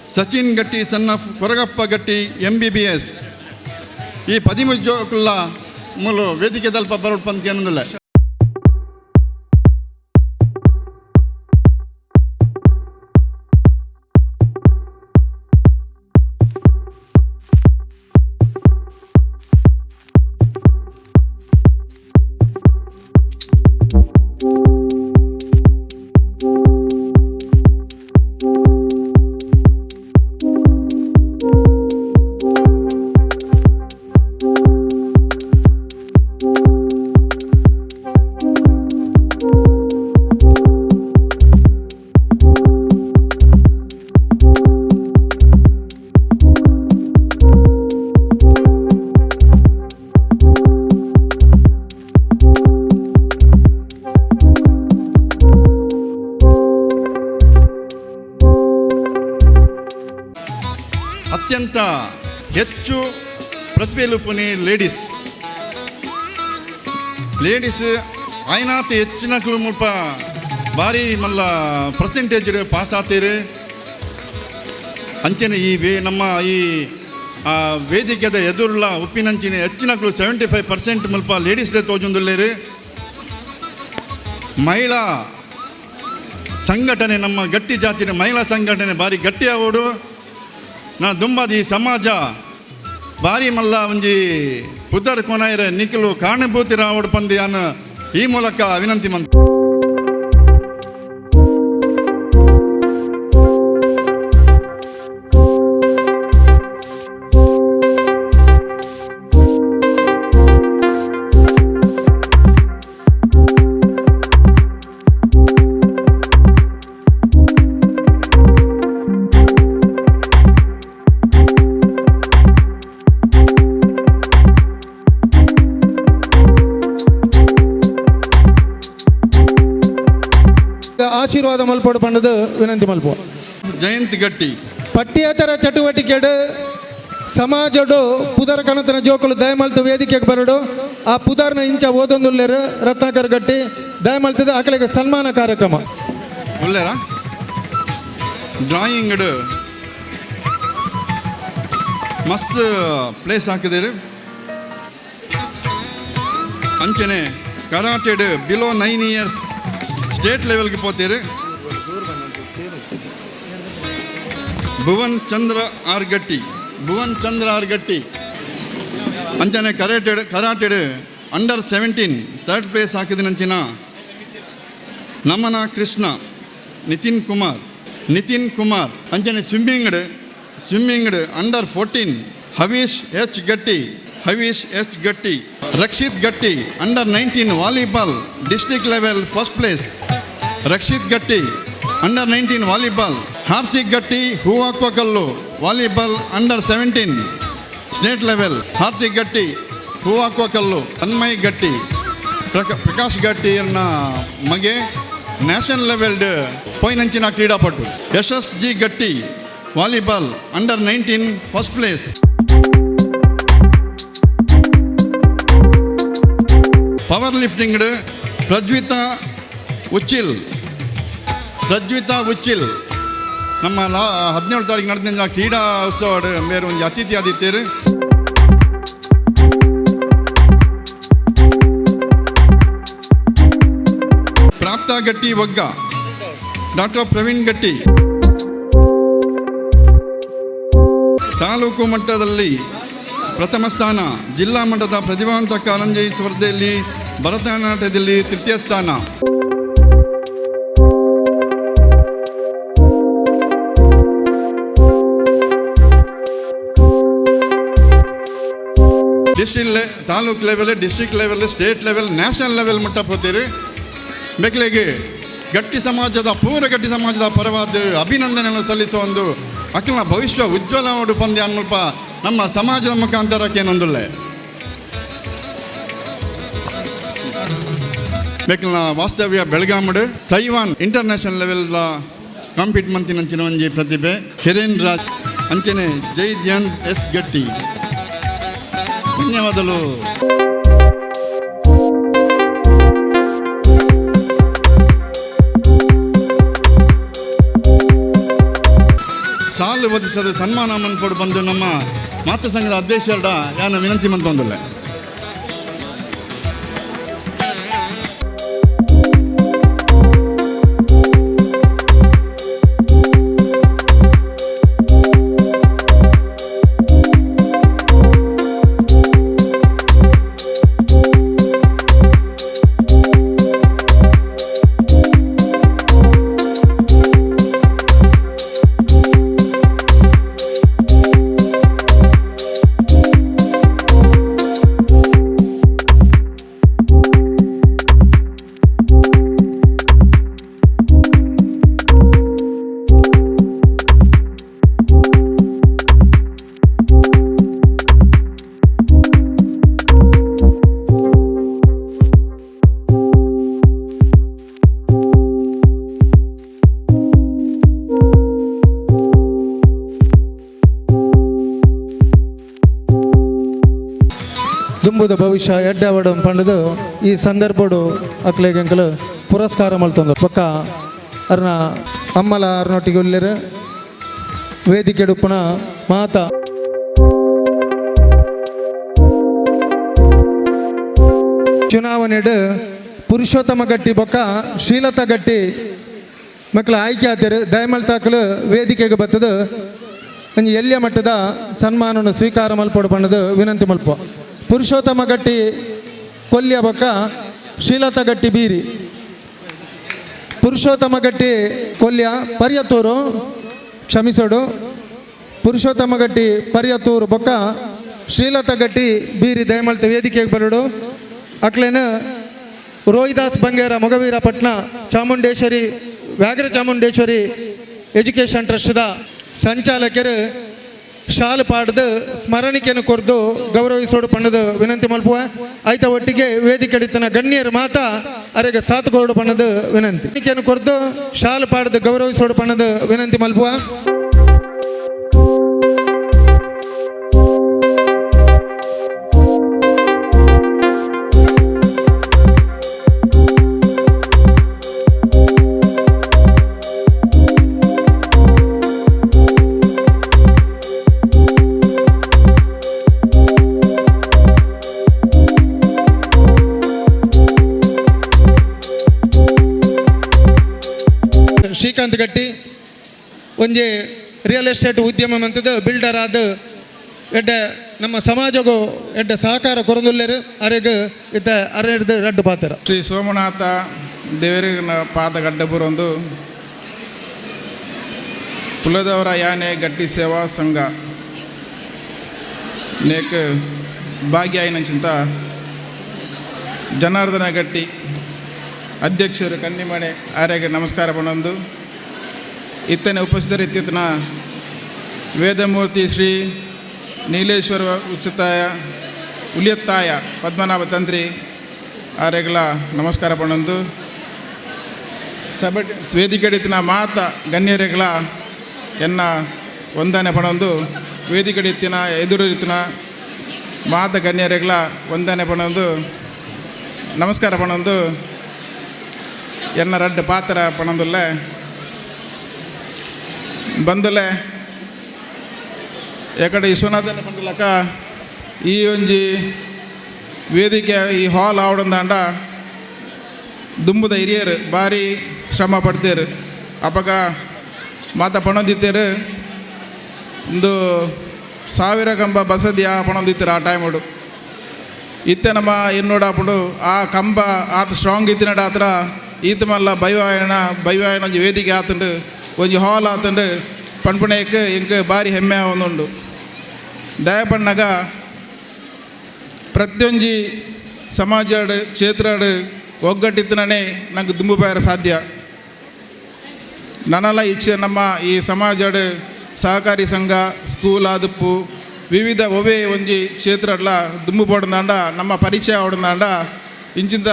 Speaker 2: Sachin Gatti son of Koragappa Gatti M B B S. ಈ ಪದಿಮೂರು ಜೋಕುಲ್ಲ ಮೂಲು ವೇದಿಕೆ ತಲ್ಪ ಬರೋಡ್ ಪಂತ ಏನಂದಿಲ್ಲ. ಅತ್ಯಂತ ಹೆಚ್ಚು ಪ್ರತಿಭೆಲುಪುನಿ ladies ladies ಆಯ್ನಾತ್ ಹೆಚ್ಚಿನ ಮುಲ್ಪ ಭಾರಿ ಮಲ್ಲ ಪರ್ಸೆಂಟೇಜ್ ಪಾಸ್ ಆತೀರು. ಅಂಚನೆ ಈ ವೇ ನಮ್ಮ ಈ ವೇದಿಕೆದ ಎದುರುಲ್ಲ ಉಪ್ಪಿನಂಚಿನ ಹೆಚ್ಚಿನಕ್ಲು 75% ಮುಲ್ಪ ಲೇಡೀಸ್ಲೇ ತೋಜೊಂದುಲ್ಲೇರು. ಮಹಿಳಾ ಸಂಘಟನೆ ನಮ್ಮ ಗಟ್ಟಿ ಜಾತಿನ ಮಹಿಳಾ ಸಂಘಟನೆ ಭಾರಿ ಗಟ್ಟಿ ಆವೋಡು. ನಾ ದುಂಬಾದ ಈ ಸಮಾಜ ಭಾರಿ ಮಲ್ಲ ಒಂಜಿ ಪುದರ್ ಕೊನಾಯರೆ ನಿಖಲು ಕಾರಣಭೂತಿರಾವಡು ಪಂದಿ ಅನ್ನ ಈ ಮೂಲಕ ವಿನಂತಿ ಮಂತ್.
Speaker 1: ಆಶೀರ್ವಾದ ಮಲ್ಪೋಡು ಪಂಡದು ವಿನಂತಿ ಮಲ್ಪು.
Speaker 2: ಜಯಂತ್ ಗಟ್ಟಿ
Speaker 1: ಪಠ್ಯೇತರ ಚಟುವಟಿಕೆಡು ಸಮಾಜಡು ಪುದರ್ ಕಣತನ ಜೋಕುಲು ದಯಮಲ್ತು ವೇದಿಕೆಗೆ ಬರಡು. ಆ ಪುದರ್ನ ಇಂಚ ಓದೊಂದುಲ್ಲೇರು ರತ್ನಾಕರ್ ಗಟ್ಟಿ ದಯಮಲ್ತದ ಆಕಳಿಗೆ ಸನ್ಮಾನ ಕಾರ್ಯಕ್ರಮ.
Speaker 2: ಉಲ್ಲೇರ ಡ್ರಾಯಿಂಗ್ ಮಸ್ತ್ ಪ್ಲೇಸ್ ಹಾಕಿದಿರಿ. ಅಂಚನೆ ಕರಾಟೆಡ್ ಬಿಲೋ 9 ಇಯರ್ಸ್ ಸ್ಟೇಟ್ ಲೆವೆಲ್ಗೆ ಪೋತೀರಿ. ಭುವನ್ ಚಂದ್ರ ಆರ್ ಗಟ್ಟಿ, ಭುವನ್ ಚಂದ್ರ ಆರ್ ಗಟ್ಟಿ. ಅಂಚನೆ ಕರಾಟೆಡ್ ಅಂಡರ್ 17 ಥರ್ಡ್ ಪ್ಲೇಸ್ ಹಾಕಿದಿನಂಚಿನ ನಮನ ಕೃಷ್ಣ, ನಿತಿನ್ ಕುಮಾರ್, ನಿತಿನ್ ಕುಮಾರ್. ಅಂಚನೆ ಸ್ವಿಮ್ಮಿಂಗ್ಡ್ ಅಂಡರ್ 14 ಹವೀಶ್ ಎಚ್ ಗಟ್ಟಿ, ಹವೀಶ್ ಎಚ್ ಗಟ್ಟಿ. Rakshit Gatti under 19 volleyball district level first place. Rakshit Gatti under 19 volleyball. Hardik Gatti Hoovakvakallu volleyball under 17 state level. Hardik Gatti Hoovakvakallu. Tanmay Gatti Prakash Gatti ಮಗೆ national level ಪೋಯಿನಂಚಿನ ಕ್ರೀಡಾಪಟು. Yashas G Gatti volleyball under 19 first place. Power lifting Prajwita Uchil, Prajwita Uchil ನಮ್ಮ 17 ತಾರೀಕು ನಡೆದ ಕ್ರೀಡಾ ಉತ್ಸವ ಬೇರೆ ಒಂದು ಅತಿಥಿ ಆದಿತ್ಯರು. ಪ್ರಾಪ್ತ ಗಟ್ಟಿ ಒಗ್ಗ, ಡಾಕ್ಟರ್ ಪ್ರವೀಣ್ ಗಟ್ಟಿ. ತಾಲೂಕು ಮಟ್ಟದಲ್ಲಿ ಪ್ರಥಮ ಸ್ಥಾನ, ಜಿಲ್ಲಾ ಮಟ್ಟದ ಪ್ರತಿಭಾವಂತ ಕಾರಂಜಿ ಸ್ಪರ್ಧೆಯಲ್ಲಿ ಭರತನಾಟ್ಯದಲ್ಲಿ ತೃತೀಯ ಸ್ಥಾನ. District taluk level, district level, state level, national level ಮಟ್ಟ ಪೋತೀರಿ. ಬೆಕ್ಲೆಗೆ ಗಟ್ಟಿ ಸಮಾಜದ ಪೂರ ಗಟ್ಟಿ ಸಮಾಜದ ಪರವಾದ ಅಭಿನಂದನೆಯನ್ನು ಸಲ್ಲಿಸುವ ಒಂದು ಅಖಿಲ ಭವಿಷ್ಯ ಉಜ್ವಲ ಪಂದ್ಯ ಅನ್ನಲ್ಪ ನಮ್ಮ ಸಮಾಜದ ಮುಖಾಂತರ ಕೇನೊಂದುಲ್ಲೆ. ಬೇಕಲ್ನ ವಾಸ್ತವ್ಯ ಬೆಳಗಾಮಡು ತೈವಾನ್ ಇಂಟರ್ನ್ಯಾಷನಲ್ ಲೆವೆಲ್ ಕಾಂಪೀಟ್ ಮಂತಿನಂಚಿನ ಒಂಜಿ ಪ್ರತಿಭೆ ಹಿರೇನ್ ರಾಜ್. ಅಂಚನೆ ಜೈ ಧ್ಯಾನ್ ಎಸ್ ಗಟ್ಟಿ. ಧನ್ಯವಾದಗಳು. ಸಾಲು ಒದಿಸದ ಸನ್ಮಾನ ಮನ್ಪೋಡು ಬಂದು ನಮ್ಮ ಮಾತೃ ಸಂಘದ ಅಧ್ಯಕ್ಷರ ಯಾನ ವಿನಂತಿ ಮಂತೊಂದುಲ್ಲೆ.
Speaker 1: ದುಂಬುದ ಭವಿಷ್ಯ ಎಡ್ಡೆವಡ ಪಂಡದು ಈ ಸಂದರ್ಭಡು ಅಕ್ಲೆಗೆಂಕಲು ಪುರಸ್ಕಾರ ಮಲ್ತೊಂದು ಬೊಕ್ಕ ಅರ್ನ ಅಮ್ಮಲ ಅರ್ನೊಟ್ಟಿಗೆ ಉಲ್ಲೆರ್ ವೇದಿಕೆಡುಪ್ಪುನ ಮಾತ ಚುನಾವಣೆಡ್ ಪುರುಷೋತ್ತಮ ಗಟ್ಟಿ ಬೊಕ್ಕ ಶ್ರೀಲತಾ ಗಟ್ಟಿ ಮಕ್ಕಳು ಆಯ್ಕೆ ಆತರು. ದಯಮಲ್ತಾಕಲು ವೇದಿಕೆಗೆ ಬತ್ತದು ಒಂಜಿ ಎಲ್ಯ ಮಟ್ಟದ ಸನ್ಮಾನವನ್ನು ಸ್ವೀಕಾರ ಮಲ್ಪೊಡು ಪಂಡದು ವಿನಂತಿ ಮಲ್ಪ. ಪುರುಷೋತ್ತಮ ಗಟ್ಟಿ ಕೊಲ್ಯ ಬೊಕ್ಕ ಶ್ರೀಲತಾ ಗಟ್ಟಿ ಬೀರಿ. ಪುರುಷೋತ್ತಮ ಗಟ್ಟಿ ಕೊಲ್ಯ ಪರಿಯತ್ತೂರು, ಕ್ಷಮಿಸೋಡು, ಪುರುಷೋತ್ತಮ ಗಟ್ಟಿ ಪರಿಯತ್ತೂರು ಬೊಕ್ಕ ಶ್ರೀಲತಾ ಗಟ್ಟಿ ಬೀರಿ ದಯಮಲ್ತ ವೇದಿಕೆಗೆ ಬರಡು. ಅಕ್ಲೇನ ರೋಹಿದಾಸ್ ಬಂಗೇರ ಮೊಗವೀರಪಟ್ನ ಚಾಮುಂಡೇಶ್ವರಿ ವ್ಯಾಘ್ರ ಚಾಮುಂಡೇಶ್ವರಿ ಎಜುಕೇಷನ್ ಟ್ರಸ್ಟ್ದ ಸಂಚಾಲಕರು ಶಾಲು ಪಾಡ್ದು ಸ್ಮರಣಿಕೆಯನ್ನು ಕೊರ್ದು ಗೌರವಿಸೋಡು ಪಣ್ಣದು ವಿನಂತಿ ಮಲ್ಪುವ. ಆಯ್ತ ಒಟ್ಟಿಗೆ ವೇದಿಕೆ ಗಣ್ಯರು ಮಾತಾ ಅರೆಗೆ ಸಾತ್ ಕೊರಡು ಪಣ್ಣದು ವಿನಂತಿ. ವೇದಿಕೆಯನ್ನು ಕೊರ್ದು ಶಾಲು ಪಾಡ್ದು ಗೌರವಿಸೋಡು ಪಣ್ಣದು ವಿನಂತಿ ಮಲ್ಪುವ. ಗಟ್ಟಿ ಒಂಜಿ ರಿಯಲ್ ಎಸ್ಟೇಟ್ ಉದ್ಯಮ ಮಂತದ ಬಿಲ್ಡರ್ ಆದ ಎಡ್ಡೆ ನಮ್ಮ ಸಮಾಜಗೂ ಎಡ್ಡೆ ಸಹಕಾರ ಕೊರೊಂದುಲ್ಲೆರ್ ಅರೆಗ್ ಇತ್ತೆ ಅರೆಡ್ದು ರಡ್ಡ್ ಪಾತೆರ.
Speaker 9: ಶ್ರೀ ಸೋಮನಾಥ ದೇವರಿನ ಪಾದ ಗಡ್ಡಬುರೊಂದು ಕುಲದವರ ಯಾನೆ ಗಟ್ಟಿ ಸೇವಾ ಸಂಘ ನೇಕ್ ಭಾಗ್ಯ ಆಯಿನಂಚಿಂತ ಜನಾರ್ದನ ಗಟ್ಟಿ ಅಧ್ಯಕ್ಷರು ಕನ್ನಿಮನೆ ಆರ್ಯಾಗ ನಮಸ್ಕಾರ ಪಣೊಂದು ಇತ್ತನೆ ಉಪಸ್ಥಿತರಿತ್ತಿನ ವೇದಮೂರ್ತಿ ಶ್ರೀ ನೀಲೇಶ್ವರ ಉಚ್ಚತಾಯ ಉಲಿಯತ್ತಾಯ ಪದ್ಮನಾಭ ತಂತ್ರಿ ಆರ್ಯಗಳ ನಮಸ್ಕಾರ ಪಣೊಂದು ಸಭೆ ವೇದಿಕೆಡಿತಿನ ಮಾತ ಗಣ್ಯರುಗಳ ಎನ್ನ ವಂದನೆ ಪಣೊಂದು ವೇದಿಕೆಡಿತ್ತಿನ ಎದುರಿತ್ತಿನ ಮಾತ ಗಣ್ಯರುಗಳ ವಂದನೆ ಪಣೊಂದು ನಮಸ್ಕಾರ ಪಣೊಂದು ಎನ್ನ ರಡ್ಡು ಪಾತ್ರ ಪಣೊಂದುಲ್ಲೆ. ಬಂದುಲೆ ಎಕಡೆ ವಿಶ್ವನಾಥನ ಪಂಡಲಕ ಈ ಒಂಜಿ ವೇದಿಕೆ ಈ ಹಾಲ್ ಆವಡಂದಾಂಡ ದುಂಬುದ ಹಿರಿಯರು ಭಾರಿ ಶ್ರಮ ಪಡ್ತೇರು. ಅಪಗ ಮಾತ ಪಣೊಂದಿತ್ತೇರು ಒಂದು 1000 ಕಂಬ ಬಸದಿಯ ಪಣೊಂದಿತ್ತಾರೆ ಆ ಟೈಮುಡು. ಇತ್ತೆ ನಮ್ಮ ಎನ್ನೋಡಾಪುಂಡು ಆ ಕಂಬ ಆತ ಸ್ಟ್ರಾಂಗ್ ಇತ್ತಿನಡ ಆತ್ರ ಈತ ಮಲ್ಲ ಬೈವಾಯಣ ಬೈವಾಯಣ ಒಂಜಿ ವೇದಿಕೆ ಆತುಂಡು ಒಂಜಿ ಹಾಲ್ ಆತುಂಡು ಪಣ್ಪುಣೇಕ್ ಎಂಕ್ ಭಾರಿ ಹೆಮ್ಮೆ ಒಂದುಂಡು. ದಯಪಣ್ಣಗ ಪ್ರತಿಯೊಂಜಿ ಸಮಾಜಡ್ ಕ್ಷೇತ್ರಡ್ ಒಗ್ಗಟ್ಟಿತ್ತನೇ ನಂಗೆ ದುಂಬು ಬಾರ ಸಾಧ್ಯ. ನನಲ ಇಚ್ಛೆ ನಮ್ಮ ಈ ಸಮಾಜಡ್ ಸಹಕಾರಿ ಸಂಘ ಸ್ಕೂಲ್ ಆದುಪ್ಪು ವಿವಿಧ ಒವೇ ಒಂಜಿ ಕ್ಷೇತ್ರಡ್ಲ ದುಂಬು ಬೋಡಂದಾಂಡ ನಮ್ಮ ಪರಿಚಯ ಆವಡಂದಾಂಡ ಇಂಚಿಂದ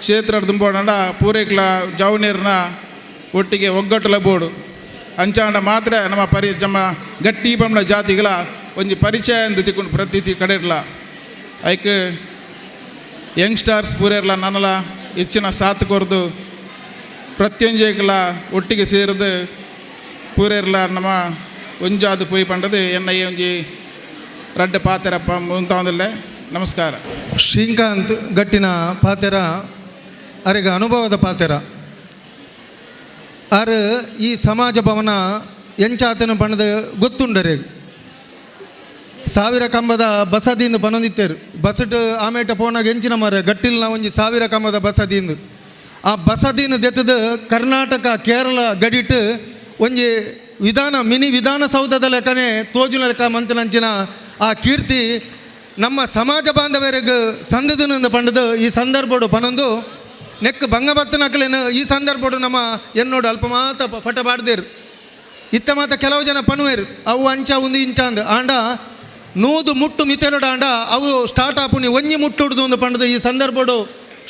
Speaker 9: ಕ್ಷೇತ್ರ ದುಂಬೋಡಂಡ ಪೂರೈಕ್ಲ ಜವನೀರ್ನ ಒಟ್ಟಿಗೆ ಒಗ್ಗಟ್ಟಲ ಬೋಡು ಅಂಚಾಂಡ ಮಾತ್ರ ನಮ್ಮ ಪರಿ ನಮ್ಮ ಗಟ್ಟಿ ಬಂಡ ಜಾತಿಗಳ ಒಂಜಿ ಪರಿಚಯ ಎಂದು ತಿಕ್ಕೊಂಡು ಪ್ರತಿ ಕಡೆ ಇರಲ. ಐಕ್ ಯಂಗ್ಸ್ಟಾರ್ಸ್ ಪೂರೇರ್ಲ ನನಲ ಹೆಚ್ಚಿನ ಸಾಥ್ ಕೊರ್ದು ಪ್ರತಿಯೊಂಜೇಕಲ ಒಟ್ಟಿಗೆ ಸೇರಿದು ಪೂರೇರ್ಲ ನಮ್ಮ ಒಂಜಾದ ಪೋಯಿ ಪಂಡದು ಎನ್ನ ಈ ಒಂಜಿ ರಡ್ಡ ಪಾತೆರಪ್ಪ ಮುಂತಾವಂದಿಲ್ಲ. ನಮಸ್ಕಾರ.
Speaker 1: ಶ್ರೀಕಾಂತ್ ಗಟ್ಟಿನ ಪಾತೆರ ಅರೆಗ ಅನುಭವದ ಪಾತೆರ. ಆರು ಈ ಸಮಾಜ ಭವನ ಎಂಚಾತನ ಬಣ್ಣದ ಗೊತ್ತುಂಡರೆ 1000 ಕಂಬದ ಬಸದಿಂದ ಬನೊಂದಿತ್ತೇರು ಬಸಟ್ ಆಮೇಟ ಪೋನಾಗ ಎಂಚಿನ ಮಾರೆ ಗಟ್ಟಿಲ್ನ ಒಂಜಿ 1000 ಕಂಬದ ಬಸದಿಂದ ಆ ಬಸದಿನ ದೆತ್ತದ ಕರ್ನಾಟಕ ಕೇರಳ ಗಡಿಟ್ ಒಂಜಿ ವಿಧಾನ ಮಿನಿ ವಿಧಾನಸೌಧದ ಲೆಕ್ಕನೆ ತೋಜುನ ಲೆಕ್ಕ ಮಂತನಂಚಿನ ಆ ಕೀರ್ತಿ ನಮ್ಮ ಸಮಾಜ ಬಾಂಧವರಿಗೆ ಸಂದದನಿಂದ ಪಂಡದು ಈ ಸಂದರ್ಭಡು ಪನೊಂದು ನೆಕ್ ಬಂಗಬತ್ತನಕಲೇನು ಈ ಸಂದರ್ಭಡು ನಮ್ಮ ಎನ್ನೋಡು ಅಲ್ಪ ಮಾತ ಫಟ ಬಾಡ್ದೇರು ಇತ್ತ ಮಾತ ಕೆಲವು ಜನ ಪಣುವೇರು ಅವು ಅಂಚ ಒಂದು ಇಂಚ ಅಂದ್ ಆಂಡ ನೂದು ಮುಟ್ಟು ಮಿತೆಲೋಡು ಆಂಡ ಅವು ಸ್ಟಾರ್ಟ್ ಆಪುನಿ ಒಂಜಿ ಮುಟ್ಟುಡ್ದು ಒಂದು ಪಂಡದು ಈ ಸಂದರ್ಭಡು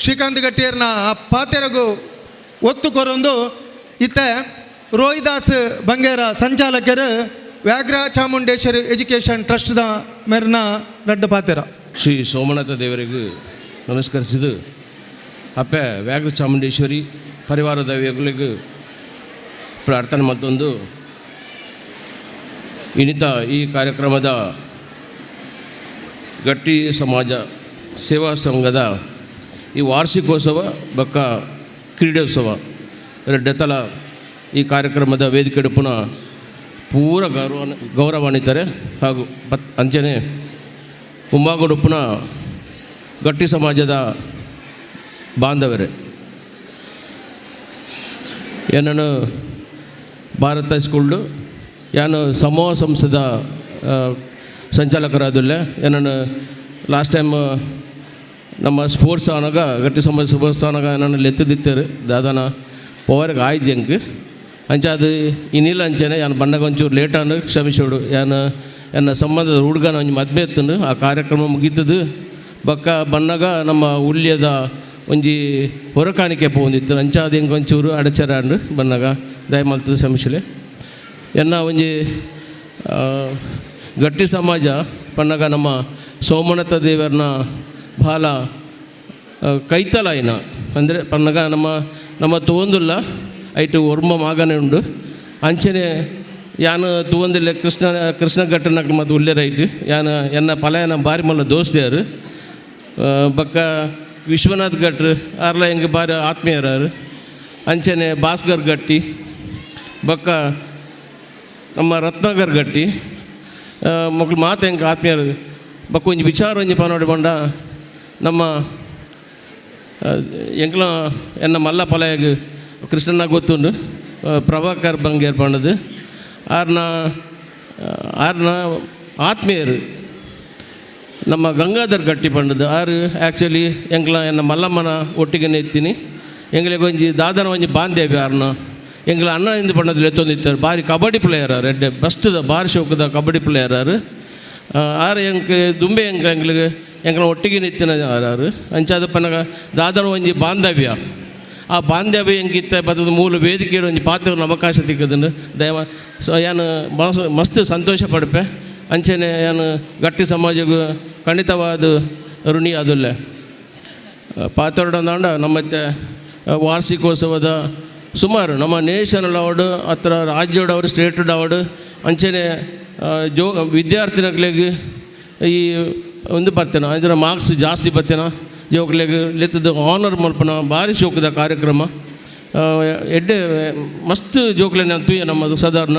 Speaker 1: ಶ್ರೀಕಾಂತ್ ಗಟ್ಟಿಯರ್ನ ಆ ಪಾತೆರಗು ಒತ್ತು ಕೊರೊಂದು ಇತ್ತ ರೋಹಿದಾಸ್ ಬಂಗೇರ ಸಂಚಾಲಕರು ವ್ಯಾಘ್ರ ಚಾಮುಂಡೇಶ್ವರಿ ಎಜುಕೇಷನ್ ಟ್ರಸ್ಟ್ದ ಮೇರಿನ ರಡ್ಡು ಪಾತೆರ.
Speaker 10: ಶ್ರೀ ಸೋಮನಾಥ ದೇವರಿಗೂ ನಮಸ್ಕರಿಸಿದು ಅಪ್ಪೆ ವ್ಯಾಘ್ರ ಚಾಮುಂಡೇಶ್ವರಿ ಪರಿವಾರ ದೈವಗಳಿಗೂ ಪ್ರಾರ್ಥನೆ ಮತ್ತೊಂದು ಇನ್ನಿತ ಈ ಕಾರ್ಯಕ್ರಮದ ಗಟ್ಟಿ ಸಮಾಜ ಸೇವಾ ಸಂಘದ ಈ ವಾರ್ಷಿಕೋತ್ಸವ ಬಕ್ಕ ಕ್ರೀಡೋತ್ಸವ ರೆಡ್ಡೆತಲ ಈ ಕಾರ್ಯಕ್ರಮದ ವೇದಿಕೆ ಪುನಃ ಪೂರ ಗೌರವಾನ್ವಿತರೆ ಹಾಗೂ ಅಂಚನೆ ಮುಂಬಾಗುಡುಪುನ ಗಟ್ಟಿ ಸಮಾಜದ ಬಾಂಧವರೇ, ಏನನ್ನು ಭಾರತ ಸ್ಕೂಲ್ಡು ಯಾನು ಸಮೂಹ ಸಂಸ್ಥೆದ ಸಂಚಾಲಕರಾದುಲ್ಲೆ. ಏನನ್ನು ಲಾಸ್ಟ್ ಟೈಮ್ ನಮ್ಮ ಸ್ಪೋರ್ಟ್ಸ್ ಆನಾಗ ಗಟ್ಟಿ ಸಮಾಜ ಸ್ಪೋರ್ಟ್ಸ್ ಆನಾಗ ನನ್ನ ಲೆತ್ತದಿತ್ತರು ದಾದಾನ ಪವರ್ಗೆ ಆಯ್ತು ಜಂಕ್ ಅಂಚ ಅದು ಇನ್ನಿಲ್ಲ ಅಂಚನೆ ಯಾನು ಬಣ್ಣಗ ಒಂಚೂರು ಲೇಟ್ ಆನು ಕ್ಷಮಿಸೋಡು. ಯಾನು ಎನ್ನ ಸಂಬಂಧದ ಹುಡುಗನ ಒಂಜಿ ಮದ್ಮೆ ಎತ್ತುಂಡು ಆ ಕಾರ್ಯಕ್ರಮ ಮುಗೀತದು ಬಕ್ಕ ಬಣ್ಣಗ ನಮ್ಮ ಉಲ್ಯದ ಒಂಜಿ ಹೊರಕಾಣಿಕೆ ಪೋಂದಿತ್ತು ಅಂಚ ಅದು ಹೆಂಗೆ ಒಂಚೂರು ಅಡಚರ ಅಂಡು ಬಣ್ಣಗ ದಯಮಲ್ತದ ಕ್ಷಮಿಸಲೆ. ಎನ್ನ ಒಂಜಿ ಗಟ್ಟಿ ಸಮಾಜ ಪನ್ನಗ ನಮ್ಮ ಸೋಮನಾಥ ದೇವರನ್ನ ಭಾಳ ಕೈತಲಾಯಿನ ಅಂದರೆ ಪನ್ನಗ ನಮ್ಮ ನಮ್ಮ ತೋಂದುಲ್ಲ ಐಟು ಒರ್ಮ ಮಾಗನೆ ಉಂಡು ಅಂಚನೆ ಯಾನು ತೂವಂದಿಲ್ಲ ಕೃಷ್ಣ ಕೃಷ್ಣ ಘಟ್ಟನಕ್ ಮತ್ತು ಉಲ್ಲೇರ ಐಟು ಯಾನು ಎನ್ನ ಪಲಯನ ಬಾರಿ ಮಲ್ಲ ದೋಸ್ತಿಯಾರು ಬಕ್ಕ ವಿಶ್ವನಾಥ್ ಘಟ್ರು ಆರ್ಲ ಹೆಂಗೆ ಬಾರಿ ಆತ್ಮೀಯರಾರು ಅಂಚನೆ ಭಾಸ್ಕರ್ ಗಟ್ಟಿ ಬೊಕ್ಕ ನಮ್ಮ ರತ್ನಾಕರ್ ಗಟ್ಟಿ ಮೊಕ್ಲು ಮಾತ ಎಂಕ್ ಆತ್ಮೀಯರು. ಬೊಕ್ಕ ಒಂಜಿ ವಿಚಾರ ಒಂಜಿ ಪನೋಡಿ ಪಂಡ ನಮ್ಮ ಎಂಕ್ಲ ಎನ್ನ ಮಲ್ಲ ಪಲಯಗ್ ಕೃಷ್ಣನ ಗೊತ್ತುಂಡು ಪ್ರಭಾಕರ್ ಬಂಗೇರ್ ಪಂಡದು ಆರ್ನ ಆರ್ನ ಆತ್ಮೀಯರು ನಮ್ಮ ಗಂಗಾಧರ್ ಗಟ್ಟಿ ಪಂಡದು ಆರು ಆ್ಯಕ್ಚುಲಿ ಎಂಕ್ಲ ಎನ್ನ ಮಲ್ಲಮ್ಮನ ಒಟ್ಟಿಗೆ ಎತ್ತೀನಿ ಎಂಗ್ಲಿಗೆ ಒಂಜಿ ದಾದನ ಒಂಜಿ ಬಾಂದೇವಿ ಆರ್ನ ಎಂಗ್ಲ ಅಣ್ಣ ಇಂದು ಪಂಡದು ಎತ್ತೊಂದಿತ್ತಾರೆ. ಬಾರಿ ಕಬಡ್ಡಿ ಪ್ಲೇಯರ್ ಆರು, ಎಡ್ಡೆ ಬಸ್ಟದ ಬಾರಿ ಶೋಕದ ಕಬಡ್ಡಿ ಪ್ಲೇಯರ್ ಆರು. ಆರು ಎಂಕ್ ದುಂಬೆ ಎಂಕ್ ಎಂಗ್ಲಿಗೆ ಎಂಕ್ಲ ಒಟ್ಟಿಗೆ ನಿತ್ತಿನ ಆರು. ಅಂಚಾದ ಪನಗ ದಾದನ ಒಂಜಿ ಬಾಂಧವ್ಯ, ಆ ಬಾಂಧವ್ಯ ಎಂಕಿತ್ತ ಬತ್ತದ ಮೂಲ ವೇದಿಕೆ ಒಂಜಿ ಪಾತ್ರ ಅವಕಾಶ ತಿಕ್ಕದನ್ನು ದಯಮ ಸೊ ಯಾನು ಮಸ್ತ್ ಸಂತೋಷ ಪಡ್ಪೆ. ಅಂಚನೆ ಯಾನು ಗಟ್ಟಿ ಸಮಾಜಕ್ಕೆ ಖಂಡಿತವಾದ ಋಣಿ ಅದುಲ್ಲೆ ಪಾತ್ರದಂಡ. ನಮ್ಮ ವಾರ್ಷಿಕೋತ್ಸವದ ಸುಮಾರು ನಮ್ಮ ನೇಷನಲ್ ಅವಾರ್ಡ್ ಹತ್ರ ರಾಜ್ಯದ ಅವಾರ್ಡ್ ಸ್ಟೇಟ್ ಅವಾರ್ಡ್ ಅಂಚನೆ ಜೋ ವಿದ್ಯಾರ್ಥಿನಕ್ಲೆಗ್ ಈ ಒಂದು ಬರ್ತೇನೆ ಅಂದ್ರೆ ಮಾರ್ಕ್ಸ್ ಜಾಸ್ತಿ ಬರ್ತೇನೆ ಜೋಕ್ಲೆಗ್ ಲೆತ್ತದ ಆನರ್ ಮಲ್ಪನ ಭಾರಿ ಶೋಕದ ಕಾರ್ಯಕ್ರಮ ಎಡ್ಡೆ ಮಸ್ತ್ ಜೋಕ್ಲೆನ ತೂಯ ನಮ್ಮದು ಸಾಧಾರಣ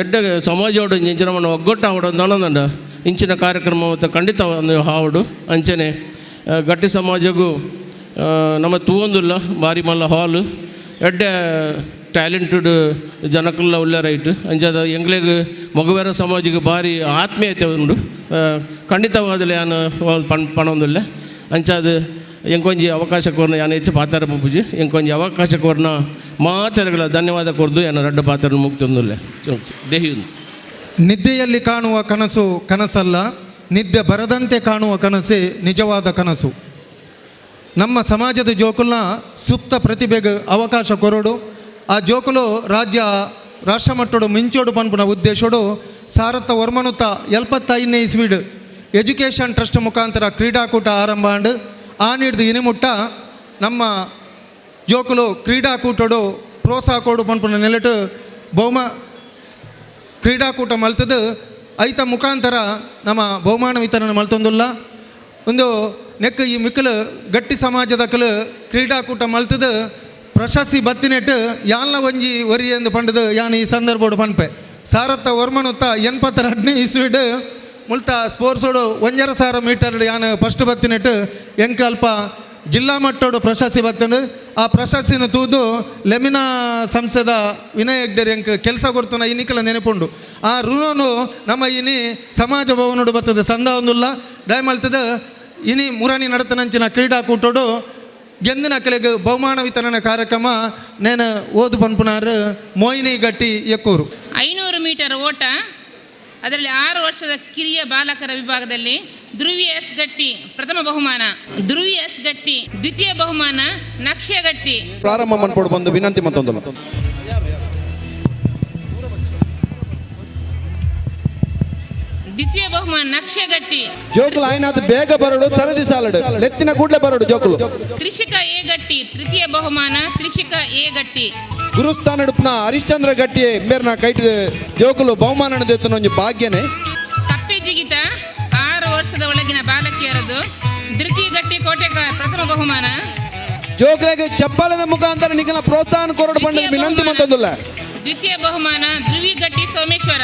Speaker 10: ಎಡ್ಡೆ ಸಮಾಜ ಇಂಚಿನ ಮನ ಒಗ್ಗಟ್ಟು ಆವಡು ಅಂದ ಇಂಚಿನ ಕಾರ್ಯಕ್ರಮ ಮತ್ತು ಖಂಡಿತ ಒಂದು ಹಾವಡು. ಅಂಚನೆ ಗಟ್ಟಿ ಸಮಾಜಗೂ ನಮ್ಮ ತೂವೊಂದುಲ್ಲ ಭಾರಿ ಮಲ್ಲ ಹಾಲು ಎಡ್ಡೆ ಟ್ಯಾಲೆಂಟೆಡ್ ಜನಕ್ಕೆಲ್ಲ ಉಳ್ಳ ರೈಟ್. ಅಂಚಾದ ಎಂಗ್ಲೆಗ್ ಮೊಗವೇರ ಸಮಾಜಕ್ಕೆ ಭಾರಿ ಆತ್ಮೀಯತೆ ಉಂಡು ಖಂಡಿತವಾದಲೆ ಯಾನು ಪಣೊಂದುಲ್ಲೆ. ಅಂಚಾದ ಎಂಕೊಂಜಿ ಅವಕಾಶ ಕೋರ್ನ ಯಾನು ಹೆಚ್ಚು ಪಾತ್ರ ಪೂಜಿ ಎಂಕೊಂಜಿ ಅವಕಾಶ ಕೋರ್ನ ಮಾತೆರಗಳ ಧನ್ಯವಾದ ಕೊರ್ದು ಯಾನು ರಡ್ಡ ಪಾತ್ರ ಮುಕ್ತೊಂದುಲ್ಲೆ ದೇಹಿ.
Speaker 1: ನಿದ್ದೆಯಲ್ಲಿ ಕಾಣುವ ಕನಸು ಕನಸಲ್ಲ, ನಿದ್ದೆ ಬರದಂತೆ ಕಾಣುವ ಕನಸೇ ನಿಜವಾದ ಕನಸು. ನಮ್ಮ ಸಮಾಜದ ಜೋಕುಲ್ನ ಸುಪ್ತ ಪ್ರತಿಭೆಗೆ ಅವಕಾಶ ಕೊರಡು, ಆ ಜೋಕುಲು ರಾಜ್ಯ ರಾಷ್ಟ್ರಮಟ್ಟಡು ಮಿಂಚೋಡು ಪನ್ಪುನ ಉದ್ದೇಶೋಡು ಸಾರತ್ತ ವರ್ಮನುತ 75ನೇ ಇಸ್ವಿಡ್ ಎಜುಕೇಷನ್ ಟ್ರಸ್ಟ್ ಮುಖಾಂತರ ಕ್ರೀಡಾಕೂಟ ಆರಂಭ ಆಂಡ್ ಆ ನೀಡ್ದು ಇನಿಮುಟ್ಟ ನಮ್ಮ ಜೋಕುಲು ಕ್ರೀಡಾಕೂಟಡು ಪ್ರೋತ್ಸಾಹ ಕೊಡು ಪನ್ಪುನ ನೆಲೆಟು ಬಹುಮ ಕ್ರೀಡಾಕೂಟ ಮಲ್ತದು ಐತ ಮುಖಾಂತರ ನಮ್ಮ ಬಹುಮಾನ ವಿತರಣೆ ಮಲ್ತೊಂದುಲ್ಲ. ಒಂದು ನೆಕ್ ಈ ಮಿಕ್ಕಲು ಗಟ್ಟಿ ಸಮಾಜದಕಲು ಕ್ರೀಡಾಕೂಟ ಮಲ್ತದು ಪ್ರಶಸ್ತಿ ಬತ್ತಿನೆಟ್ಟು ಯಾಲ್ನ ಒಂಜಿ ಒರಿ ಎಂದು ಪಂಡದು ಯಾನ್ ಈ ಸಂದರ್ಭೋಡು ಪನ್ಪೆ. ಸಾರತ್ತ ವರ್ಮನುತ್ತ 82ನೇ ಇಸ್ವಿಡ್ ಮುಲ್ತ ಸ್ಪೋರ್ಟ್ಸೋಡು 1,500 ಮೀಟರ್ ಯಾನ್ ಫಸ್ಟ್ ಬತ್ತಿನೆಟ್ಟು ಎಂಕಲ್ಪ ಜಿಲ್ಲಾ ಮಟ್ಟೋಡು ಪ್ರಶಸ್ತಿ ಬತ್ತಂಡು. ಆ ಪ್ರಶಸ್ತಿನ ತೂದು ಲೆಮಿನಾ ಸಂಸ್ಥೆದ ವಿನಯ್ ಹೆಗ್ಡೆರ್ ಎಂಕ್ ಕೆಲಸ ಕೊಡ್ತಾನ ಇನ್ನಿಕಲ ನೆನಪುಂಡು. ಆ ಋಣನು ನಮ್ಮ ಇನಿ ಸಮಾಜ ಭವನೋಡು ಬರ್ತದೆ ಸಂದ ಒಂದುಲ್ಲ ದಯಮಲ್ತದ ಇನಿ ಮುರಣಿ ನಡತನಂಚಿನ ಕ್ರೀಡಾಕೂಟೋಡು ಗೆಂದಿನ ಕಲೆಗೆ ಬಹುಮಾನ ವಿತರಣೆ ಕಾರ್ಯಕ್ರಮ ನೇನು ಓದು ಪನ್ಪುನಾರು ಮೋಹಿನಿ ಗಟ್ಟಿ ಎಕ್ಕೂರು.
Speaker 11: 500 ಮೀಟರ್ ಓಟ, ಅದರಲ್ಲಿ 6 ವರ್ಷದ ಕಿರಿಯ ಬಾಲಕರ ವಿಭಾಗದಲ್ಲಿ ಧ್ರುವಿ ಎಸ್ ಗಟ್ಟಿ ಪ್ರಥಮ ಬಹುಮಾನ, ಧ್ರುವಿ ಎಸ್ ಗಟ್ಟಿ ದ್ವಿತೀಯ ಬಹುಮಾನ, ನಕ್ಷೆ ಗಟ್ಟಿ.
Speaker 12: ಪ್ರಾರಂಭ ಮನ್ಪೋಡು ಬಂದು ವಿನಂತಿ ಮತ್ತೊಂದು
Speaker 11: ದ್ವಿತೀಯ ಬಹುಮಾನ ನಕ್ಷೆ ಗಟ್ಟಿ.
Speaker 12: ಜೋಕುಲು ಆಯ್ನಾದ ಬೇಗ ಬರೋಡು ಸರದಿ ಸಾಲಡು ಲೆತ್ತಿನ ಕೂಡಲೇ ಬರೋಡು ಜೋಕುಲು.
Speaker 11: ತ್ರಿಷಿಕಾ ಎ ಗಟ್ಟಿ ತೃತೀಯ ಬಹುಮಾನ, ತ್ರಿಷಿಕಾ ಎ ಗಟ್ಟಿ.
Speaker 12: ಗುರುಸ್ಥಾನ ಉಡುಪನ ಹರಿಶ್ಚಂದ್ರ ಗಟ್ಟಿ ಮೇರ್ನ ಕೈಟ್ ಜೋಕುಲು ಬಹುಮಾನ ಒಂಜಿ ಭಾಗ್ಯನೆ.
Speaker 11: ಕಪ್ಪೆ ಜಿಗಿತ 6 ವರ್ಷದ ಒಳಗಿನ ಬಾಲಕಿಯರದು ಧೃತಿ ಗಟ್ಟಿ ಕೋಟೆಕಾರ್ ಪ್ರಥಮ ಬಹುಮಾನ.
Speaker 12: ಜೋಕುಲೆಗೆ ಚಪ್ಪಾಲದ ಮುಖಾಂತರ ನಿಗನ ಪ್ರೋತ್ಸಾಹ ಕೊರಡು ಬಂದ ವಿನಂತಿ ಮತ್ತೊಂದುಲ್ಲ.
Speaker 11: ದ್ವಿತೀಯ ಬಹುಮಾನ ಧ್ರುವಿ ಗಟ್ಟಿ ಸೋಮೇಶ್ವರ,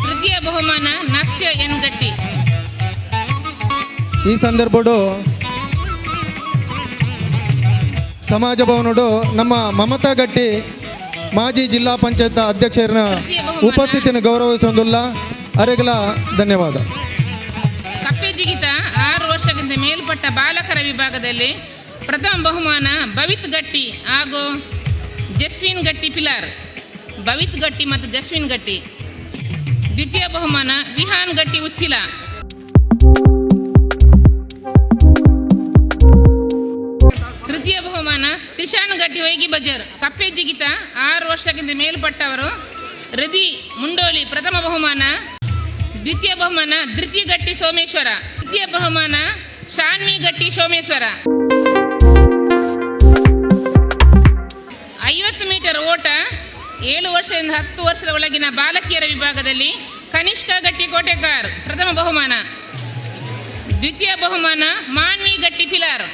Speaker 11: ತೃತೀಯ ಬಹುಮಾನ ನಕ್ಷ ಎನ್ ಗಟ್ಟಿ.
Speaker 1: ಈ ಸಂದರ್ಭಡು ಸಮಾಜ ಭವನಡು ನಮ್ಮ ಮಮತಾ ಗಟ್ಟಿ ಮಾಜಿ ಜಿಲ್ಲಾ ಪಂಚಾಯತ್ ಅಧ್ಯಕ್ಷರ ಉಪಸ್ಥಿತಿಯನ್ನು ಗೌರವಿಸೊಂದುಲ್ಲ ಅರೆಗಲ ಧನ್ಯವಾದ.
Speaker 11: ಕಪ್ಪೆ ಜಿಗಿತ 6 ವರ್ಷಕ್ಕಿಂತ ಮೇಲ್ಪಟ್ಟ ಬಾಲಕರ ವಿಭಾಗದಲ್ಲಿ ಪ್ರಥಮ ಬಹುಮಾನ ಭವಿತ್ ಗಟ್ಟಿ ಹಾಗೂ ಜಸ್ವಿನ್ ಗಟ್ಟಿ ಪಿಲಾರ್, ಭವಿತ್ ಗಟ್ಟಿ ಮತ್ತು ಜಸ್ವಿನ್ ಗಟ್ಟಿ. ದ್ವಿತೀಯ ಬಹುಮಾನ ವಿಹಾನ್ ಗಟ್ಟಿ ಉಚ್ಚಿಲ. ತೃತೀಯ ಬಹುಮಾನ ತ್ರಿಶಾನ್ ಗಟ್ಟಿ ವೈಗಿ ಬಜಾರ್. ಕಪ್ಪೆ ಜಿಗಿತ 6 ವರ್ಷಕ್ಕಿಂತ ಮೇಲ್ಪಟ್ಟವರು ಹೃದಿ ಮುಂಡೋಲಿ ಪ್ರಥಮ ಬಹುಮಾನ, ದ್ವಿತೀಯ ಬಹುಮಾನ ಧೃತಿ ಗಟ್ಟಿ ಸೋಮೇಶ್ವರ, ತೃತೀಯ ಬಹುಮಾನ ಶಾನ್ವಿ ಗಟ್ಟಿ ಸೋಮೇಶ್ವರ. 50 ಮೀಟರ್ ಓಟ 7 ವರ್ಷದಿಂದ 10 ವರ್ಷದ ಒಳಗಿನ ಬಾಲಕಿಯರ ವಿಭಾಗದಲ್ಲಿ ಕನಿಷ್ಕ ಗಟ್ಟಿ ಕೋಟೆಕಾರ್ ಪ್ರಥಮ ಬಹುಮಾನ, ದ್ವಿತೀಯ ಬಹುಮಾನ ಮಾನ್ವಿ ಗಟ್ಟಿ ಪಿಲಾರ್,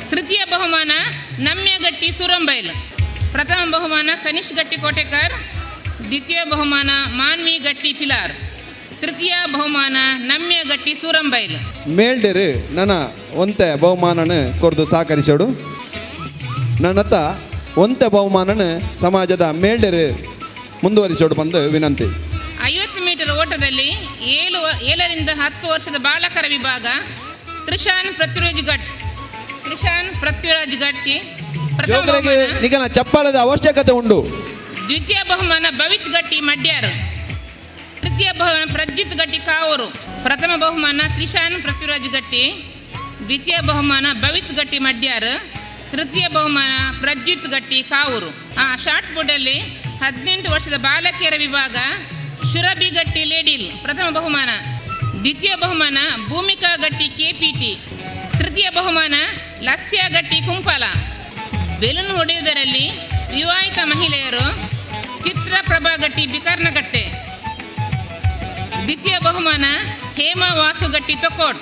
Speaker 11: ತೃತೀಯ ಬಹುಮಾನ ನಮ್ಯ ಗಟ್ಟಿ ಸೂರಂಬೈಲ್. ಪ್ರಥಮ ಬಹುಮಾನ ಕನಿಷ್ ಗಟ್ಟಿ ಕೋಟೆಕಾರ್, ದ್ವಿತೀಯ ಬಹುಮಾನ ಮಾನ್ವಿ ಗಟ್ಟಿ ಪಿಲಾರ್, ತೃತೀಯ ಬಹುಮಾನ ನಮ್ಯ ಗಟ್ಟಿ ಸೂರಂಬೈಲ್.
Speaker 12: ಮೇಲ್ಡೆರು ನನ್ನ ಒಂತೆ ಬಹುಮಾನನ ಕೊರ್ದು ಸಹಕರಿಸೋಡು. ನನ್ನತ್ತ ಒಂತೆ ಬಹುಮಾನನ ಸಮಾಜದ ಮೇಲ್ಡೆರು ಮುಂದುವರಿಸೋಡು ಬಂದು ವಿನಂತಿ.
Speaker 11: 50 ಮೀಟರ್ ಓಟದಲ್ಲಿ 7ರಿಂದ 10 ವರ್ಷದ ಬಾಲಕರ ವಿಭಾಗ ತ್ರಿಶಾನ್ ಪೃಥ್ವಿರಾಜ್ ಗಟ್, ತ್ರಿಶಾನ್ ಪೃಥ್ವಿರಾಜ್ ಗಟ್ಟಿ ಪ್ರಥಮ
Speaker 12: ಜೋಕರಿಗೆ
Speaker 11: ಬಹುಮಾನ.
Speaker 12: ನಿಗನ ಚಪ್ಪಾಳದ ಅವಶ್ಯಕತೆ ಉಂಡು.
Speaker 11: ದ್ವಿತೀಯ ಬಹುಮಾನ ಭವಿತ್ ಗಟ್ಟಿ ಮಡ್ಯಾರು, ತೃತೀಯ ಬಹುಮಾನ ಪ್ರಜ್ಯುತ್ ಗಟ್ಟಿ ಕಾವೂರು. ಪ್ರಥಮ ಬಹುಮಾನ ತ್ರಿಶಾನ್ ಪೃಥ್ವಿರಾಜ್ ಗಟ್ಟಿ, ದ್ವಿತೀಯ ಬಹುಮಾನ ಭವಿತ್ ಗಟ್ಟಿ ಮಡ್ಯಾರು, ತೃತೀಯ ಬಹುಮಾನ ಪ್ರಜ್ಯುತ್ ಗಟ್ಟಿ ಕಾವೂರು. ಆ ಶಾರ್ಟ್ ಪುಟ್ಟಲ್ಲಿ 18 ವರ್ಷದ ಬಾಲಕಿಯರ ವಿಭಾಗ ಶುರಭಿ ಗಟ್ಟಿ ಲೇಡಿಲ್ ಪ್ರಥಮ ಬಹುಮಾನ, ದ್ವಿತೀಯ ಬಹುಮಾನ ಭೂಮಿಕಾ ಗಟ್ಟಿ ಕೆಪಿಟಿ, ತೃತೀಯ ಬಹುಮಾನ ಲಸ್ಯ ಗಟ್ಟಿ ಕುಂಪಾಲ. ಬೆಲೂನ್ ಹೊಡೆಯುವುದರಲ್ಲಿ ವಿವಾಹಿತ ಮಹಿಳೆಯರು ಚಿತ್ರಪ್ರಭಾ ಗಟ್ಟಿ ಬಿಕರ್ನಗಟ್ಟೆ, ದ್ವಿತೀಯ ಬಹುಮಾನ ಹೇಮಾ ವಾಸುಗಟ್ಟಿ ತೊಕೋಟ್,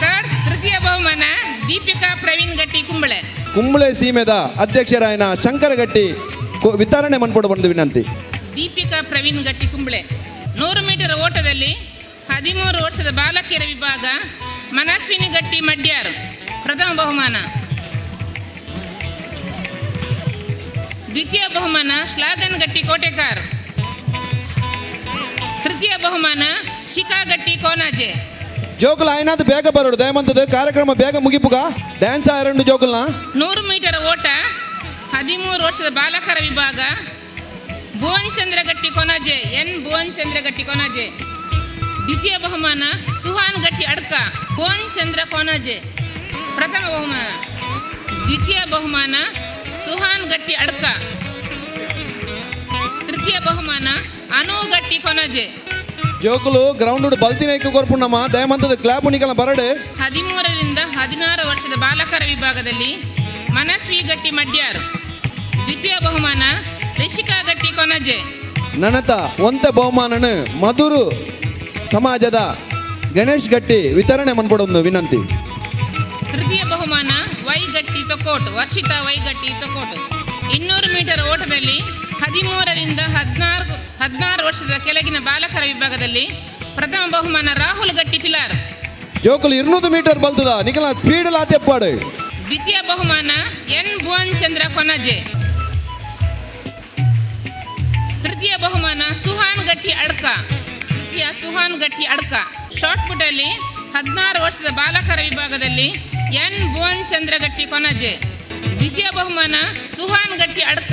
Speaker 11: ಥರ್ಡ್ ತೃತೀಯ ಬಹುಮಾನ ದೀಪಿಕಾ ಪ್ರವೀಣ್ ಗಟ್ಟಿ ಕುಂಬಳೆ.
Speaker 12: ಕುಂಬಳೆ ಸೀಮೆದ ಅಧ್ಯಕ್ಷರಾಯನ ಶಂಕರಗಟ್ಟಿ ವಿತರಣೆ ಮನ್ಪೊಡು ಬಂದು ವಿನಂತಿ.
Speaker 11: ದೀಪಿಕಾ ಪ್ರವೀಣ್ ಗಟ್ಟಿ ಕುಂಬಳೆ. 100 ಮೀಟರ್ ಓಟದಲ್ಲಿ 13 ವರ್ಷದ ಬಾಲಕಿಯರ ವಿಭಾಗ ಮನಸ್ವಿನಿ ಗಟ್ಟಿ ಮಡ್ಯಾರು ಪ್ರಥಮ ಬಹುಮಾನ, ದ್ವಿತೀಯ ಬಹುಮಾನ ಶ್ಲಾಘನ್ ಗಟ್ಟಿ ಕೋಟೆಕಾರ್, ತೃತೀಯ ಬಹುಮಾನ ಶಿಖಾ ಗಟ್ಟಿ ಕೋನಾಜೆ.
Speaker 12: ಜೋಕುಲ ಆಯ್ನಾದ್ ಬೇಗ ಬರೋಡು ದಯಮಂತದ ಕಾರ್ಯಕ್ರಮ ಬೇಗ ಮುಗಿಪುಗ ಡ್ಯಾನ್ಸ್ ಆಯರಂಡು ಜೋಕುಲ್ನ.
Speaker 11: 100 ಮೀಟರ್ ಓಟ 13 ವರ್ಷದ ಬಾಲಕರ ವಿಭಾಗ ಭುವನ್ ಚಂದ್ರ ಗಟ್ಟಿ ಕೊನಾಜೆ, ಎನ್ ಭುವನ್ ಚಂದ್ರ ಗಟ್ಟಿ ಕೊನಾಜೆ. ದ್ವಿತೀಯ ಬಹುಮಾನ ಸುಹಾನ್ ಗಟ್ಟಿ ಅಡ್ಕ, ಭುವನ್ ಚಂದ್ರ ಕೊನಾಜೆ ಪ್ರಥಮ ಬಹುಮಾನ, ದ್ವಿತೀಯ ಬಹುಮಾನ ಸುಹಾನ್ ಗಟ್ಟಿ ಅಡ್ಕ, ತೃತೀಯ ಬಹುಮಾನ ಅನು ಗಟ್ಟಿ ಕೊನಾಜೆ.
Speaker 12: ಜೋಕುಲು ಗ್ರೌಂಡ್ ಬಲ್ತಿನ ಕೊರ್ಪುಣ್ಣಮ್ಮ ದಯಮಂತದ ಕ್ಲಾಪ್ ನಿಕಲ ಬರಡು.
Speaker 11: 13ರಿಂದ 16 ವರ್ಷದ ಬಾಲಕರ ವಿಭಾಗದಲ್ಲಿ ಮನಸ್ವಿ ಗಟ್ಟಿ ಮಡ್ಯಾರ್, ದ್ವಿತೀಯ ಬಹುಮಾನ ರಿಷಿಕಾ ಗಟ್ಟಿ ಕೊನಜೆ.
Speaker 12: ನನತ ಒಂತ ಬಹುಮಾನನ ಮಧುರು ಸಮಾಜದ ಗಣೇಶ್ ಗಟ್ಟಿ ವಿತರಣೆ ಮನ್ಪೊಡೊಂದು ವಿನಂತಿ.
Speaker 11: ತೃತೀಯ ಬಹುಮಾನ ವೈ ಗಟ್ಟಿ ತೊಕೋಟು, ವರ್ಷಿತಾ ವೈ ಗಟ್ಟಿ ತೊಕೋಟು. 200 ಮೀಟರ್ ಓಟದಲ್ಲಿ 13ರಿಂದ 16 ವರ್ಷದ ಕೆಳಗಿನ ಬಾಲಕರ ವಿಭಾಗದಲ್ಲಿ ಪ್ರಥಮ ಬಹುಮಾನ ರಾಹುಲ್ ಗಟ್ಟಿ ಪಿಲಾರ್.
Speaker 12: ಜೋಕುಲು 200 ಮೀಟರ್ ಬಲ್ತದ ನಿಕಲ ಸ್ಪೀಡ್ ಲಾತೆಪ್ಪಾಡು.
Speaker 11: ದ್ವಿತೀಯ ಬಹುಮಾನ ಎನ್ ಭುವನ್ ಚಂದ್ರ ಕೊನಜೆ, ತೃತೀಯ ಬಹುಮಾನ ಸುಹಾನ್ ಗಟ್ಟಿ ಅಡ್ಕ, ತೃತೀಯ ಸುಹಾನ್ ಗಟ್ಟಿ ಅಡ್ಕ. ಶಾರ್ಟ್ ಪುಟ್ಟಲ್ಲಿ 16 ವರ್ಷದ ಬಾಲಕರ ವಿಭಾಗದಲ್ಲಿ ಎನ್ ಭುವನ್ ಚಂದ್ರ ಗಟ್ಟಿ ಕೊನಜೆ, ದ್ವಿತೀಯ ಬಹುಮಾನ ಸುಹಾನ್ ಗಟ್ಟಿ ಅಡ್ಕ,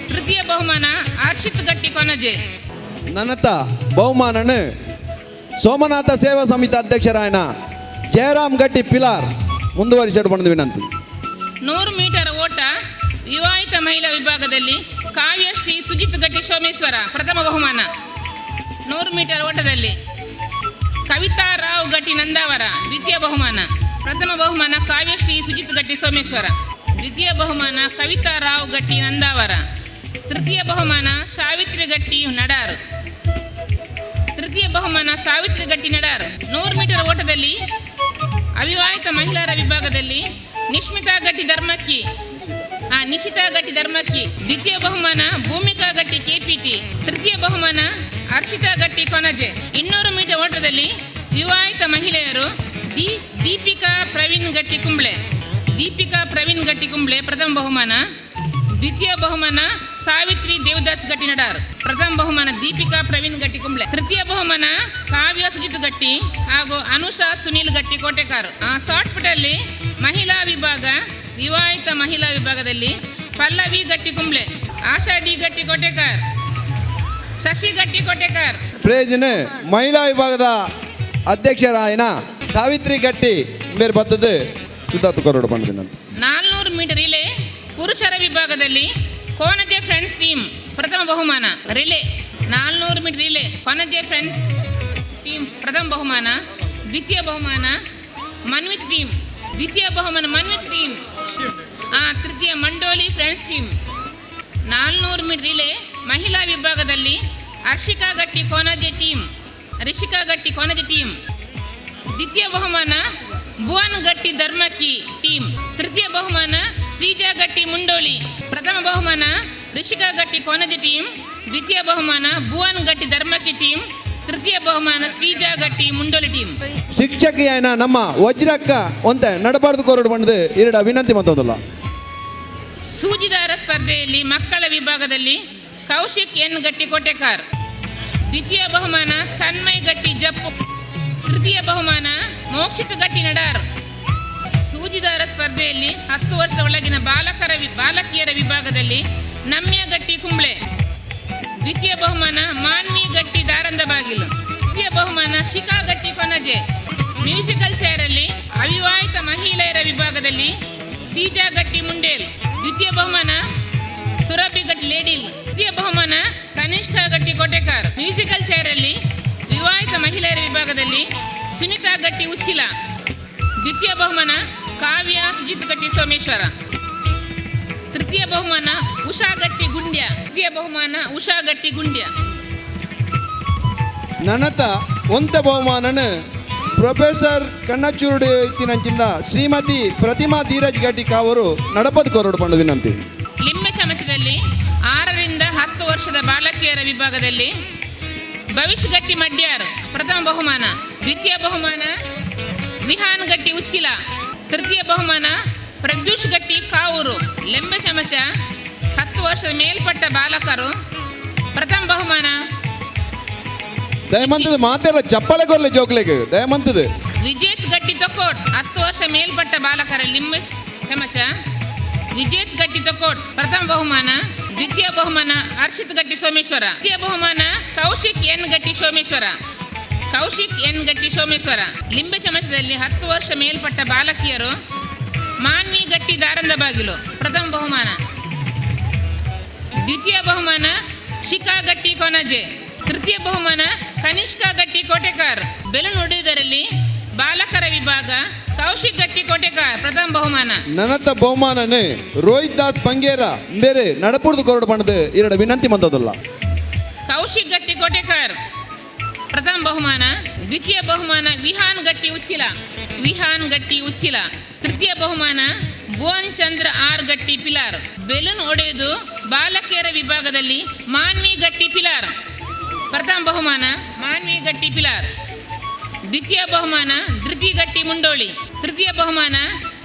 Speaker 11: ತೃತೀಯ ಬಹುಮಾನ ಹರ್ಷಿತ್ ಗಟ್ಟಿ ಕೊನಜೆ.
Speaker 12: ನನತ ಬಹುಮಾನನ ಸೋಮನಾಥ ಸೇವಾ ಸಮಿತಿ ಅಧ್ಯಕ್ಷರಾಯನ ಜಯರಾಮ್ ಗಟ್ಟಿ ಪಿಲಾರ್ ಮುಂದುವರಿಸಿಡು ಬಂದು ವಿನಂತಿ.
Speaker 11: 100 ಮೀಟರ್ ಓಟ ವಿವಾಹಿತ ಮಹಿಳಾ ವಿಭಾಗದಲ್ಲಿ ಕಾವ್ಯಶ್ರೀ ಸುಜಿತ್ ಗಟ್ಟಿ ಸೋಮೇಶ್ವರ ಪ್ರಥಮ ಬಹುಮಾನ. 100 ಮೀಟರ್ ಓಟದಲ್ಲಿ ಕವಿತಾ ರಾವ್ ಗಟ್ಟಿ ನಂದಾವರ ದ್ವಿತೀಯ ಬಹುಮಾನ. ಪ್ರಥಮ ಬಹುಮಾನ ಕಾವ್ಯಶ್ರೀ ಸುಜಿತ್ ಗಟ್ಟಿ ಸೋಮೇಶ್ವರ, ದ್ವಿತೀಯ ಬಹುಮಾನ ಕವಿತಾ ರಾವ್ ಗಟ್ಟಿ ನಂದಾವರ, ತೃತೀಯ ಬಹುಮಾನ ಸಾವಿತ್ರಿ ಗಟ್ಟಿ ನಡಾರು, ತೃತೀಯ ಬಹುಮಾನ ಸಾವಿತ್ರಿ ಗಟ್ಟಿ ನಡಾರು. 100 ಮೀಟರ್ ಓಟದಲ್ಲಿ ಅವಿವಾಹಿತ ಮಹಿಳೆಯರ ವಿಭಾಗದಲ್ಲಿ ನಿಶ್ಮಿತಾ ಗಟ್ಟಿ ಧರ್ಮಕ್ಕಿ, ನಿಶಿತಾ ಗಟ್ಟಿ ಧರ್ಮಕ್ಕಿ ದ್ವಿತೀಯ ಬಹುಮಾನ ಭೂಮಿಕಾ ಗಟ್ಟಿ ಕೆಪಿಟಿ, ತೃತೀಯ ಬಹುಮಾನ ಹರ್ಷಿತಾ ಗಟ್ಟಿ ಕೊನಜೆ. 200 ಮೀಟರ್ ಓಟದಲ್ಲಿ ವಿವಾಹಿತ ಮಹಿಳೆಯರು ದೀಪಿಕಾ ಪ್ರವೀಣ್ ಗಟ್ಟಿ ಕುಂಬ್ಳೆ, ದೀಪಿಕಾ ಪ್ರವೀಣ್ ಗಟ್ಟಿ ಕುಂಬ್ಳೆ ಪ್ರಥಮ ಬಹುಮಾನ, ದ್ವಿತೀಯ ಬಹುಮಾನ ಸಾವಿತ್ರಿ ದೇವದಾಸ್ ಗಟ್ಟಿ ನಡಾರ್, ಪ್ರಥಮ ಬಹುಮಾನ ದೀಪಿಕಾ ಪ್ರವೀಣ್ ಗಟ್ಟಿ ಕುಂಬ್ಳೆ, ತೃತೀಯ ಬಹುಮಾನ ಕಾವ್ಯ ಸುಜಿತ್ ಗಟ್ಟಿ ಹಾಗೂ ಅನುಷಾ ಸುನೀಲ್ ಗಟ್ಟಿ ಕೋಟೆಕಾರು. ಶಾರ್ಟ್ ಪುಟ್ಟಲ್ಲಿ ಮಹಿಳಾ ವಿಭಾಗ ವಿವಾಹಿತ ಮಹಿಳಾ ವಿಭಾಗದಲ್ಲಿ ಪಲ್ಲವಿ ಗಟ್ಟಿ ಕುಂಬ್ಳೆ, ಆಶಾ ಡಿ ಗಟ್ಟಿ ಕೋಟೆಕಾರ್, ಶಶಿ ಗಟ್ಟಿ ಕೋಟೆಕಾರ್.
Speaker 12: ಪ್ರೇಜನ್ ಮಹಿಳಾ ವಿಭಾಗದ ಅಧ್ಯಕ್ಷರಾಯನ ಸಾವಿತ್ರಿ ಗಟ್ಟಿ ಬೇರೆ ಬತ್ತದು ಸುಧಾತ್ ಕೊರಡು ಬಂದು ವಿನಂತಿ.
Speaker 11: 400 ಮೀಟರ್ ರಿಲೇ ಪುರುಷರ ವಿಭಾಗದಲ್ಲಿ ಕೋನಜೆ ಫ್ರೆಂಡ್ಸ್ ಟೀಮ್ ಪ್ರಥಮ ಬಹುಮಾನ. Relay 400 metre relay Konaje friends team ಪ್ರಥಮ ಬಹುಮಾನ, ದ್ವಿತೀಯ ಬಹುಮಾನ ಮನ್ವಿತ್ ಟೀಮ್, ದ್ವಿತೀಯ ಬಹುಮಾನ ಮನ್ವಿತ್ ಟೀಮ್, ತೃತೀಯ ಮಂಡೋಲಿ ಫ್ರೆಂಡ್ಸ್ ಟೀಮ್. 400 ಮೀಟರ್ ರಿಲೇ ಮಹಿಳಾ ವಿಭಾಗದಲ್ಲಿ ಹರ್ಷಿಕಾ ಗಟ್ಟಿ ಕೋನಜೆ ಟೀಮ್, ರಿಷಿಕಾ ಗಟ್ಟಿ ಕೋನಜೆ ಟೀಮ್, ದ್ವಿತೀಯ ಬಹುಮಾನ ಭುವನ್ ಗಟ್ಟಿ ಧರ್ಮಕ್ಕಿ ಟೀಮ್, ತೃತೀಯ ಬಹುಮಾನ ಶ್ರೀಜಾ ಗಟ್ಟಿ ಮುಂಡೋಳಿ. ಪ್ರಥಮ ಬಹುಮಾನ ರಿಷಿಕಾ ಗಟ್ಟಿ ಕೊನಜಿ ಟೀಮ್, ದ್ವಿತೀಯ ಬಹುಮಾನ ಭುವನ್ ಗಟ್ಟಿ ಧರ್ಮಕ್ಕಿ ಟೀಮ್, ತೃತೀಯ ಬಹುಮಾನ ಶ್ರೀಜಾ ಗಟ್ಟಿ ಮುಂಡೋಳಿ ಟೀಮ್.
Speaker 12: ಶಿಕ್ಷಕಿಯಾಯನ ನಮ್ಮ ವಜ್ರಕ್ಕ ಒಂತೆ ನಡಬಾರ್ದು ಕೊರಡು ಬಂದು ಇರಡ ವಿನಂತಿ ಮಂತೊಂದುಲ್ಲ.
Speaker 11: ಸೂಜಿದಾರ ಸ್ಪರ್ಧೆಯಲ್ಲಿ ಮಕ್ಕಳ ವಿಭಾಗದಲ್ಲಿ ಕೌಶಿಕ್ ಎನ್ ಗಟ್ಟಿ ಕೋಟೆಕಾರ್, ದ್ವಿತೀಯ ಬಹುಮಾನ ತನ್ಮಯ್ ಗಟ್ಟಿ ಜಪ್ಪು, ತೃತೀಯ ಬಹುಮಾನ ಮೋಕ್ಷಿತ ಗಟ್ಟಿ ನಡಾರ್. ಸೂಜಿದಾರ ಸ್ಪರ್ಧೆಯಲ್ಲಿ 10 ವರ್ಷದ ಒಳಗಿನ ಬಾಲಕಿಯರ ವಿಭಾಗದಲ್ಲಿ ನಮ್ಯ ಗಟ್ಟಿ ಕುಂಬ್ಳೆ, ದ್ವಿತೀಯ ಬಹುಮಾನ ಮಾನ್ವಿ ಗಟ್ಟಿ ದಾರಂದ ಬಾಗಿಲು, ತೃತೀಯ ಬಹುಮಾನ ಶಿಖಾ ಗಟ್ಟಿ ಕೊನಜೆ. ಮ್ಯೂಸಿಕಲ್ ಚೇರಲ್ಲಿ ಅವಿವಾಹಿತ ಮಹಿಳೆಯರ ವಿಭಾಗದಲ್ಲಿ ಸೀಜಾ ಗಟ್ಟಿ ಮುಂಡೇಲ್, ದ್ವಿತೀಯ ಬಹುಮಾನ ಸುರಭಿ ಗಟ್ಟಿ ಲೇಡಿಲ್, ತೃತೀಯ ಬಹುಮಾನ ಕನಿಷ್ಠ ಗಟ್ಟಿ ಕೋಟೆಕಾರ್. ಮ್ಯೂಸಿಕಲ್ ಚೇರಲ್ಲಿ ವಿವಾಹಿತ ಮಹಿಳೆಯರ ವಿಭಾಗದಲ್ಲಿ ಸುನೀತಾ ಗಟ್ಟಿ ಉಚ್ಚಿಲ, ದ್ವಿತೀಯ ಬಹುಮಾನ ಕಾವ್ಯ ಸುಜಿತ್ ಗಟ್ಟಿ ಸೋಮೇಶ್ವರ, ತೃತೀಯ ಬಹುಮಾನ ಉಷಾ ಗಟ್ಟಿ ಗುಂಡ್ಯ, ತೃತೀಯ ಬಹುಮಾನ ಉಷಾ ಗಟ್ಟಿ ಗುಂಡ್ಯ.
Speaker 12: ನನತ ಒಂತ ಬಹುಮಾನನ ಪ್ರೊಫೆಸರ್ ಕಣ್ಣಚೂರುಡು ಇತ್ತಿನಂಚಿಂದ ಶ್ರೀಮತಿ ಪ್ರತಿಮಾ ಧೀರಜ್ ಗಟ್ಟಿ ಕಾವರು ನಡಪದ ಕೊರಡು ಪಂಡು ವಿನಂತಿ.
Speaker 11: ಲಿಂಬೆ ಚಮಚದಲ್ಲಿ 6 ರಿಂದ 10 ವರ್ಷದ ಬಾಲಕಿಯರ ವಿಭಾಗದಲ್ಲಿ ಭವಿಷ್ಯ ಗಟ್ಟಿ ಮಡ್ಯಾರ್ ಪ್ರಥಮ ಬಹುಮಾನ, ದ್ವಿತೀಯ ಬಹುಮಾನ ವಿಹಾನ್ ಗಟ್ಟಿ ಉಚ್ಚಿಲ, ತೃತೀಯ ಬಹುಮಾನ ಪ್ರದ್ಯೂಷ್ ಗಟ್ಟಿ ಕಾವೂರು. ಲಿಂಬೆ ಚಮಚ 10 ವರ್ಷದ ಮೇಲ್ಪಟ್ಟ ಬಾಲಕರು ಪ್ರಥಮ ಬಹುಮಾನ
Speaker 12: ದಯಮಂತದ ಮಾತೆಲ್ಲ ಚಪ್ಪಾಳೆ ಕೊರ್ಲೆ ಜೋಕ್ಲೆಗ್ ದಯಮಂತದ
Speaker 11: ವಿಜೇತ್ ಗಟ್ಟಿ ತೊಕೋಟ್. 10 ವರ್ಷ ಮೇಲ್ಪಟ್ಟ ಬಾಲಕರ ಲಿಂಬೆ ಚಮಚ ವಿಜೇತ್ ಗಟ್ಟಿ ತೊಕೋಟ್ ಪ್ರಥಮ ಬಹುಮಾನ, ದ್ವಿತೀಯ ಬಹುಮಾನ ಹರ್ಷಿತ್ ಗಟ್ಟಿ ಸೋಮೇಶ್ವರ, ತೃತೀಯ ಬಹುಮಾನ ಕೌಶಿಕ್ ಎನ್ ಗಟ್ಟಿ ಸೋಮೇಶ್ವರ, ಕೌಶಿಕ್ ಎನ್ ಗಟ್ಟಿ ಸೋಮೇಶ್ವರ. ಲಿಂಬೆ ಚಮಚದಲ್ಲಿ 10 ವರ್ಷ ಮೇಲ್ಪಟ್ಟ ಬಾಲಕಿಯರು ಮಾನ್ವಿ ಗಟ್ಟಿ ದಾರಂದ ಬಾಗಿಲು ಪ್ರಥಮ ಬಹುಮಾನ, ದ್ವಿತೀಯ ಬಹುಮಾನ ಶಿಖಾ ಗಟ್ಟಿ ಕೊನಜೆ, ತೃತೀಯ ಬಹುಮಾನ ಕನಿಷ್ಕಾ ಗಟ್ಟಿ ಕೋಟೆಕಾರ್. ಬೆಲೂನ್ ಹೊಡೆಯುವುದರಲ್ಲಿ ಬಾಲಕರ ವಿಭಾಗ ಕೌಶಿಕ್ ಗಟ್ಟಿ ಕೋಟೆಕಾರ್ ಪ್ರಥಮ ಬಹುಮಾನ.
Speaker 12: ನನತ ಬಹುಮಾನನೆ ರೋಹಿತ್ ದಾಸ್ ಪಂಗೇರ ಬೇರೆ ನಡಪುರ್ದು ಕೊರಡು ಪಂಡದು ಇರಡ ವಿನಂತಿ ಮಂತದಲ್ಲ.
Speaker 11: ಕೌಶಿಕ್ ಗಟ್ಟಿ ಕೋಟೆಕಾರ್ ಪ್ರಥಮ ಬಹುಮಾನ, ದ್ವಿತೀಯ ಬಹುಮಾನ ವಿಹಾನ್ ಗಟ್ಟಿ ಉಚ್ಚಿಲ, ವಿಹಾನ್ ಗಟ್ಟಿ ಉಚ್ಚಿಲ, ತೃತೀಯ ಬಹುಮಾನ ಭುವನ್ ಚಂದ್ರ ಆರ್ ಗಟ್ಟಿ ಪಿಲಾರ್. ಬೆಲೂನ್ ಒಡೆಯುವುದು ಬಾಲಕಿಯರ ವಿಭಾಗದಲ್ಲಿ ಮಾನ್ವಿ ಗಟ್ಟಿ ಪಿಲಾರ್ ಪ್ರಥಮ ಬಹುಮಾನ, ಮಾನ್ವಿ ಗಟ್ಟಿ ಪಿಲಾರ್, ದ್ವಿತೀಯ ಬಹುಮಾನ ಧೃತಿ ಗಟ್ಟಿ ಮುಂಡೋಳಿ, ತೃತೀಯ ಬಹುಮಾನ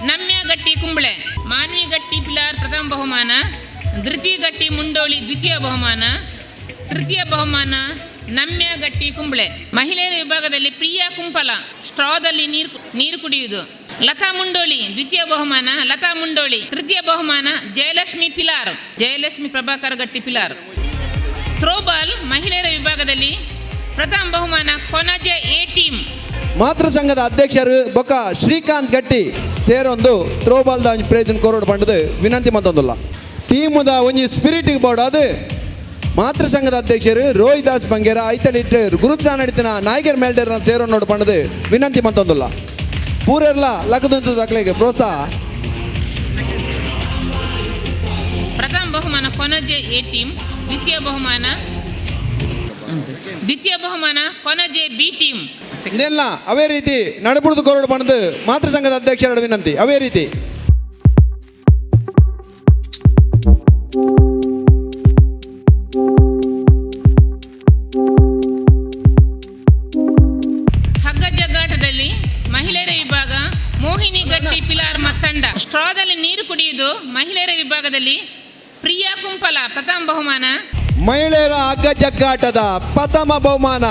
Speaker 11: ನಮ್ಯ ಗಟ್ಟಿ ಕುಂಬ್ಳೆ. ಮಾನ್ವಿ ಗಟ್ಟಿ ಪಿಲಾರ್ ಪ್ರಥಮ ಬಹುಮಾನ, ಧೃತಿ ಗಟ್ಟಿ ಮುಂಡೋಳಿ ದ್ವಿತೀಯ ಬಹುಮಾನ, ತೃತೀಯ ಬಹುಮಾನ ನಮ್ಯ ಗಟ್ಟಿ ಕುಂಬ್ಳೆ. ಮಹಿಳೆಯರ ವಿಭಾಗದಲ್ಲಿ ಪ್ರಿಯಾ ಕುಂಪಲ ಸ್ಟ್ರಾದಲ್ಲಿ ನೀರು ಕುಡಿಯುವುದು, ಲತಾ ಮುಂಡೋಳಿ ದ್ವಿತೀಯ ಬಹುಮಾನ, ಲತಾ ಮುಂಡೋಳಿ ತೃತೀಯ ಬಹುಮಾನ ಜಯಲಕ್ಷ್ಮಿ ಪಿಲಾರ್, ಜಯಲಕ್ಷ್ಮಿ ಪ್ರಭಾಕರ್ ಗಟ್ಟಿ ಪಿಲಾರ್. ಥ್ರೋಬಾಲ್ ಮಹಿಳೆಯರ ವಿಭಾಗದಲ್ಲಿ ಪ್ರಥಮ ಬಹುಮಾನ ಕೊನಜೆ ಎ ಟೀಮ್.
Speaker 12: ಮಾತೃ ಸಂಘದ ಅಧ್ಯಕ್ಷರು ಬೊಕ್ಕ ಶ್ರೀಕಾಂತ್ ಗಟ್ಟಿ ಸೇರೊಂದು ಥ್ರೋಬಾಲ್ದ ಒಂಜಿ ಪ್ರೇಜನ್ ಕೊರಡು ಪಂಡದು ವಿನಂತಿ ಮಂತೊಂದುಲ್ಲ. ಟೀಮುದ ಒಂಜಿ ಸ್ಪಿರಿಟ್ ಬೋರ್ಡ್ ಅದು ಮಾತೃ ಸಂಘದ ಅಧ್ಯಕ್ಷರು ರೋಹಿತ್ ದಾಸ್ ಬಂಗೇರ ಐತಲಿಟ್ಟು ಗುರುತ್ಸಾಹ ನಡೀತಿನ ನಾಯಕರ್ ಮೇಲ್ಡೇರ್ ಸೇರೋ ನೋಡು ಪಂಡದು ವಿನಂತಿ ಮಂತೊಂದುಲ್ಲ. ಪೂರೆರ್ಲ ಲಕ್ಕದಂತ ದಾಖಲೆಗೆ ಪ್ರೋತ್ಸಾಹ.
Speaker 11: ಪ್ರಥಮ ಬಹುಮಾನ ಕೊನಜೆ ಎ ಟೀಮ್, ದ್ವಿತೀಯ ಬಹುಮಾನ ಕೊನಜೆ ಬಿ ಟೀಮ್.
Speaker 12: ಇದೆಲ್ಲ ಅವೇ ರೀತಿ ನಡಪುಡ್ದು ಕೊರಡು ಪಂಡದು ಮಾತೃ ಸಂಘದ ಅಧ್ಯಕ್ಷರ ವಿನಂತಿ. ಅವೇ ರೀತಿ
Speaker 11: ಹಗ್ಗ ಜಗ್ಗಾಟದಲ್ಲಿ ಮಹಿಳೆಯರ ವಿಭಾಗ ಮೋಹಿನಿ ಗಟ್ಟಿ ಪಿಲಾರ್ ಮತ್ತಂಡ. ಸ್ಟ್ರಾದಲ್ಲಿ ನೀರು ಕುಡಿಯುವುದು ಮಹಿಳೆಯರ ವಿಭಾಗದಲ್ಲಿ ಪ್ರಿಯಾ ಕುಂಪಲ ಪ್ರಥಮ ಬಹುಮಾನ.
Speaker 12: ಮಹಿಳೆಯರ ಹಗ್ಗ ಜಗ್ಗಾಟದ ಪ್ರಥಮ ಬಹುಮಾನ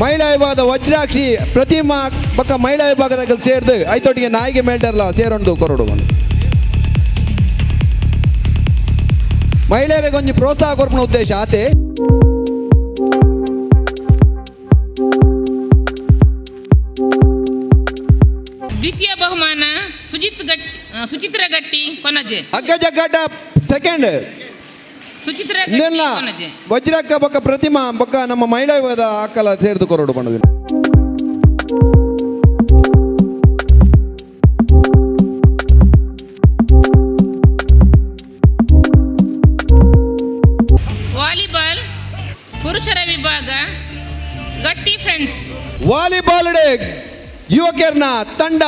Speaker 12: ಮಹಿಳಾ ವಿಭಾಗದ ವಜ್ರಾಕ್ಷಿ ಪ್ರತಿಮಾ ಪಕ್ಕ ಮಹಿಳಾ ವಿಭಾಗದ ಸೇರ್ದು ಐತೊಟ್ಟಿಗೆ ನಾಯಿಗೆ ಮೇಲ್ಡರ್ಲ ಸೇರೊಂದು ಕೊರಡು ಮಹಿಳೆಯರಿಗೆ ಒಂಜಿ ಪ್ರೋತ್ಸಾಹ ಕೊರ್ಪುನ ಉದ್ದೇಶ ಆತೆ.
Speaker 11: ದ್ವಿತೀಯ ಬಹುಮಾನ ಸುಚಿತ್ರ ಗಟ್ಟಿ ಕೊನಜೆ.
Speaker 12: ಹಗ್ಗ ಜಗ್ಗಾಟ ಸೆಕೆಂಡ್
Speaker 11: ಸುಚಿತ್ರ ಗಟ್ಟಿ
Speaker 12: ಇದೆಲ್ಲ
Speaker 11: ಕೊನಜೆ.
Speaker 12: ವಜ್ರಕ್ಕ ಬೊಕ್ಕ ಪ್ರತಿಮಾ ಬೊಕ್ಕ ನಮ್ಮ ಮಹಿಳಾ ವಿಭಾಗದ ಅಕ್ಕಲ ಸೇರ್ದು ಕೊರಡು ಪಂಡದು.
Speaker 11: ವಾಲಿಬಾಲ್ ಪುರುಷರ ವಿಭಾಗ ಗಟ್ಟಿ ಫ್ರೆಂಡ್ಸ್.
Speaker 12: ವಾಲಿಬಾಲ್ ಯುವಕರ್ನ ತಂಡ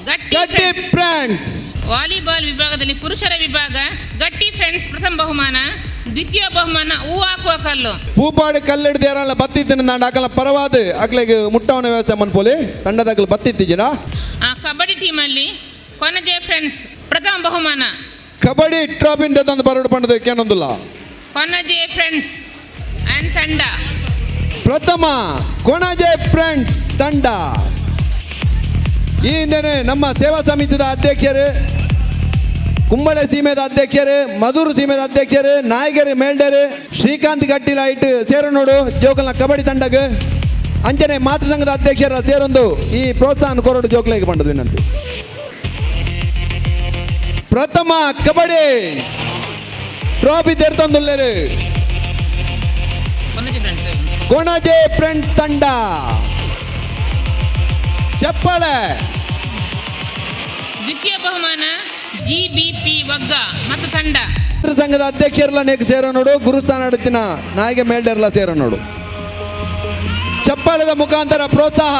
Speaker 11: ಗಟ್ಟಿ
Speaker 12: ಫ್ರೆಂಡ್ಸ್.
Speaker 11: ವಾಲಿಬಾಲ್ ವಿಭಾಗದಲ್ಲಿ ಪುರುಷರ ವಿಭಾಗ ಗಟ್ಟಿ ಫ್ರೆಂಡ್ಸ್ ಪ್ರಥಮ ಬಹುಮಾನ, ದ್ವಿತೀಯ ಬಹುಮಾನ ಹೂ ಹಾಕುವ ಕಲ್ಲು.
Speaker 12: ಪೂಪಾಡು ಕಲ್ಲಿಡ್ದು ಯಾರಲ್ಲ ಬತ್ತಿತ್ತಿನ ದಾಂಡ ಅಕಲ ಪರವಾದ ಅಕ್ಲೆಗ್ ಮುಟ್ಟವನ ವ್ಯವಸ್ಥೆ ಮನ್ಪೋಲಿ ತಂಡದಾಗಲು ಬತ್ತಿತ್ತಿಜಿನ.
Speaker 11: ಕಬಡ್ಡಿ ಟೀಮಲ್ಲಿ ಕೊನಜೆ ಫ್ರೆಂಡ್ಸ್ ಪ್ರಥಮ ಬಹುಮಾನ.
Speaker 12: ಕಬಡ್ಡಿ ಟ್ರಾಫಿನ ತಂದು ಬರೋಡು ಪಂಡದ ಕೇನೊಂದುಲ್ಲ.
Speaker 11: ಕೊನಜೆ ಫ್ರೆಂಡ್ಸ್ ಅಂಡ್ ತಂಡ.
Speaker 12: ಪ್ರಥಮ ಕೊಣಜೆ ಫ್ರೆಂಡ್ಸ್ ತಂಡ. ಈ ಹಿಂದೆನೆ ನಮ್ಮ ಸೇವಾ ಸಮಿತಿದ ಅಧ್ಯಕ್ಷರು, ಕುಂಬಳೆ ಸೀಮೆದ ಅಧ್ಯಕ್ಷರು, ಮಧುರು ಸೀಮೆದ ಅಧ್ಯಕ್ಷರು, ನಾಯಕರು ಮೇಲ್ಡರು ಶ್ರೀಕಾಂತ್ ಗಟ್ಟಿಲ ಇಟ್ಟು ಸೇರನೋಡು ಜೋಕಲ್ನ ಕಬಡ್ಡಿ ತಂಡಗ. ಅಂಚನೆ ಮಾತೃ ಸಂಘದ ಅಧ್ಯಕ್ಷರ ಸೇರೊಂದು ಈ ಪ್ರೋತ್ಸಾಹ ಕೊರಡು ಜೋಕಲಿಗೆ ಬಂದದ್ದು ವಿನಂತಿ. ಪ್ರಥಮ ಕಬಡ್ಡಿ ಟ್ರೋಫಿ ತೆರ್ತೊಂದುಲ್ಲೇರು ಕೊಣಜೆ ಫ್ರೆಂಡ್ಸ್ ತಂಡ. ಚಪ್ಪಾಳೆ.
Speaker 11: ದ್ವಿತೀಯ ಬಹುಮಾನ ಜಿಬಿಪಿ ವಗ್ಗ ಮತ್ತು ತಂಡ.
Speaker 12: ಸಂಘದ ಅಧ್ಯಕ್ಷರೆಲ್ಲ ನೇಕ್ ಸೇರೋ ನೋಡು, ಗುರುಸ್ಥಾನ ಅಡುತ್ತಿನ ನಾಯಿಗೆ ಮೇಲ್ಡೆರಲ್ಲ ಸೇರೋ ನೋಡು. ಚಪ್ಪಾಳೆದ ಮುಖಾಂತರ ಪ್ರೋತ್ಸಾಹ.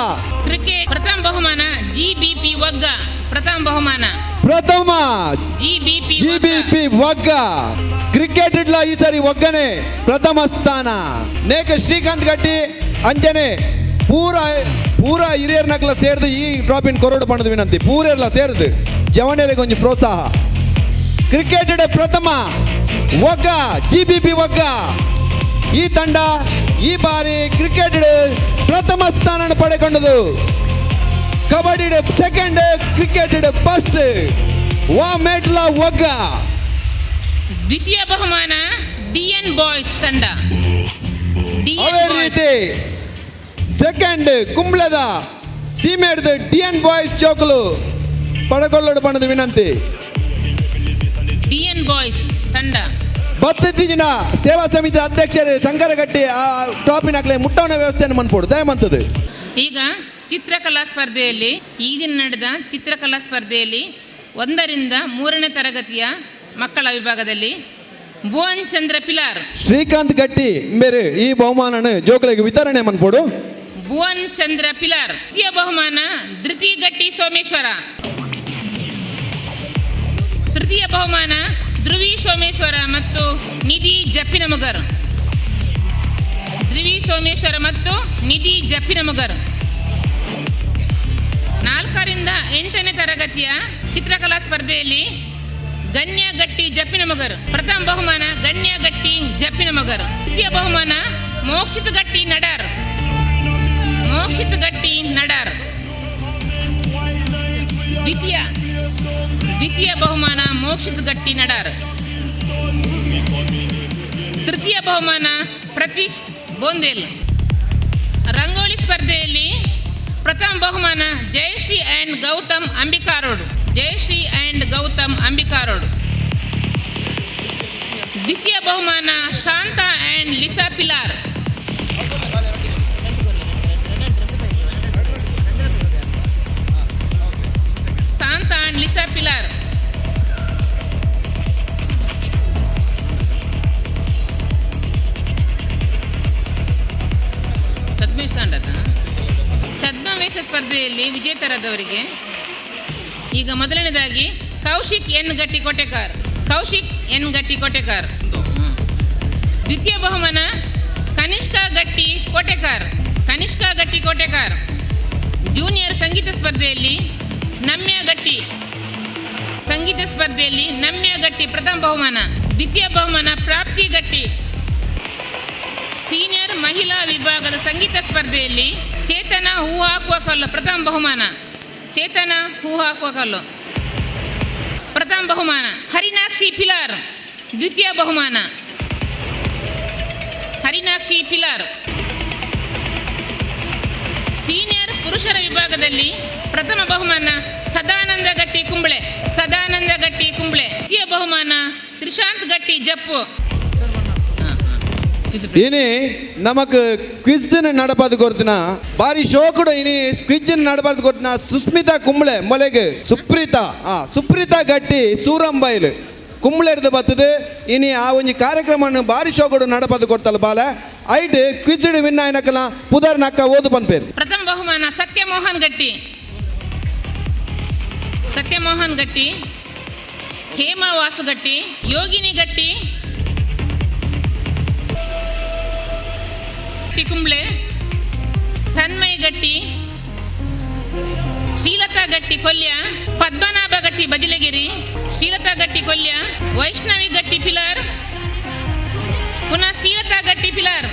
Speaker 11: ಕ್ರಿಕೆಟ್ ಪ್ರಥಮ ಬಹುಮಾನ ಜಿಬಿಪಿ ವಗ್ಗ ಪ್ರಥಮ ಬಹುಮಾನ.
Speaker 12: ಪ್ರಥಮ
Speaker 11: ಜಿಬಿಪಿ
Speaker 12: ವಗ್ಗ. ಕ್ರಿಕೆಟ್ ಇಡ್ಲ ಈ ಸರಿ ಒಗ್ಗನೆ ಪ್ರಥಮ ಸ್ಥಾನ. ನೇಕ ಶ್ರೀಕಾಂತ್ ಗಟ್ಟಿ ಅಂಜನೆ ಪೂರಾ ಪೂರಾ ಹಿರಿಯರ್ ನಕಲ ಸೇರ್ದು ಈ ಟ್ರಾಫಿನ ಕೊರಡು ಪಣದು ವಿನಂತಿ. ಪೂರೆಲ್ಲ ಸೇರ್ದು ಜವನಿಯರಿಗೆ ಕೊಂಚ ಪ್ರೋತ್ಸಾಹ. ಕ್ರಿಕೆಟ್ ಪ್ರಥಮ ಒಗ್ಗ ಜಿಬಿಪಿ ಒಗ್ಗ. ಈ ತಂಡ ಈ ಬಾರಿ ಕ್ರಿಕೆಟ್ ಪ್ರಥಮ ಸ್ಥಾನ ಪಡೆಕೊಂಡದು. Kabaddi second, cricket first. ವಾ ಮೇಟ್ಲ ಒಗ್ಗ.
Speaker 11: ದ್ವಿತೀಯ ಬಹುಮಾನ ಡಿಎನ್ ಬಾಯ್ಸ್ ತಂಡ.
Speaker 12: ಅದೇ ರೀತಿ ಸೆಕೆಂಡ್ ಕುಂಬ್ಳದ ಸೀಮೆಡ್ದು ಡಿಎನ್ ಬಾಯ್ಸ್ ಜೋಕುಲು ಪಡಕೊಳ್ಳೋಡು ಬಣ್ಣದ ವಿನಂತಿ.
Speaker 11: ಡಿಎನ್ ಬಾಯ್ಸ್ ತಂಡ.
Speaker 12: ಬತ್ತಿನ ಸೇವಾ ಸಮಿತಿ ಅಧ್ಯಕ್ಷರು ಶಂಕರಗಟ್ಟಿ ಆ ಟ್ರಾಫಿನಾಗ್ಲೆ ಮುಟ್ಟವನ ವ್ಯವಸ್ಥೆಯನ್ನು ಮನ್ಪೋಡು ದಯಮಂತದ್ದು.
Speaker 11: ಈಗ ಚಿತ್ರಕಲಾ ಸ್ಪರ್ಧೆಯಲ್ಲಿ ಈ ದಿನ ನಡೆದ ಚಿತ್ರಕಲಾ ಸ್ಪರ್ಧೆಯಲ್ಲಿ 1 ರಿಂದ 3ನೇ ತರಗತಿಯ ಮಕ್ಕಳ ವಿಭಾಗದಲ್ಲಿ ಭುವನ್ ಚಂದ್ರ ಪಿಲಾರ್,
Speaker 12: ಶ್ರೀಕಾಂತ್ ಗಟ್ಟಿ ಬೇರೆ ಈ ಬಹುಮಾನನ ಜೋಕುಗಳಿಗೆ ವಿತರಣೆ ಮನ್ಪೋಡು.
Speaker 11: ಭುವನ್ ಚಂದ್ರ ಪಿಲಾರ್. ದ್ವಿತೀಯ ಬಹುಮಾನ ಧೃತಿ ಗಟ್ಟಿ ಸೋಮೇಶ್ವರ. ತೃತೀಯ ಬಹುಮಾನ ಧ್ರುವಿ ಸೋಮೇಶ್ವರ ಮತ್ತು ನಿಧಿ ಜಪ್ಪಿನಮುಗರ್. ಧ್ರುವಿ ಸೋಮೇಶ್ವರ ಮತ್ತು ನಿಧಿ ಜಪ್ಪಿನಮುಗರ್. 4 ರಿಂದ 8ನೇ ತರಗತಿಯ ಚಿತ್ರಕಲಾ ಸ್ಪರ್ಧೆಯಲ್ಲಿ ಗಣ್ಯ ಗಟ್ಟಿ ಜಪ್ಪಿನಮುಗರ್ ಪ್ರಥಮ ಬಹುಮಾನ ಗಣ್ಯ ಗಟ್ಟಿ ಜಪ್ಪಿನಮುಗರ್. ದ್ವಿತೀಯ ಬಹುಮಾನ ಮೋಕ್ಷಿತ ಗಟ್ಟಿ ನಡಾರ್, ಮೋಕ್ಷಿತ ಗಟ್ಟಿ ನಡಾರ್. ದ್ವಿತೀಯ ಬಹುಮಾನ ಮೋಕ್ಷಿತ ಗಟ್ಟಿ ನಡಾರ್. ತೃತೀಯ ಬಹುಮಾನ ಪ್ರತೀಕ್ಷ್ ಬೋಂದೇಲ್. ರಂಗೋಲಿ ಸ್ಪರ್ಧೆಯಲ್ಲಿ ಪ್ರಥಮ ಬಹುಮಾನ Jayashree and Gautam Ambika road, Jayashree and Gautam Ambika road. ದ್ವಿತೀಯ ಬಹುಮಾನ Shanta and Lisa Pilar. Shanta and Lisa Pilar. ಛದ್ಮವೇಷ ಸ್ಪರ್ಧೆಯಲ್ಲಿ ವಿಜೇತರಾದವರಿಗೆ ಈಗ ಮೊದಲನೇದಾಗಿ ಕೌಶಿಕ್ ಎನ್ ಗಟ್ಟಿ ಕೋಟೆಕಾರ್, ಕೌಶಿಕ್ ಎನ್ ಗಟ್ಟಿ ಕೋಟೆಕಾರ್. ದ್ವಿತೀಯ ಬಹುಮಾನ ಕನಿಷ್ಕಾ ಗಟ್ಟಿ ಕೋಟೆಕಾರ್, ಕನಿಷ್ಕಾ ಗಟ್ಟಿ ಕೋಟೆಕಾರ್. ಜೂನಿಯರ್ ಸಂಗೀತ ಸ್ಪರ್ಧೆಯಲ್ಲಿ ನಮ್ಯ ಗಟ್ಟಿ, ಸಂಗೀತ ಸ್ಪರ್ಧೆಯಲ್ಲಿ ನಮ್ಯ ಗಟ್ಟಿ ಪ್ರಥಮ ಬಹುಮಾನ. ದ್ವಿತೀಯ ಬಹುಮಾನ ಪ್ರಾಪ್ತಿ ಗಟ್ಟಿ. ಸೀನಿಯರ್ ಮಹಿಳಾ ವಿಭಾಗದ ಸಂಗೀತ ಸ್ಪರ್ಧೆಯಲ್ಲಿ ಚೇತನ ಹೂ ಹಾಕುವ ಕಲ್ಲು ಪ್ರಥಮ ಬಹುಮಾನ, ಚೇತನ ಹೂ ಹಾಕುವ ಕಲ್ಲು ಪ್ರಥಮ ಬಹುಮಾನ. ಹರಿನಾಕ್ಷಿ ಪಿಲಾರ್ ದ್ವಿತೀಯ ಬಹುಮಾನ, ಹರಿನಾಕ್ಷಿ ಪಿಲಾರ್. ಸೀನಿಯರ್ ಪುರುಷರ ವಿಭಾಗದಲ್ಲಿ ಪ್ರಥಮ ಬಹುಮಾನ ಸದಾನಂದ ಗಟ್ಟಿ ಕುಂಬ್ಳೆ, ಸದಾನಂದ ಗಟ್ಟಿ ಕುಂಬ್ಳೆ. ದ್ವಿತೀಯ ಬಹುಮಾನ ತ್ರಿಶಾಂತ್ ಗಟ್ಟಿ ಜಪ್ಪು.
Speaker 12: ಇನಿ ನಮಕ್ ಕ್ವಿಜ್ ನಡಪಾದ ಕೊರ್ತಿನ ಬಾರಿ ಶೋಕುಡು. ಇನಿ ಕ್ವಿಜ್ ನಡಪಾದ ಕೊರ್ತಿನ ಸುಸ್ಮಿತಾ ಕುಂಬ್ಳೆ ಮೊಲೆಗ್ ಸುಪ್ರೀತಾ, ಸುಪ್ರೀತಾ ಗಟ್ಟಿ ಸೂರಂಬೈಲ್ ಕುಂಬ್ಳೆ ಹಿಡ್ದು ಬರ್ತದೆ. ಇನಿ ಆ ಒಂಜಿ ಕಾರ್ಯಕ್ರಮ ಬಾರಿ ಶೋಕುಡು ನಡಪಾದ ಕೊಡ್ತಲ್ಲ ಬಾಲ. ಐಟ್ ಕ್ವಿಜ್ ವಿನ್ ಆಯ್ನಕಲ ಪುದರ್ ನಕ್ಕ ಓದು ಪನ್ಪೇರು.
Speaker 11: ಪ್ರಥಮ ಬಹುಮಾನ ಸತ್ಯಮೋಹನ್ ಗಟ್ಟಿ, ಸತ್ಯಮೋಹನ್ ಗಟ್ಟಿ, ಹೇಮಾ ವಾಸುಗಟ್ಟಿ, ಯೋಗಿನಿ ಗಟ್ಟಿ, ಕುಂಬ್ಳೆ, ತನ್ಮಯ್ ಗಟ್ಟಿ, ಶ್ರೀಲತಾ ಗಟ್ಟಿ ಕೊಲ್ಯ, ಪದ್ಮನಾಭ ಗಟ್ಟಿ ಬದಿಲಗಿರಿ, ಶ್ರೀಲತಾ ಗಟ್ಟಿ ಕೊಲ್ಯ, ವೈಷ್ಣವಿ ಗಟ್ಟಿ ಪಿಲಾರ್, ಪುನಃ ಶ್ರೀಲತಾ ಗಟ್ಟಿ ಪಿಲಾರ್.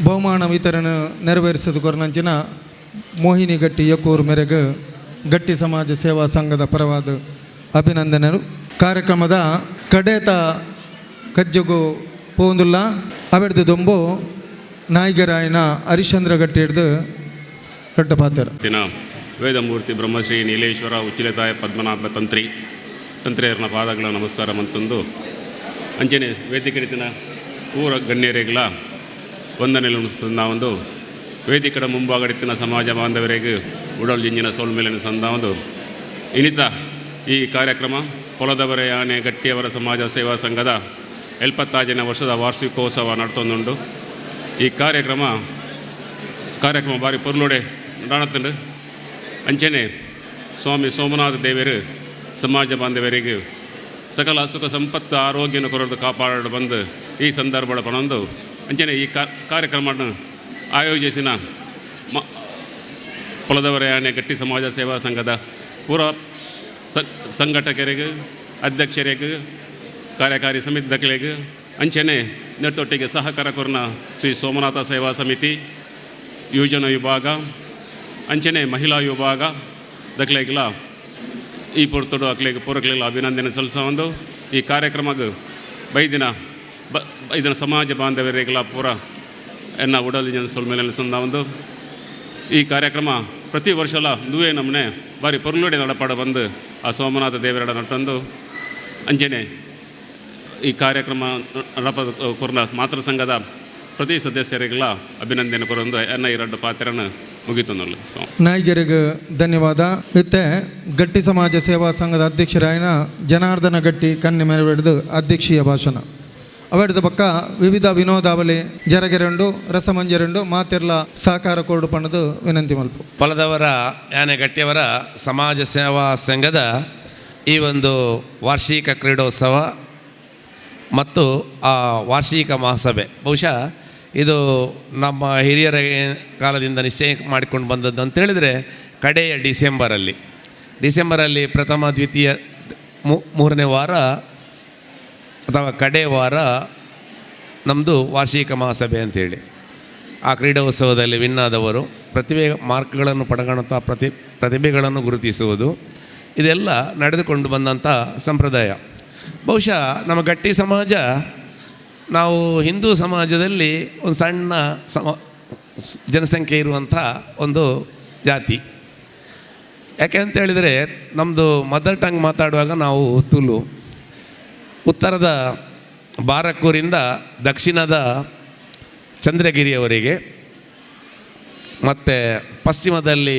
Speaker 1: ಬಹುಮಾನ ವಿತರಣೆ ನೆರವೇರಿಸಿದ ಕೊರನಂಚಿನ ಮೋಹಿನಿ ಗಟ್ಟಿ ಯಕೂರು ಮೇರೆಗೆ ಗಟ್ಟಿ ಸಮಾಜ ಸೇವಾ ಸಂಘದ ಪರವಾದ ಅಭಿನಂದನೆಗಳು. ಕಾರ್ಯಕ್ರಮದ ಕಡೇತ ಕಜ್ಜಗು ಪೋಂದುಲ್ಲ ಅವೆಡ್ದು ದೊಂಬು ನಾಯಿಗರಾಯನ ಹರಿಶ್ಚಂದ್ರ ಗಟ್ಟಿ ಹಿಡ್ದು ಕಡ್ಡ ಪಾತ್ರ.
Speaker 13: ದಿನ ವೇದಮೂರ್ತಿ ಬ್ರಹ್ಮಶ್ರೀ ನೀಲೇಶ್ವರ ಉಚ್ಚಿಲತಾಯ ಪದ್ಮನಾಭ ತಂತ್ರಿ ತಂತ್ರಿಯರನ ಪಾದಗಳ ನಮಸ್ಕಾರ ಮಂತಂದು ಅಂಚನೆ ವೇದಿಕರಿತಿನ ಊರ ಗಣ್ಯರಿಗಳ ವಂದನೆಗಳನ್ನು ಒಂದು ವೇದಿಕಡ ಮುಂಭಾಗಡಿತ್ತಿನ ಸಮಾಜ ಬಾಂಧವರಿಗೆ ಉಡಲ್ ಜಿಂಜಿನ ಸೋಲ್ಮೇಲಿನ ಸಂದ ಒಂದು ಇನ್ನಿತ ಈ ಕಾರ್ಯಕ್ರಮ ಪೊಲದವರ ಯಾನೆ ಗಟ್ಟಿಯವರ ಸಮಾಜ ಸೇವಾ ಸಂಘದ 75ನೇ ವರ್ಷದ ವಾರ್ಷಿಕೋತ್ಸವ ನಡ್ತೊಂದುಂಡು. ಈ ಕಾರ್ಯಕ್ರಮ ಕಾರ್ಯಕ್ರಮ ಭಾರಿ ಪೊರ್ಲುಡೆ ನಡತುಂಡು. ಅಂಚನೆ ಸ್ವಾಮಿ ಸೋಮನಾಥ ದೇವರು ಸಮಾಜ ಬಾಂಧವರಿಗೆ ಸಕಲ ಸುಖ ಸಂಪತ್ತು ಆರೋಗ್ಯನ ಕೊರದು ಕಾಪಾಡಲು ಬಂದು ಈ ಸಂದರ್ಭದ ಪಣೊಂದು ಅಂಚನೆ ಈ ಕಾರ್ಯಕ್ರಮವನ್ನು ಆಯೋಜಿಸಿನ ಪೊಲದವರ ಯಾನೆ ಗಟ್ಟಿ ಸಮಾಜ ಸೇವಾ ಸಂಘದ ಪೂರ ಸಂಘಟಕರಿಗೆ, ಅಧ್ಯಕ್ಷರಿಗೆ, ಕಾರ್ಯಕಾರಿ ಸಮಿತಿ ದಖಲೆಗೆ ಅಂಚನೆ ನೆಟ್ಟೊಟ್ಟಿಗೆ ಸಹಕಾರ ಕೊರ್ನ ಶ್ರೀ ಸೋಮನಾಥ ಸೇವಾ ಸಮಿತಿ ಯುವಜನ ವಿಭಾಗ ಅಂಚನೆ ಮಹಿಳಾ ವಿಭಾಗ ದಖಲೆಗಿಲ್ಲ ಈ ಪೊರ್ತುಡು ಅಕ್ಲೆಗೆ ಪೂರಕಲೆಲ್ಲ ಅಭಿನಂದನೆ ಸಲ್ಲಿಸ ಒಂದು ಈ ಕಾರ್ಯಕ್ರಮಕ್ಕೆ ಬೈದಿನ ಇದನ್ನು ಸಮಾಜ ಬಾಂಧವರಿಗೆಲ್ಲ ಪೂರ ಎನ್ನ ಉಡಲ್ ಜನ ಸೊಲ್ಮೇಲೆ ಸಂದ ಒಂದು ಈ ಕಾರ್ಯಕ್ರಮ ಪ್ರತಿ ವರ್ಷಲ ನುವೇ ನಮ್ಮನೆ ಬಾರಿ ಪೊರ್ಲುಡೆ ನಡಪಾಡ ಬಂದು ಆ ಸೋಮನಾಥ ದೇವರಡ ನಟ್ಟೊಂದು ಅಂಚನೆ ಈ ಕಾರ್ಯಕ್ರಮ ನಡಪ ಕೊರ್ನ ಮಾತೃ ಸಂಘದ ಪ್ರತಿ ಸದಸ್ಯರಿಗೆಲ್ಲ ಅಭಿನಂದನೆ ಕೊರೊಂದು ಎನ್ನ ಈ ಎರಡು ಪಾತ್ರನ ಮುಗಿತನಲ್ಲ.
Speaker 1: ನಾಯಕರಿಗೆ ಧನ್ಯವಾದ. ಇತ್ತೆ ಗಟ್ಟಿ ಸಮಾಜ ಸೇವಾ ಸಂಘದ ಅಧ್ಯಕ್ಷರಾಯನ ಜನಾರ್ದನ ಗಟ್ಟಿ ಕಣ್ಣಿ ಮೇರೆ ಅಧ್ಯಕ್ಷೀಯ ಭಾಷಣ ಅವೆಡ್ದ ಪಕ್ಕ ವಿವಿಧ ವಿನೋದಾವಳಿ ಜರಗೆರೆಂಡು ರಸಮಂಜರೆಂಡು ಮಾತೆರ್ಲ ಸಹಕಾರ ಕೊರಡು ಪಣ್ಣದು ವಿನಂತಿ ಮಲ್ಪು.
Speaker 14: ಪೊಲದವರ ಯಾನೆ ಗಟ್ಟಿಯವರ ಸಮಾಜ ಸೇವಾ ಸಂಘದ ಈ ಒಂದು ವಾರ್ಷಿಕ ಕ್ರೀಡೋತ್ಸವ ಮತ್ತು ಆ ವಾರ್ಷಿಕ ಮಹಾಸಭೆ ಬಹುಶಃ ಇದು ನಮ್ಮ ಹಿರಿಯರ ಕಾಲದಿಂದ ನಿಶ್ಚಯ ಮಾಡಿಕೊಂಡು ಬಂದದ್ದು ಅಂತೇಳಿದರೆ ಕಡೆಯ ಡಿಸೆಂಬರಲ್ಲಿ ಪ್ರಥಮ ದ್ವಿತೀಯ ಮೂರನೇ ವಾರ ಅಥವಾ ಕಡೆ ವಾರ ನಮ್ಮದು ವಾರ್ಷಿಕ ಮಹಾಸಭೆ ಅಂಥೇಳಿ ಆ ಕ್ರೀಡೋತ್ಸವದಲ್ಲಿ ವಿನ್ನಾದವರು ಪ್ರತಿಭೆ ಮಾರ್ಕ್ಗಳನ್ನು ಪಡೆಗಣಂಥ ಪ್ರತಿಭೆಗಳನ್ನು ಗುರುತಿಸುವುದು ಇದೆಲ್ಲ ನಡೆದುಕೊಂಡು ಬಂದಂಥ ಸಂಪ್ರದಾಯ. ಬಹುಶಃ ನಮ್ಮ ಗಟ್ಟಿ ಸಮಾಜ ನಾವು ಹಿಂದೂ ಸಮಾಜದಲ್ಲಿ ಒಂದು ಸಣ್ಣ ಜನಸಂಖ್ಯೆ ಇರುವಂಥ ಒಂದು ಜಾತಿ. ಯಾಕೆ ಅಂತೇಳಿದರೆ ನಮ್ಮದು ಮದರ್ ಟಂಗ್ ಮಾತಾಡುವಾಗ ನಾವು ತುಳು, ಉತ್ತರದ ಬಾರಕ್ಕೂರಿಂದ ದಕ್ಷಿಣದ ಚಂದ್ರಗಿರಿಯವರೆಗೆ ಮತ್ತು ಪಶ್ಚಿಮದಲ್ಲಿ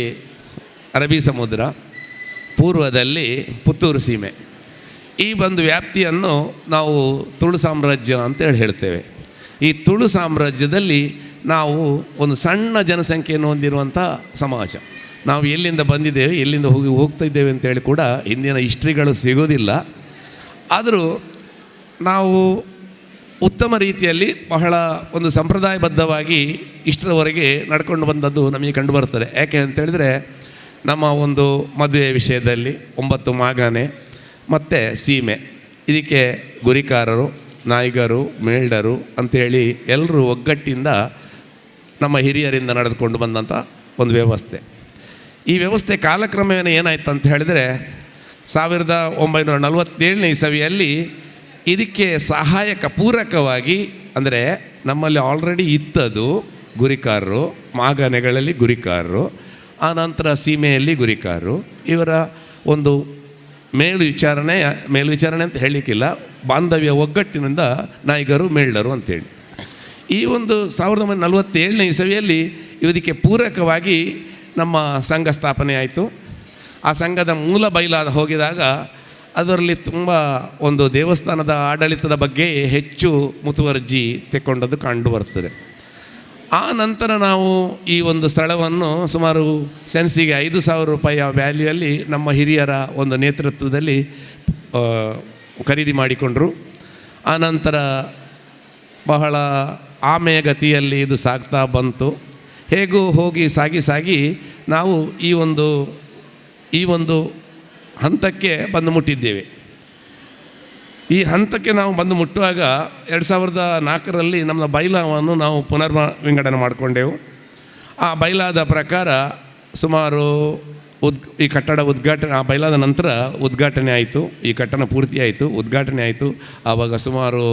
Speaker 14: ಅರಬ್ಬಿ ಸಮುದ್ರ, ಪೂರ್ವದಲ್ಲಿ ಪುತ್ತೂರು ಸೀಮೆ, ಈ ಒಂದು ವ್ಯಾಪ್ತಿಯನ್ನು ನಾವು ತುಳು ಸಾಮ್ರಾಜ್ಯ ಅಂತೇಳಿ ಹೇಳ್ತೇವೆ. ಈ ತುಳು ಸಾಮ್ರಾಜ್ಯದಲ್ಲಿ ನಾವು ಒಂದು ಸಣ್ಣ ಜನಸಂಖ್ಯೆಯನ್ನು ಹೊಂದಿರುವಂಥ ಸಮಾಜ. ನಾವು ಎಲ್ಲಿಂದ ಬಂದಿದ್ದೇವೆ, ಎಲ್ಲಿಂದ ಹೋಗ್ತಾ ಇದ್ದೇವೆ ಅಂತೇಳಿ ಕೂಡ ಹಿಂದಿನ ಹಿಸ್ಟ್ರಿಗಳು ಸಿಗೋದಿಲ್ಲ. ಆದರೂ ನಾವು ಉತ್ತಮ ರೀತಿಯಲ್ಲಿ ಬಹಳ ಒಂದು ಸಂಪ್ರದಾಯಬದ್ಧವಾಗಿ ಇಷ್ಟರವರೆಗೆ ನಡ್ಕೊಂಡು ಬಂದದ್ದು ನಮಗೆ ಕಂಡುಬರ್ತದೆ. ಯಾಕೆ ಅಂತೇಳಿದರೆ ನಮ್ಮ ಒಂದು ಮದುವೆ ವಿಷಯದಲ್ಲಿ 9 ಮಾಗನೆ ಮತ್ತು ಸೀಮೆ, ಇದಕ್ಕೆ ಗುರಿಕಾರರು, ನಾಯಿಗರು, ಮೇಲ್ಡರು ಅಂಥೇಳಿ ಎಲ್ಲರೂ ಒಗ್ಗಟ್ಟಿಂದ ನಮ್ಮ ಹಿರಿಯರಿಂದ ನಡೆದುಕೊಂಡು ಬಂದಂಥ ಒಂದು ವ್ಯವಸ್ಥೆ. ಈ ವ್ಯವಸ್ಥೆ ಕಾಲಕ್ರಮೇಣ ಏನಾಯಿತು ಅಂತ ಹೇಳಿದರೆ 1947ನೇ ಇಸವಿಯಲ್ಲಿ ಇದಕ್ಕೆ ಸಹಾಯಕ ಪೂರಕವಾಗಿ, ಅಂದರೆ ನಮ್ಮಲ್ಲಿ ಆಲ್ರೆಡಿ ಇತ್ತದು ಗುರಿಕಾರರು, ಮಾಗನೆಗಳಲ್ಲಿ ಗುರಿಕಾರರು, ಆ ನಂತರ ಸೀಮೆಯಲ್ಲಿ ಗುರಿಕಾರರು, ಇವರ ಒಂದು ಮೇಲ್ವಿಚಾರಣೆ ಅಂತ ಹೇಳಲಿಕ್ಕಿಲ್ಲ, ಬಾಂಧವ್ಯ ಒಗ್ಗಟ್ಟಿನಿಂದ ನಾಯಿಗರು ಮೇಲ್ಡರು ಅಂಥೇಳಿ ಈ ಒಂದು 1947ನೇ ಇಸವಿಯಲ್ಲಿ ಇದಕ್ಕೆ ಪೂರಕವಾಗಿ ನಮ್ಮ ಸಂಘ ಸ್ಥಾಪನೆ ಆಯಿತು. ಆ ಸಂಘದ ಮೂಲ ಬೈಲಾದ ಹೋಗಿದಾಗ ಅದರಲ್ಲಿ ತುಂಬ ಒಂದು ದೇವಸ್ಥಾನದ ಆಡಳಿತದ ಬಗ್ಗೆ ಹೆಚ್ಚು ಮುತುವರ್ಜಿ ತೆಕ್ಕೊಂಡದ್ದು ಕಂಡು ಬರ್ತದೆ. ಆ ನಂತರ ನಾವು ಈ ಒಂದು ಸ್ಥಳವನ್ನು ಸುಮಾರು ಸೆನ್ಸಿಗೆ 5,000 ರೂಪಾಯಿಯ ವ್ಯಾಲ್ಯೂಯಲ್ಲಿ ನಮ್ಮ ಹಿರಿಯರ ಒಂದು ನೇತೃತ್ವದಲ್ಲಿ ಖರೀದಿ ಮಾಡಿಕೊಂಡರು. ಆ ನಂತರ ಬಹಳ ಆಮೆಯ ಗತಿಯಲ್ಲಿ ಇದು ಸಾಗ್ತಾ ಬಂತು. ಹೇಗೂ ಹೋಗಿ ಸಾಗಿ ಸಾಗಿ ನಾವು ಈ ಒಂದು ಹಂತಕ್ಕೆ ಬಂದು ಮುಟ್ಟಿದ್ದೇವೆ. ಈ ಹಂತಕ್ಕೆ ನಾವು ಬಂದು ಮುಟ್ಟುವಾಗ 2004ರಲ್ಲಿ ನಮ್ಮ ಬೈಲಾವನ್ನು ನಾವು ಪುನರ್ಮ ವಿಂಗಡಣೆ ಮಾಡಿಕೊಂಡೆವು. ಆ ಬೈಲಾದ ಪ್ರಕಾರ ಸುಮಾರು ಈ ಕಟ್ಟಡ ಉದ್ಘಾಟನೆ, ಆ ಬೈಲಾದ ನಂತರ ಉದ್ಘಾಟನೆ ಆಯಿತು, ಈ ಕಟ್ಟಡ ಪೂರ್ತಿಯಾಯಿತು, ಉದ್ಘಾಟನೆ ಆಯಿತು. ಆವಾಗ ಸುಮಾರು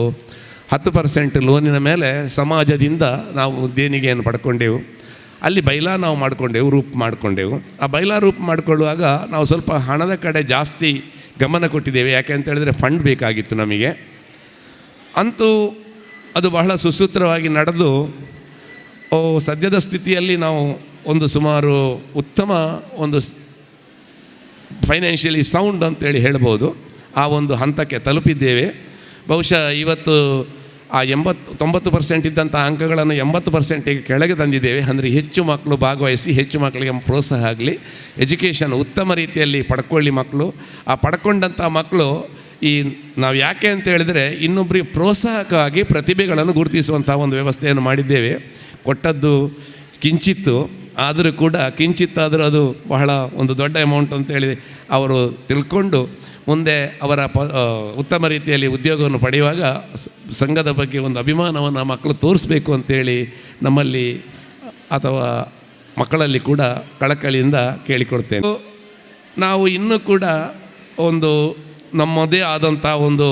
Speaker 14: 10% ಲೋನಿನ ಮೇಲೆ ಸಮಾಜದಿಂದ ನಾವು ದೇಣಿಗೆಯನ್ನು ಪಡ್ಕೊಂಡೆವು. ಅಲ್ಲಿ ಬೈಲಾ ನಾವು ಮಾಡಿಕೊಂಡೆವು, ರೂಪ್ ಮಾಡಿಕೊಂಡೆವು. ಆ ಬೈಲಾ ರೂಪ್ ಮಾಡಿಕೊಳ್ಳುವಾಗ ನಾವು ಸ್ವಲ್ಪ ಹಣದ ಕಡೆ ಜಾಸ್ತಿ ಗಮನ ಕೊಟ್ಟಿದ್ದೇವೆ. ಯಾಕೆ ಅಂತೇಳಿದರೆ ಫಂಡ್ ಬೇಕಾಗಿತ್ತು ನಮಗೆ. ಅಂತೂ ಅದು ಬಹಳ ಸುಸೂತ್ರವಾಗಿ ನಡೆದು ಸದ್ಯದ ಸ್ಥಿತಿಯಲ್ಲಿ ನಾವು ಒಂದು ಸುಮಾರು ಉತ್ತಮ ಒಂದು ಫೈನಾನ್ಷಿಯಲಿ ಸೌಂಡ್ ಅಂತೇಳಿ ಹೇಳ್ಬೋದು, ಆ ಒಂದು ಹಂತಕ್ಕೆ ತಲುಪಿದ್ದೇವೆ. ಬಹುಶಃ ಇವತ್ತು ಆ 80-90% ಇದ್ದಂಥ ಅಂಕಗಳನ್ನು 80% ಕೆಳಗೆ ತಂದಿದ್ದೇವೆ. ಅಂದರೆ ಹೆಚ್ಚು ಮಕ್ಕಳು ಭಾಗವಹಿಸಿ ಹೆಚ್ಚು ಮಕ್ಕಳಿಗೆ ಪ್ರೋತ್ಸಾಹ ಆಗಲಿ, ಎಜುಕೇಷನ್ ಉತ್ತಮ ರೀತಿಯಲ್ಲಿ ಪಡ್ಕೊಳ್ಳಿ ಮಕ್ಕಳು. ಆ ಪಡ್ಕೊಂಡಂಥ ಮಕ್ಕಳು ಈ ನಾವು ಯಾಕೆ ಅಂತ ಹೇಳಿದರೆ ಇನ್ನೊಬ್ಬರಿಗೆ ಪ್ರೋತ್ಸಾಹಕ್ಕಾಗಿ ಪ್ರತಿಭೆಗಳನ್ನು ಗುರುತಿಸುವಂಥ ಒಂದು ವ್ಯವಸ್ಥೆಯನ್ನು ಮಾಡಿದ್ದೇವೆ. ಕೊಟ್ಟದ್ದು ಕಿಂಚಿತ್ತು ಆದರೂ ಕೂಡ, ಕಿಂಚಿತ್ತಾದರೂ ಅದು ಬಹಳ ಒಂದು ದೊಡ್ಡ ಅಮೌಂಟ್ ಅಂತೇಳಿ ಅವರು ತಿಳ್ಕೊಂಡು ಮುಂದೆ ಅವರ ಉತ್ತಮ ರೀತಿಯಲ್ಲಿ ಉದ್ಯೋಗವನ್ನು ಪಡೆಯುವಾಗ ಸಂಘದ ಬಗ್ಗೆ ಒಂದು ಅಭಿಮಾನವನ್ನು ಆ ಮಕ್ಕಳು ತೋರಿಸ್ಬೇಕು ಅಂತೇಳಿ ನಮ್ಮಲ್ಲಿ ಅಥವಾ ಮಕ್ಕಳಲ್ಲಿ ಕೂಡ ಕಳಕಳಿಯಿಂದ ಕೇಳಿಕೊಡ್ತೇನೆ. ನಾವು ಇನ್ನೂ ಕೂಡ ಒಂದು ನಮ್ಮದೇ ಆದಂಥ ಒಂದು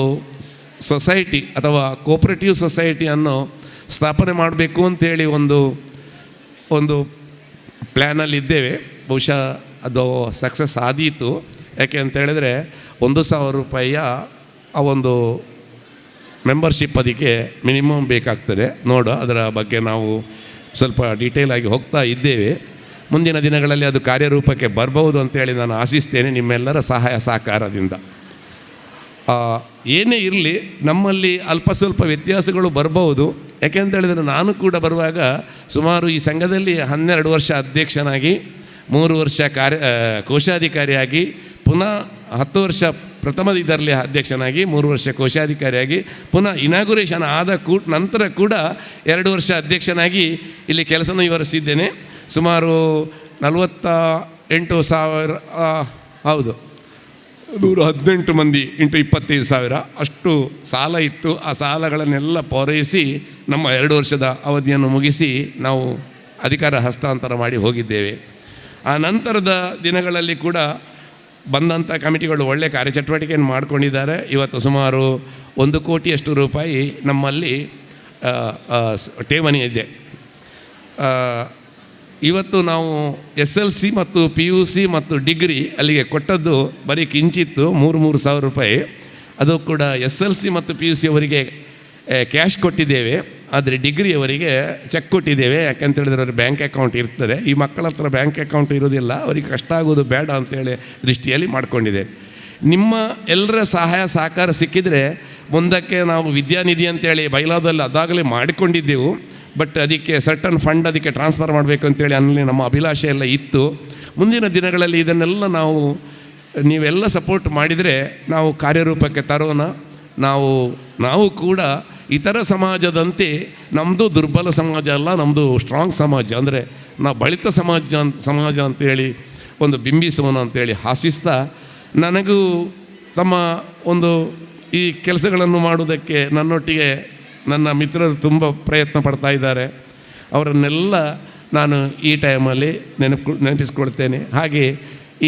Speaker 14: ಸೊಸೈಟಿ ಅಥವಾ ಕೋಪರೇಟಿವ್ ಸೊಸೈಟಿಯನ್ನು ಸ್ಥಾಪನೆ ಮಾಡಬೇಕು ಅಂಥೇಳಿ ಒಂದು ಒಂದು ಪ್ಲ್ಯಾನಲ್ಲಿದ್ದೇವೆ. ಬಹುಶಃ ಅದು ಸಕ್ಸಸ್ ಆದೀತು. ಯಾಕೆ ಅಂತೇಳಿದರೆ 1,000 ರೂಪಾಯಿಯ ಆ ಒಂದು ಮೆಂಬರ್ಶಿಪ್ ಅದಕ್ಕೆ ಮಿನಿಮಮ್ ಬೇಕಾಗ್ತದೆ. ನೋಡು, ಅದರ ಬಗ್ಗೆ ನಾವು ಸ್ವಲ್ಪ ಡೀಟೇಲಾಗಿ ಹೋಗ್ತಾ ಇದ್ದೇವೆ. ಮುಂದಿನ ದಿನಗಳಲ್ಲಿ ಅದು ಕಾರ್ಯರೂಪಕ್ಕೆ ಬರ್ಬೋದು ಅಂತೇಳಿ ನಾನು ಆಶಿಸ್ತೇನೆ ನಿಮ್ಮೆಲ್ಲರ ಸಹಾಯ ಸಹಕಾರದಿಂದ. ಏನೇ ಇರಲಿ, ನಮ್ಮಲ್ಲಿ ಅಲ್ಪ ಸ್ವಲ್ಪ ವ್ಯತ್ಯಾಸಗಳು ಬರ್ಬೋದು. ಯಾಕೆ ಅಂತೇಳಿದರೆ ನಾನು ಕೂಡ ಬರುವಾಗ ಸುಮಾರು ಈ ಸಂಘದಲ್ಲಿ 12 ವರ್ಷ ಅಧ್ಯಕ್ಷನಾಗಿ, 3 ವರ್ಷ ಕೋಶಾಧಿಕಾರಿಯಾಗಿ, ಪುನಃ 10 ವರ್ಷ ಪ್ರಥಮ ಇದರಲ್ಲಿ ಅಧ್ಯಕ್ಷನಾಗಿ, 3 ವರ್ಷ ಕೋಶಾಧಿಕಾರಿಯಾಗಿ, ಪುನಃ ಇನಾಗುರೇಷನ್ ಆದ ನಂತರ ಕೂಡ 2 ವರ್ಷ ಅಧ್ಯಕ್ಷನಾಗಿ ಇಲ್ಲಿ ಕೆಲಸ ವಿವರಿಸಿದ್ದೇನೆ. ಸುಮಾರು 48,000, ಹೌದು, 118 ಮಂದಿ ಇಂಟು 25,000 ಅಷ್ಟು ಸಾಲ ಇತ್ತು. ಆ ಸಾಲಗಳನ್ನೆಲ್ಲ ಪೂರೈಸಿ ನಮ್ಮ 2 ವರ್ಷದ ಅವಧಿಯನ್ನು ಮುಗಿಸಿ ನಾವು ಅಧಿಕಾರ ಹಸ್ತಾಂತರ ಮಾಡಿ ಹೋಗಿದ್ದೇವೆ. ಆ ನಂತರದ ದಿನಗಳಲ್ಲಿ ಕೂಡ ಬಂದಂಥ ಕಮಿಟಿಗಳು ಒಳ್ಳೆಯ ಕಾರ್ಯಚಟುವಟಿಕೆಯನ್ನು ಮಾಡಿಕೊಂಡಿದ್ದಾರೆ. ಇವತ್ತು ಸುಮಾರು 1 ಕೋಟಿಯಷ್ಟು ರೂಪಾಯಿ ನಮ್ಮಲ್ಲಿ ಠೇವಣಿ ಇದೆ. ಇವತ್ತು ನಾವು SLC ಮತ್ತು PUC ಮತ್ತು ಡಿಗ್ರಿ ಅಲ್ಲಿಗೆ ಕೊಟ್ಟದ್ದು ಬರೀ ಕಿಂಚಿತ್ತು 3-3 ಸಾವಿರ ರೂಪಾಯಿ. ಅದು ಕೂಡ SLC ಮತ್ತು PUC ಅವರಿಗೆ ಕ್ಯಾಶ್ ಕೊಟ್ಟಿದ್ದೇವೆ, ಆದರೆ ಡಿಗ್ರಿಯವರಿಗೆ ಚೆಕ್ ಕೊಟ್ಟಿದ್ದೇವೆ. ಯಾಕಂತೇಳಿದ್ರೆ ಅವ್ರಿಗೆ ಬ್ಯಾಂಕ್ ಅಕೌಂಟ್ ಇರ್ತದೆ, ಈ ಮಕ್ಕಳ ಹತ್ರ ಬ್ಯಾಂಕ್ ಅಕೌಂಟ್ ಇರೋದಿಲ್ಲ, ಅವರಿಗೆ ಕಷ್ಟ ಆಗೋದು ಬೇಡ ಅಂತೇಳಿ ದೃಷ್ಟಿಯಲ್ಲಿ ಮಾಡಿಕೊಂಡಿದೆ. ನಿಮ್ಮ ಎಲ್ಲರ ಸಹಾಯ ಸಹಕಾರ ಸಿಕ್ಕಿದರೆ ಮುಂದಕ್ಕೆ ನಾವು ವಿದ್ಯಾನಿಧಿ ಅಂತೇಳಿ ಬೈಲಾದಲ್ಲಿ ಅದಾಗಲೇ ಮಾಡಿಕೊಂಡಿದ್ದೆವು. ಬಟ್ ಅದಕ್ಕೆ ಸರ್ಟನ್ ಫಂಡ್ ಅದಕ್ಕೆ ಟ್ರಾನ್ಸ್ಫರ್ ಮಾಡಬೇಕು ಅಂತೇಳಿ ಅಲ್ಲಿ ನಮ್ಮ ಅಭಿಲಾಷೆ ಎಲ್ಲ ಇತ್ತು. ಮುಂದಿನ ದಿನಗಳಲ್ಲಿ ಇದನ್ನೆಲ್ಲ ನಾವು ನೀವೆಲ್ಲ ಸಪೋರ್ಟ್ ಮಾಡಿದರೆ ನಾವು ಕಾರ್ಯರೂಪಕ್ಕೆ ತರೋಣ. ನಾವು ಕೂಡ ಇತರ ಸಮಾಜದಂತೆ, ನಮ್ಮದು ದುರ್ಬಲ ಸಮಾಜ ಅಲ್ಲ, ನಮ್ಮದು ಸ್ಟ್ರಾಂಗ್ ಸಮಾಜ, ಅಂದರೆ ನಾವು ಬಲಿತ ಸಮಾಜ ಅಂತೇಳಿ ಒಂದು ಬಿಂಬಿಸೋಣ ಅಂತೇಳಿ ಆಶಿಸ್ತಾ, ನನಗೂ ತಮ್ಮ ಒಂದು ಈ ಕೆಲಸಗಳನ್ನು ಮಾಡುವುದಕ್ಕೆ ನನ್ನೊಟ್ಟಿಗೆ ನನ್ನ ಮಿತ್ರರು ತುಂಬ ಪ್ರಯತ್ನ ಪಡ್ತಾ ಇದ್ದಾರೆ. ಅವರನ್ನೆಲ್ಲ ನಾನು ಈ ಟೈಮಲ್ಲಿ ನೆನಪಿಸ್ಕೊಳ್ತೇನೆ. ಹಾಗೆ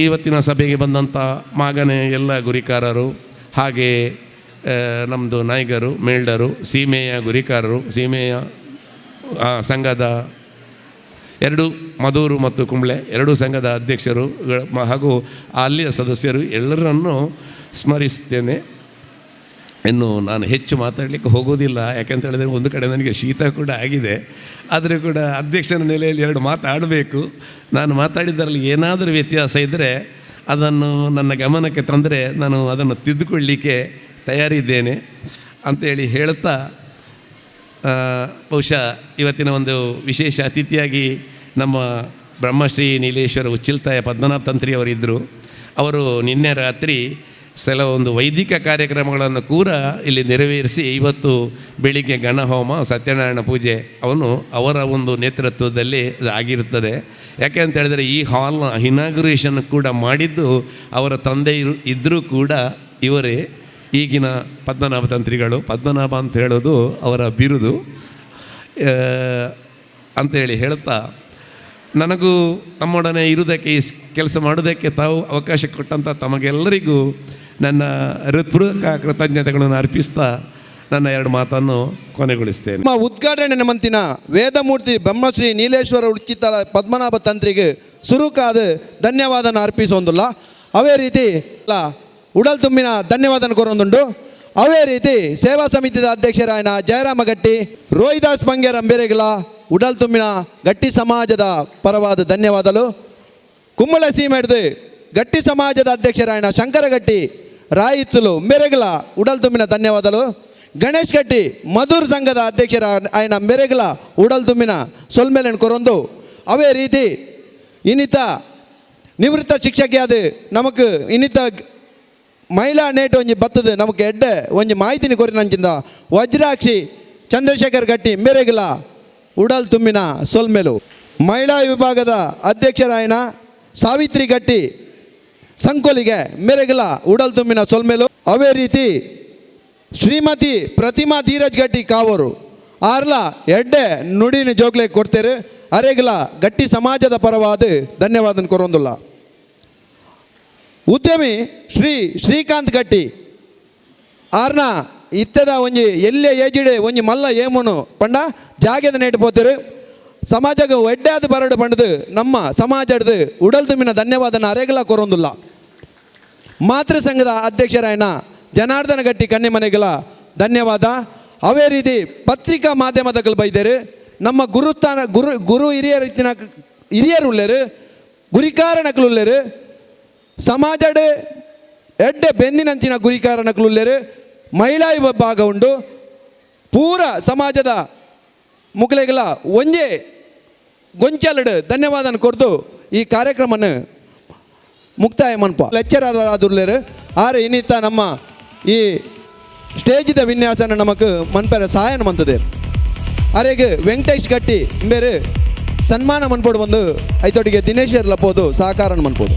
Speaker 14: ಇವತ್ತಿನ ಸಭೆಗೆ ಬಂದಂಥ ಮಾಗನೆ ಎಲ್ಲ ಗುರಿಕಾರರು, ಹಾಗೆ ನಮ್ಮದು ನಾಯಿಗರು, ಮೇಲ್ಡರು, ಸೀಮೆಯ ಗುರಿಕಾರರು, ಸೀಮೆಯ ಸಂಘದ 2 ಮಧೂರು ಮತ್ತು ಕುಂಬ್ಳೆ 2 ಸಂಘದ ಅಧ್ಯಕ್ಷರು ಹಾಗೂ ಅಲ್ಲಿಯ ಸದಸ್ಯರು ಎಲ್ಲರನ್ನೂ ಸ್ಮರಿಸ್ತೇನೆ. ಇನ್ನು ನಾನು ಹೆಚ್ಚು ಮಾತಾಡಲಿಕ್ಕೆ ಹೋಗೋದಿಲ್ಲ, ಯಾಕಂತ ಹೇಳಿದರೆ ಒಂದು ಕಡೆ ನನಗೆ ಶೀತ ಕೂಡ ಆಗಿದೆ. ಆದರೂ ಕೂಡ ಅಧ್ಯಕ್ಷನ ನೆಲೆಯಲ್ಲಿ 2 ಮಾತಾಡಬೇಕು. ನಾನು ಮಾತಾಡಿದ್ದರಲ್ಲಿ ಏನಾದರೂ ವ್ಯತ್ಯಾಸ ಇದ್ದರೆ ಅದನ್ನು ನನ್ನ ಗಮನಕ್ಕೆ ತಂದರೆ ನಾನು ಅದನ್ನು ತಿದ್ದುಕೊಳ್ಳಲಿಕ್ಕೆ ತಯಾರಿದ್ದೇನೆ ಅಂತೇಳಿ ಹೇಳ್ತಾ ಬಹುಶಃ ಇವತ್ತಿನ ಒಂದು ವಿಶೇಷ ಅತಿಥಿಯಾಗಿ ನಮ್ಮ ಬ್ರಹ್ಮಶ್ರೀ ನೀಲೇಶ್ವರ ಉಚ್ಚಿಲ್ತಾಯ ಪದ್ಮನಾಭ ತಂತ್ರಿಯವರಿದ್ದರು. ಅವರು ನಿನ್ನೆ ರಾತ್ರಿ ಕೆಲವೊಂದು ವೈದಿಕ ಕಾರ್ಯಕ್ರಮಗಳನ್ನು ಕೂಡ ಇಲ್ಲಿ ನೆರವೇರಿಸಿ ಇವತ್ತು ಬೆಳಿಗ್ಗೆ ಗಣಹೋಮ, ಸತ್ಯನಾರಾಯಣ ಪೂಜೆ ಅವನು ಅವರ ಒಂದು ನೇತೃತ್ವದಲ್ಲಿ ಆಗಿರುತ್ತದೆ. ಯಾಕೆ ಅಂತ ಹೇಳಿದರೆ ಈ ಹಾಲ್ನ ಇನಾಗ್ರೇಷನ್ ಕೂಡ ಮಾಡಿದ್ದು ಅವರ ತಂದೆ ಇದ್ದರೂ ಕೂಡ ಇವರೇ ಈಗಿನ ಪದ್ಮನಾಭ ತಂತ್ರಿಗಳು. ಪದ್ಮನಾಭ ಅಂತ ಹೇಳೋದು ಅವರ ಬಿರುದು ಅಂತೇಳಿ ಹೇಳ್ತಾ, ನನಗೂ ತಮ್ಮೊಡನೆ ಇರುವುದಕ್ಕೆ, ಈ ಕೆಲಸ ಮಾಡೋದಕ್ಕೆ ತಾವು ಅವಕಾಶ ಕೊಟ್ಟಂಥ ತಮಗೆಲ್ಲರಿಗೂ ನನ್ನ ಹೃತ್ಪೂರ್ವಕ ಕೃತಜ್ಞತೆಗಳನ್ನು ಅರ್ಪಿಸ್ತಾ ನನ್ನ ಎರಡು ಮಾತನ್ನು ಕೊನೆಗೊಳಿಸ್ತೇನೆ.
Speaker 12: ನಮ್ಮ ಉದ್ಘಾಟನೆ ನಮ್ಮಂತಿನ ವೇದಮೂರ್ತಿ ಬ್ರಹ್ಮಶ್ರೀ ನೀಲೇಶ್ವರ ಉಚಿತ ಪದ್ಮನಾಭ ತಂತ್ರಿಗೆ ಸುರುಕಾದ ಧನ್ಯವಾದನ ಅರ್ಪಿಸೋಂದಿಲ್ಲ. ಅವೇ ರೀತಿ ಉಡಲ್ ತುಂಬಿನ ಧನ್ಯವಾದನ ಕೋರೊಂದುಂಡು. ಅವೇ ರೀತಿ ಸೇವಾ ಸಮಿತಿಯ ಅಧ್ಯಕ್ಷರಾಯನ ಜಯರಾಮ ಗಟ್ಟಿ, ರೋಹಿದಾಸ್ ಬಂಗೇರ ಅಂಬೇರೆಗಳ ಉಡಲ್ ತುಂಬಿನ ಗಟ್ಟಿ ಸಮಾಜದ ಪರವಾದ ಧನ್ಯವಾದಗಳು. ಕುಂಬಳ ಸೀಮೆಡ್ದು ಗಟ್ಟಿ ಸಮಾಜದ ಅಧ್ಯಕ್ಷರಾಯನ ಶಂಕರಗಟ್ಟಿ ರಾಯಿತ್ತಲು ಮೆರೆಗಲ ಉಡಲ್ ತುಂಬಿನ ಧನ್ಯವಾದಗಳು. ಗಣೇಶ್ ಗಟ್ಟಿ ಮಧುರ್ ಸಂಘದ ಅಧ್ಯಕ್ಷರ ಆಯನ ಮೆರೆಗಲ ಉಡಲ್ ತುಂಬಿನ ಸೊಲ್ಮೇಲೆನ್ ಕೊರೊಂದು. ಅವೇ ರೀತಿ ಇನ್ನಿತ ನಿವೃತ್ತ ಶಿಕ್ಷಕಿಯಾದ ನಮಕ್ ಇನ್ನಿತ ಮಹಿಳಾ ನೇಟ್ ಒಂಜಿ ಬತ್ತದ ನಮಕ್ ಎಡ್ಡೆ ಒಂಜಿ ಮಾಹಿತಿನ ಕೊರಿನಂಚಿಂದ ವಜ್ರಾಕ್ಷಿ ಚಂದ್ರಶೇಖರ್ ಗಟ್ಟಿ ಮೆರೆಗಲ ಉಡಲ್ ತುಂಬಿನ ಸೊಲ್ಮೆಲು. ಮಹಿಳಾ ವಿಭಾಗದ ಅಧ್ಯಕ್ಷರಾಯನ ಸಾವಿತ್ರಿ ಗಟ್ಟಿ ಸಂಕೋಲಿಗೆ ಮೆರೆಗಲ ಉಡಲ್ ತುಂಬಿನ ಸೊಲ್ಮೆಲು. ಅವೇ ರೀತಿ ಶ್ರೀಮತಿ ಪ್ರತಿಮಾ ಧೀರಜ್ ಗಟ್ಟಿ ಕಾವರು ಆರ್ಲ ಎಡ್ಡೆ ನುಡಿನ ಜೋಗ್ಲೆ ಕೊಡ್ತೇರೆ ಅರೆಗಲ ಗಟ್ಟಿ ಸಮಾಜದ ಪರವಾದ ಧನ್ಯವಾದ ಕೊರೊಂದುಲ್ಲ. ಉದ್ಯಮಿ ಶ್ರೀ ಶ್ರೀಕಾಂತ್ ಗಟ್ಟಿ ಆರ್ನ ಇತ್ತದ ಒಂಜಿ ಎಲ್ಲೆ ಏಜಿಡೆ ಒಂಜಿ ಮಲ್ಲ ಏಮುನು ಪಂಡ ಜಾಗೆದ ನೇಟು ಪೋತೇರು ಸಮಾಜಕ್ಕೆ ಎಡ್ಡಾದ ಬರಡು ಪಂಡದು ನಮ್ಮ ಸಮಾಜದ ಉಡಲ್ ತುಂಬಿನ ಧನ್ಯವಾದನ ಅರೆಗಲ ಕೊರೊಂದುಲ್ಲ. ಮಾತೃ ಸಂಘದ ಅಧ್ಯಕ್ಷರಾಯನ ಜನಾರ್ದನ ಗಟ್ಟಿ ಕನ್ನಿಮನೆಗಳ ಧನ್ಯವಾದ. ಅವೇ ರೀತಿ ಪತ್ರಿಕಾ ಮಾಧ್ಯಮದಗಳು ಬೈದರು ನಮ್ಮ ಗುರುಸ್ಥಾನ ಗುರು ಗುರು ಹಿರಿಯರ ಹಿರಿಯರು ಉಳ್ಳೇರು ಗುರಿಕಾರನಕಲು ಉಳ್ಳೇರು ಸಮಾಜಡ್ ಎಡ್ಡೆ ಬೆಂದಿನಂಚಿನ ಗುರಿಕಾರನಕಲು ಉಳ್ಳೇರು ಮಹಿಳಾ ವಿಭಾಗ ಉಂಡು ಪೂರ ಸಮಾಜದ ಮುಕ್ಲೆಗಳ ಒಂಜೇ ಗೊಂಚಲಡು ಧನ್ಯವಾದನ ಕೊಡ್ದು ಈ ಕಾರ್ಯಕ್ರಮನ ಮುಕ್ತಾಯ ಮನ್ಪ. ಲೆಕ್ಚರರ್ ಆರೆ ಇನ್ನಿತ ನಮ್ಮ ಈ ಸ್ಟೇಜಿದ ವಿನ್ಯಾಸನ ನಮಕ್ ಮನ್ಪೆರ ಸಹಾಯನ ಮಂತದೆ. ಅರೆಗೆ ವೆಂಕಟೇಶ್ ಗಟ್ಟಿ ಬೇರೆ ಸನ್ಮಾನ ಮನ್ಪೋಡು ಬಂದು ಐತೊಟ್ಟಿಗೆ ದಿನೇಶ್ ಲಪೋದು ಸಹಕಾರ ಮನ್ಪೋದು.